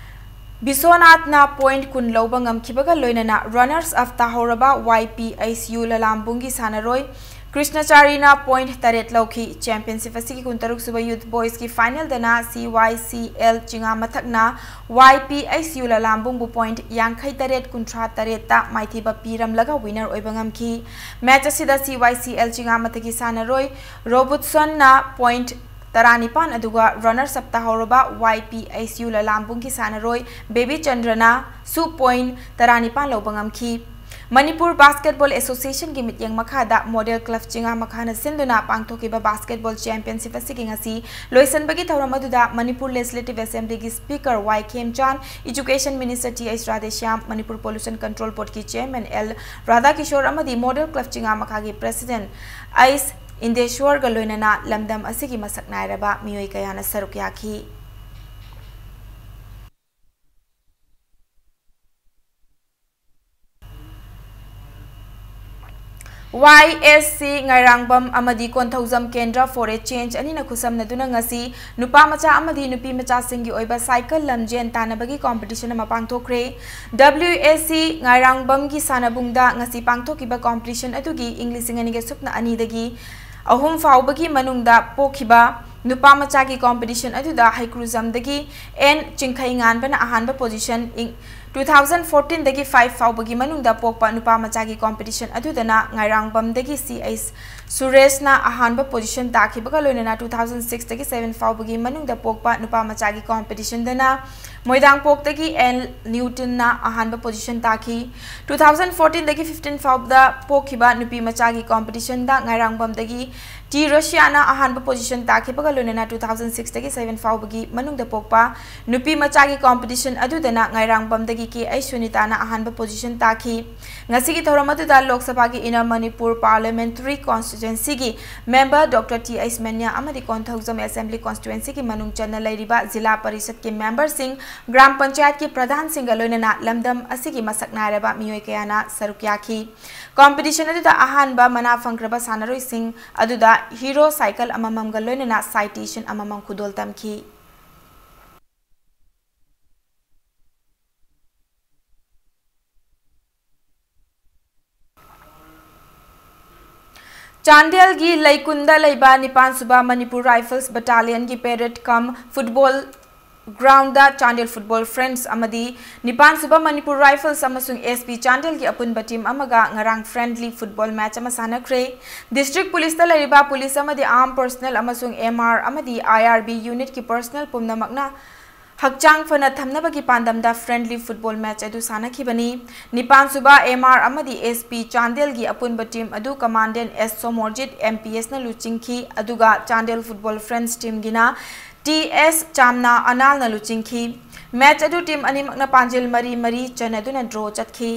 ꯕꯤꯁ꯭ꯋꯅꯥꯊꯅ point ꯀꯨꯟ ꯂꯧꯕ ꯉꯝꯈꯤꯕꯒ ꯂꯣꯏꯅꯅ runners up ꯇꯥꯍꯧꯔꯕ Y P H U ꯂꯂꯥꯝꯕꯨꯡꯒꯤ ꯁꯥꯟꯅꯔꯣꯏ ꯀ꯭ꯔꯤꯁꯅꯆꯥꯔꯤꯅ point ꯇꯔꯦꯠ ꯂꯧꯈꯤ꯫ Championship ꯑꯁꯤꯒꯤ ꯀꯨꯟꯇꯔꯨꯛ ꯁꯨꯕ Youth Boysꯀꯤ finalꯗꯅ C Y C L ꯆꯤꯉꯥ ꯃꯊꯛꯅ Y P H U ꯂꯂꯥꯝꯕꯨꯡꯕꯨ point ꯌꯥꯡꯈꯩ ꯇꯔꯦꯠ ꯀꯨꯟꯊ꯭ꯔꯥ ꯇꯔꯦꯠꯇ ꯃꯥꯏꯊꯤꯕ ꯄꯤꯔꯝꯂꯒ winner ꯑꯣꯏꯕ ꯉꯝꯈꯤ꯫ Match ꯑꯁꯤꯗ C Y C L ꯆꯤꯉꯥ ꯃꯊꯛꯀꯤ ꯁꯥꯟꯅꯔꯣꯏ ꯔꯣꯕꯨꯠꯁꯟꯅ point ꯇꯔꯥꯅꯤꯄꯥꯟ ꯑꯗꯨꯒ runners up ꯇꯥꯍꯧꯔꯕ Y P H U ꯂꯂꯥꯝꯕꯨꯡꯒꯤ ꯁꯥꯟꯅꯔꯣꯏ ꯕꯦꯕꯤ ꯆꯟꯗ꯭ꯔꯅꯁꯨ point ꯇꯔꯥꯅꯤꯄꯥꯟ ꯂꯧꯕ ꯉꯝꯈꯤ꯫ ꯃꯅꯤꯄꯨꯔ Basketball Associationꯒꯤ ꯃꯤꯠꯌꯦꯡ ꯃꯈꯥꯗ Model Club ꯆꯤꯉꯥ ꯃꯈꯥꯅ ꯁꯤꯟꯗꯨꯅ ꯄꯥꯡꯊꯣꯛꯈꯤꯕ basketball championship ꯑꯁꯤꯒꯤ ꯉꯁꯤ ꯂꯣꯏꯁꯤꯟꯕꯒꯤ ꯊꯧꯔꯝ ꯑꯗꯨꯗ Manipur Legislative Assemblyꯒꯤ Speaker Y ꯈꯦꯝꯆꯥꯟ, Education Minister Th Radheshyam, Manipur Pollution Control Boardꯀꯤ Chairman L ꯔꯥꯙꯥꯀꯤꯁꯣꯔ ꯑꯃꯗꯤ Model Club ꯆꯤꯉꯥ ꯃꯈꯥꯒꯤ President ꯑꯩꯁ ꯏꯟꯗꯦꯁ꯭ꯋꯔꯒ ꯂꯣꯏꯅꯅ ꯂꯝꯗꯝ ꯑꯁꯤꯒꯤ ꯃꯁꯛ ꯅꯥꯏꯔꯕ ꯃꯤꯑꯣꯏ ꯀꯌꯥꯅ ꯁꯔꯨꯛ ꯌꯥꯈꯤ꯫ Y S C ꯉꯥꯏꯔꯥꯡꯕꯝ ꯑꯃꯗꯤ ꯀꯣꯟꯊꯧꯖꯝ ꯀꯦꯟꯗ꯭ꯔ for a change ꯑꯅꯤꯅ ꯈꯨꯠꯁꯝꯅꯗꯨꯅ ꯉꯁꯤ ꯅꯨꯄꯥ ꯃꯆꯥ ꯑꯃꯗꯤ ꯅꯨꯄꯤ ꯃꯆꯥꯁꯤꯡꯒꯤ ꯑꯣꯏꯕ cycle ꯂꯝꯖꯦꯟ ꯇꯥꯟꯅꯕꯒꯤ competition ꯑꯃ ꯄꯥꯡꯊꯣꯛꯈ꯭ꯔꯦ꯫ W S C ꯉꯥꯏꯔꯥꯡꯕꯝꯒꯤ ꯁꯥꯟꯅꯕꯨꯡꯗ ꯉꯁꯤ ꯄꯥꯡꯊꯣꯛꯈꯤꯕ competition ꯑꯗꯨꯒꯤ ꯏꯪ ꯂꯤꯁꯤꯡ ꯑꯅꯤꯒ ꯁꯨꯞꯅ ꯑꯅꯤꯗꯒꯤ ꯑꯍꯨꯝ ꯐꯥꯎꯕꯒꯤ ꯃꯅꯨꯡꯗ ꯄꯣꯛꯈꯤꯕ ꯅꯨꯄꯥ ꯃꯆꯥꯒꯤ competition ꯑꯗꯨꯗ ꯍꯩꯀ꯭ꯔꯨꯖꯝꯗꯒꯤ ꯑꯦꯟ ꯆꯤꯡꯈꯩꯉꯥꯟꯕꯅ ꯑꯍꯥꯟꯕ position, ꯏꯪ two thousand fourteen ꯗꯒꯤ five ꯐꯥꯎꯕꯒꯤ ꯃꯅꯨꯡꯗ ꯄꯣꯛꯄ ꯅꯨꯄꯥ ꯃꯆꯥꯒꯤ competition ꯑꯗꯨꯗꯅ ꯉꯥꯏꯔꯥꯡꯕꯝꯗꯒꯤ ꯁꯤ ꯑꯩꯆ ꯁꯨꯔꯦꯁꯅ ꯑꯍꯥꯟꯕ position ꯇꯥꯈꯤꯕꯒ ꯂꯣꯏꯅꯅ two thousand six ꯗꯒꯤ seven ꯐꯥꯎꯕꯒꯤ ꯃꯅꯨꯡꯗ ꯄꯣꯛꯄ ꯅꯨꯄꯥ ꯃꯆꯥꯒꯤ competition ꯗꯅ ꯃꯣꯏꯗꯥꯡꯄꯣꯛꯇꯒꯤ ꯑꯦꯟ ꯅ꯭ꯌꯨꯇꯟꯅ ꯑꯍꯥꯟꯕ position ꯇꯥꯈꯤ꯫ Two thousand fourteen ꯗꯒꯤ fifteen ꯐꯥꯎꯕꯗ ꯄꯣꯛꯈꯤꯕ ꯅꯨꯄꯤ ꯃꯆꯥꯒꯤ competition ꯗ ꯉꯥꯏꯔꯥꯡꯕꯝꯗꯒꯤ ꯇꯤ ꯔꯣꯁꯤꯌꯥꯅ ꯑꯍꯥꯟꯕ position ꯇꯥꯈꯤꯕꯒ ꯂꯣꯏꯅꯅ two thousand six ꯗꯒꯤ seven ꯐꯥꯎꯕꯒꯤ ꯃꯅꯨꯡꯗ ꯄꯣꯛꯄ ꯅꯨꯄꯤ ꯃꯆꯥꯒꯤ competition ꯑꯗꯨꯗꯅ ꯉꯥꯏꯔꯥꯡꯕꯝꯗꯒꯤ ꯀꯦ ꯑꯩꯆ ꯁꯨꯅꯤꯇꯥꯅ ꯑꯍꯥꯟꯕ position ꯇꯥꯈꯤ꯫ ꯉꯁꯤꯒꯤ ꯊꯧꯔꯝ ꯑꯗꯨꯗ ꯂꯣꯛ ꯁꯚꯥꯒꯤ Inner Manipur Parliamentary Constituency ꯒꯤ member Doctor ꯇꯤ ꯑꯩꯆ ꯃꯦꯟꯌꯥ ꯑꯃꯗꯤ ꯀꯣꯟꯊꯧꯖꯝ Assembly Constituency ꯒꯤ ꯃꯅꯨꯡ ꯆꯟꯅ ꯂꯩꯔꯤꯕ ꯖꯤꯂꯥ ꯄꯔꯤꯁꯠꯀꯤ member ꯁꯤꯡ, ꯒ꯭ꯔꯥꯝ ꯄꯟꯆꯥꯌꯠꯀꯤ ꯄ꯭ꯔꯙꯥꯟꯁꯤꯡꯒ ꯂꯣꯏꯅꯅ ꯂꯝꯗꯝ ꯑꯁꯤꯒꯤ ꯃꯁꯛ ꯅꯥꯏꯔꯕ ꯃꯤꯑꯣꯏ ꯀꯌꯥꯅ ꯁꯔꯨꯛ ꯌꯥꯈꯤ꯫ Competition ꯑꯗꯨꯗ ꯑꯍꯥꯟꯕ ꯃꯅꯥ ꯐꯪꯈ꯭ꯔꯕ ꯁꯥꯟꯅꯔꯣꯏꯁꯤꯡ ꯑꯗꯨꯗ Hero cycle ꯑꯃꯃꯝꯒ ꯂꯣꯏꯅꯅ citation ꯑꯃꯃꯝ ꯈꯨꯗꯣꯜ ꯇꯝꯈꯤ꯫ ꯆꯥꯟꯗꯦꯜꯒꯤ ꯂꯩꯀꯨꯟꯗ ꯂꯩꯕ ꯅꯤꯄꯥꯟ ꯁꯨꯕ Manipur Rifles Battalion ꯒꯤ parade cum football ground ꯗ Chandel Football Friends ꯑꯃꯗꯤ ꯅꯤꯄꯥꯟ ꯁꯨꯕ Manipur Rifles ꯑꯃꯁꯨꯡ S P ꯆꯥꯟꯗꯦꯜꯒꯤ ꯑꯄꯨꯟꯕ team ꯑꯃꯒ ꯉꯔꯥꯡ friendly football match ꯑꯃ ꯁꯥꯟꯅꯈ꯭ꯔꯦ꯫ District Police ꯇ ꯂꯩꯔꯤꯕ police ꯑꯃꯗꯤ armed personnel ꯑꯃꯁꯨꯡ M R ꯑꯃꯗꯤ I R B unit ꯀꯤ personnel ꯄꯨꯝꯅꯃꯛꯅ ꯍꯛꯆꯥꯡ ꯐꯅ ꯊꯝꯅꯕꯒꯤ ꯄꯥꯟꯗꯝꯗ friendly football match ꯑꯗꯨ ꯁꯥꯟꯅꯈꯤꯕꯅꯤ꯫ ꯅꯤꯄꯥꯟ ꯁꯨꯕ M R ꯑꯃꯗꯤ S P ꯆꯥꯟꯗꯦꯜꯒꯤ ꯑꯄꯨꯟꯕ team ꯑꯗꯨ Commandant S Somorjit M P S ꯅ ꯂꯨꯆꯤꯡꯈꯤ, ꯑꯗꯨꯒ Chandel Football Friends team ꯒꯤꯅ T S ꯆꯥꯝꯅꯥ ꯑꯅꯥꯜꯅ ꯂꯨꯆꯤꯡꯈꯤ꯫ Match ꯑꯗꯨ team ꯑꯅꯤꯃꯛꯅ ꯄꯥꯟꯖꯤꯜ ꯃꯔꯤ ꯃꯔꯤ ꯆꯟꯅꯗꯨꯅ draw ꯆꯠꯈꯤ꯫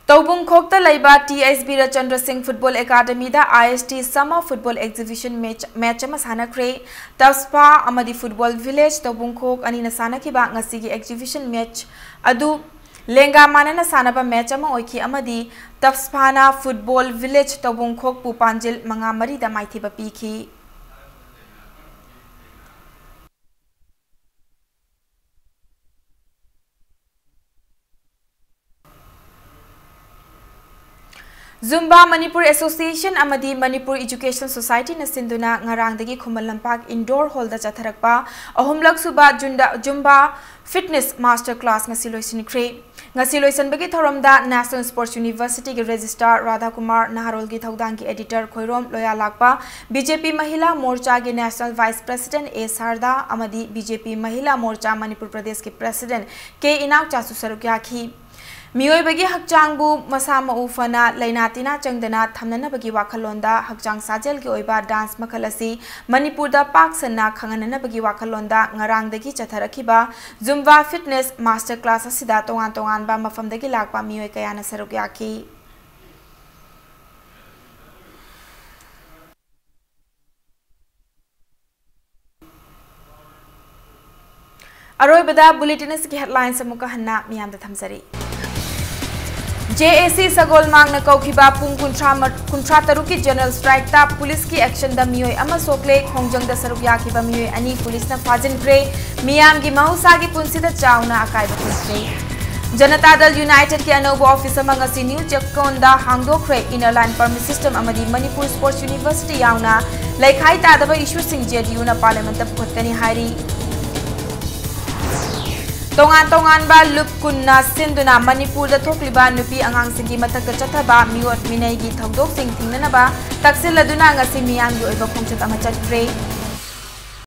ꯇꯧꯕꯨꯡꯈꯣꯛꯇ ꯂꯩꯕ T S ꯕꯤꯔꯆꯟꯗ꯭ꯔ ꯁꯤꯡ Football Academy the I S T Summer Football Exhibition match, match ꯑꯃ ꯁꯥꯟꯅꯈ꯭ꯔꯦ꯫ ꯇꯞꯁꯐꯥ ꯑꯃꯗꯤ Football Village ꯇꯧꯕꯨꯡꯈꯣꯛ ꯑꯅꯤꯅ ꯁꯥꯟꯅꯈꯤꯕ ꯉꯁꯤꯒꯤ exhibition match ꯑꯗꯨ ꯂꯦꯡꯒꯥ ꯃꯥꯟꯅꯅ ꯁꯥꯟꯅꯕ match ꯑꯃ ꯑꯣꯏꯈꯤ ꯑꯃꯗꯤ ꯇꯞꯁꯐꯥꯅ Football Village ꯇꯧꯕꯨꯡꯈꯣꯛꯄꯨ ꯄꯥꯟꯖꯤꯜ ꯃꯉꯥ ꯃꯔꯤꯗ ꯃꯥꯏꯊꯤꯕ ꯄꯤꯈꯤ꯫ Zumba Manipur Association ꯑꯃꯗꯤ Manipur Education Societyꯅ ꯁꯤꯟꯗꯨꯅ ꯉꯔꯥꯡꯗꯒꯤ ꯈꯨꯃꯟ ꯂꯝꯄꯥꯛ Indoor Hallꯗ ꯆꯠꯊꯔꯛꯄ ꯑꯍꯨꯝꯂꯛ ꯁꯨꯕ ꯖꯨꯟꯗ-, Zumba Fitness Master Class ꯉꯁꯤ ꯂꯣꯏꯁꯤꯟꯈ꯭ꯔꯦ꯫ ꯉꯁꯤ ꯂꯣꯏꯁꯤꯟꯕꯒꯤ ꯊꯧꯔꯝꯗ National Sports Universityꯒꯤ Registrar ꯔꯥꯙꯥꯀꯨꯃꯥꯔ, ꯅꯍꯥꯔꯣꯜꯒꯤ ꯊꯧꯗꯥꯡꯒꯤ editor Khoirom ꯂꯣꯌꯥꯂꯥꯛꯄ, BJP ꯃꯍꯤꯂꯥ ꯃꯣꯔꯆꯥꯒꯤ National Vice President ꯑꯦ ꯁꯥꯔꯗꯥ ꯑꯃꯗꯤ BJP ꯃꯍꯤꯂꯥ ꯃꯣꯔꯆꯥ ꯃꯅꯤꯄꯨꯔ ꯄ꯭ꯔꯗꯦꯁꯀꯤ President ꯀꯦ ꯏꯅꯥꯎꯆꯥꯁꯨ ꯁꯔꯨꯛ ꯌꯥꯈꯤ꯫ ꯃꯤꯑꯣꯏꯕꯒꯤ ꯍꯛꯆꯥꯡꯕꯨ ꯃꯁꯥ ꯃꯎ ꯐꯅ, ꯂꯥꯏꯅꯥ ꯇꯤꯟꯅꯥ ꯆꯪꯗꯅ ꯊꯝꯅꯅꯕꯒꯤ ꯋꯥꯈꯜꯂꯣꯟꯗ ꯍꯛꯆꯥꯡ ꯁꯥꯖꯦꯜꯒꯤ ꯑꯣꯏꯕ dance ꯃꯈꯜ ꯑꯁꯤ ꯃꯅꯤꯄꯨꯔꯗ ꯄꯥꯛ ꯁꯟꯅ ꯈꯪꯍꯟꯅꯅꯕꯒꯤ ꯋꯥꯈꯜꯂꯣꯟꯗ ꯉꯔꯥꯡꯗꯒꯤ ꯆꯠꯊꯔꯛꯈꯤꯕ Zumba Fitness Master Class ꯑꯁꯤꯗ ꯇꯣꯉꯥꯟ ꯇꯣꯉꯥꯟꯕ ꯃꯐꯝꯗꯒꯤ ꯂꯥꯛꯄ ꯃꯤꯑꯣꯏ ꯀꯌꯥꯅ ꯁꯔꯨꯛ ꯌꯥꯈꯤ꯫ ꯑꯔꯣꯏꯕꯗ bulletin ꯑꯁꯤꯒꯤ headlines ꯑꯃꯨꯛꯀ ꯍꯟꯅ ꯃꯤꯌꯥꯝꯗ ꯊꯝꯖꯔꯤ꯫ JAC ꯁꯒꯣꯜ ꯃꯥꯡꯅ ꯀꯧꯈꯤꯕ ꯄꯨꯡ ꯀꯨꯟꯊ꯭ꯔꯥ, ꯀꯨꯟꯊ꯭ꯔꯥ ꯇꯔꯨꯛꯀꯤ general strikeꯇ ꯄꯨꯂꯤꯁꯀꯤ actionꯗ ꯃꯤꯑꯣꯏ ꯑꯃ ꯁꯣꯛꯂꯦ, ꯈꯣꯡꯖꯪꯗ ꯁꯔꯨꯛ ꯌꯥꯈꯤꯕ ꯃꯤꯑꯣꯏ ꯑꯅꯤ ꯄꯨꯂꯤꯁꯅ ꯐꯥꯖꯤꯟꯈ꯭ꯔꯦ꯫ ꯃꯤꯌꯥꯝꯒꯤ ꯃꯍꯧꯁꯥꯒꯤ ꯄꯨꯟꯁꯤꯗ ꯆꯥꯎꯅ ꯑꯀꯥꯏꯕ ꯄꯤꯈ꯭ꯔꯦ꯫ ꯖꯅꯇꯥ ꯗꯜ Unitedꯀꯤ ꯑꯅꯧꯕ office ꯑꯃ ꯉꯁꯤ new ꯆꯦꯛꯀꯣꯟꯗ ꯍꯥꯡꯗꯣꯛꯈ꯭ꯔꯦ꯫ Inner Line Permit System ꯑꯃꯗꯤ ꯃꯅꯤꯄꯨꯔ Sports University ꯌꯥꯎꯅ ꯂꯩꯈꯥꯏ ꯇꯥꯗꯕ issueꯁꯤꯡ JDUꯅ parliamentꯇ ꯄꯨꯈꯠꯀꯅꯤ ꯍꯥꯏꯔꯤ꯫ ꯇꯣꯉꯥꯟ ꯇꯣꯉꯥꯟꯕ ꯂꯨꯞ ꯀꯨꯟꯅ ꯁꯤꯟꯗꯨꯅ ꯃꯅꯤꯄꯨꯔꯗ ꯊꯣꯛꯂꯤꯕ ꯅꯨꯄꯤ ꯑꯉꯥꯡꯁꯤꯡꯒꯤ ꯃꯊꯛꯇ ꯆꯠꯊꯕ ꯃꯤꯑꯣꯠ ꯃꯤꯅꯩꯒꯤ ꯊꯧꯗꯣꯛꯁꯤꯡ ꯊꯤꯡꯅꯅꯕ ꯇꯛꯁꯤꯜꯂꯗꯨꯅ ꯉꯁꯤ ꯃꯤꯌꯥꯝꯒꯤ ꯑꯣꯏꯕ ꯈꯣꯡꯆꯠ ꯑꯃ ꯆꯠꯈ꯭ꯔꯦ꯫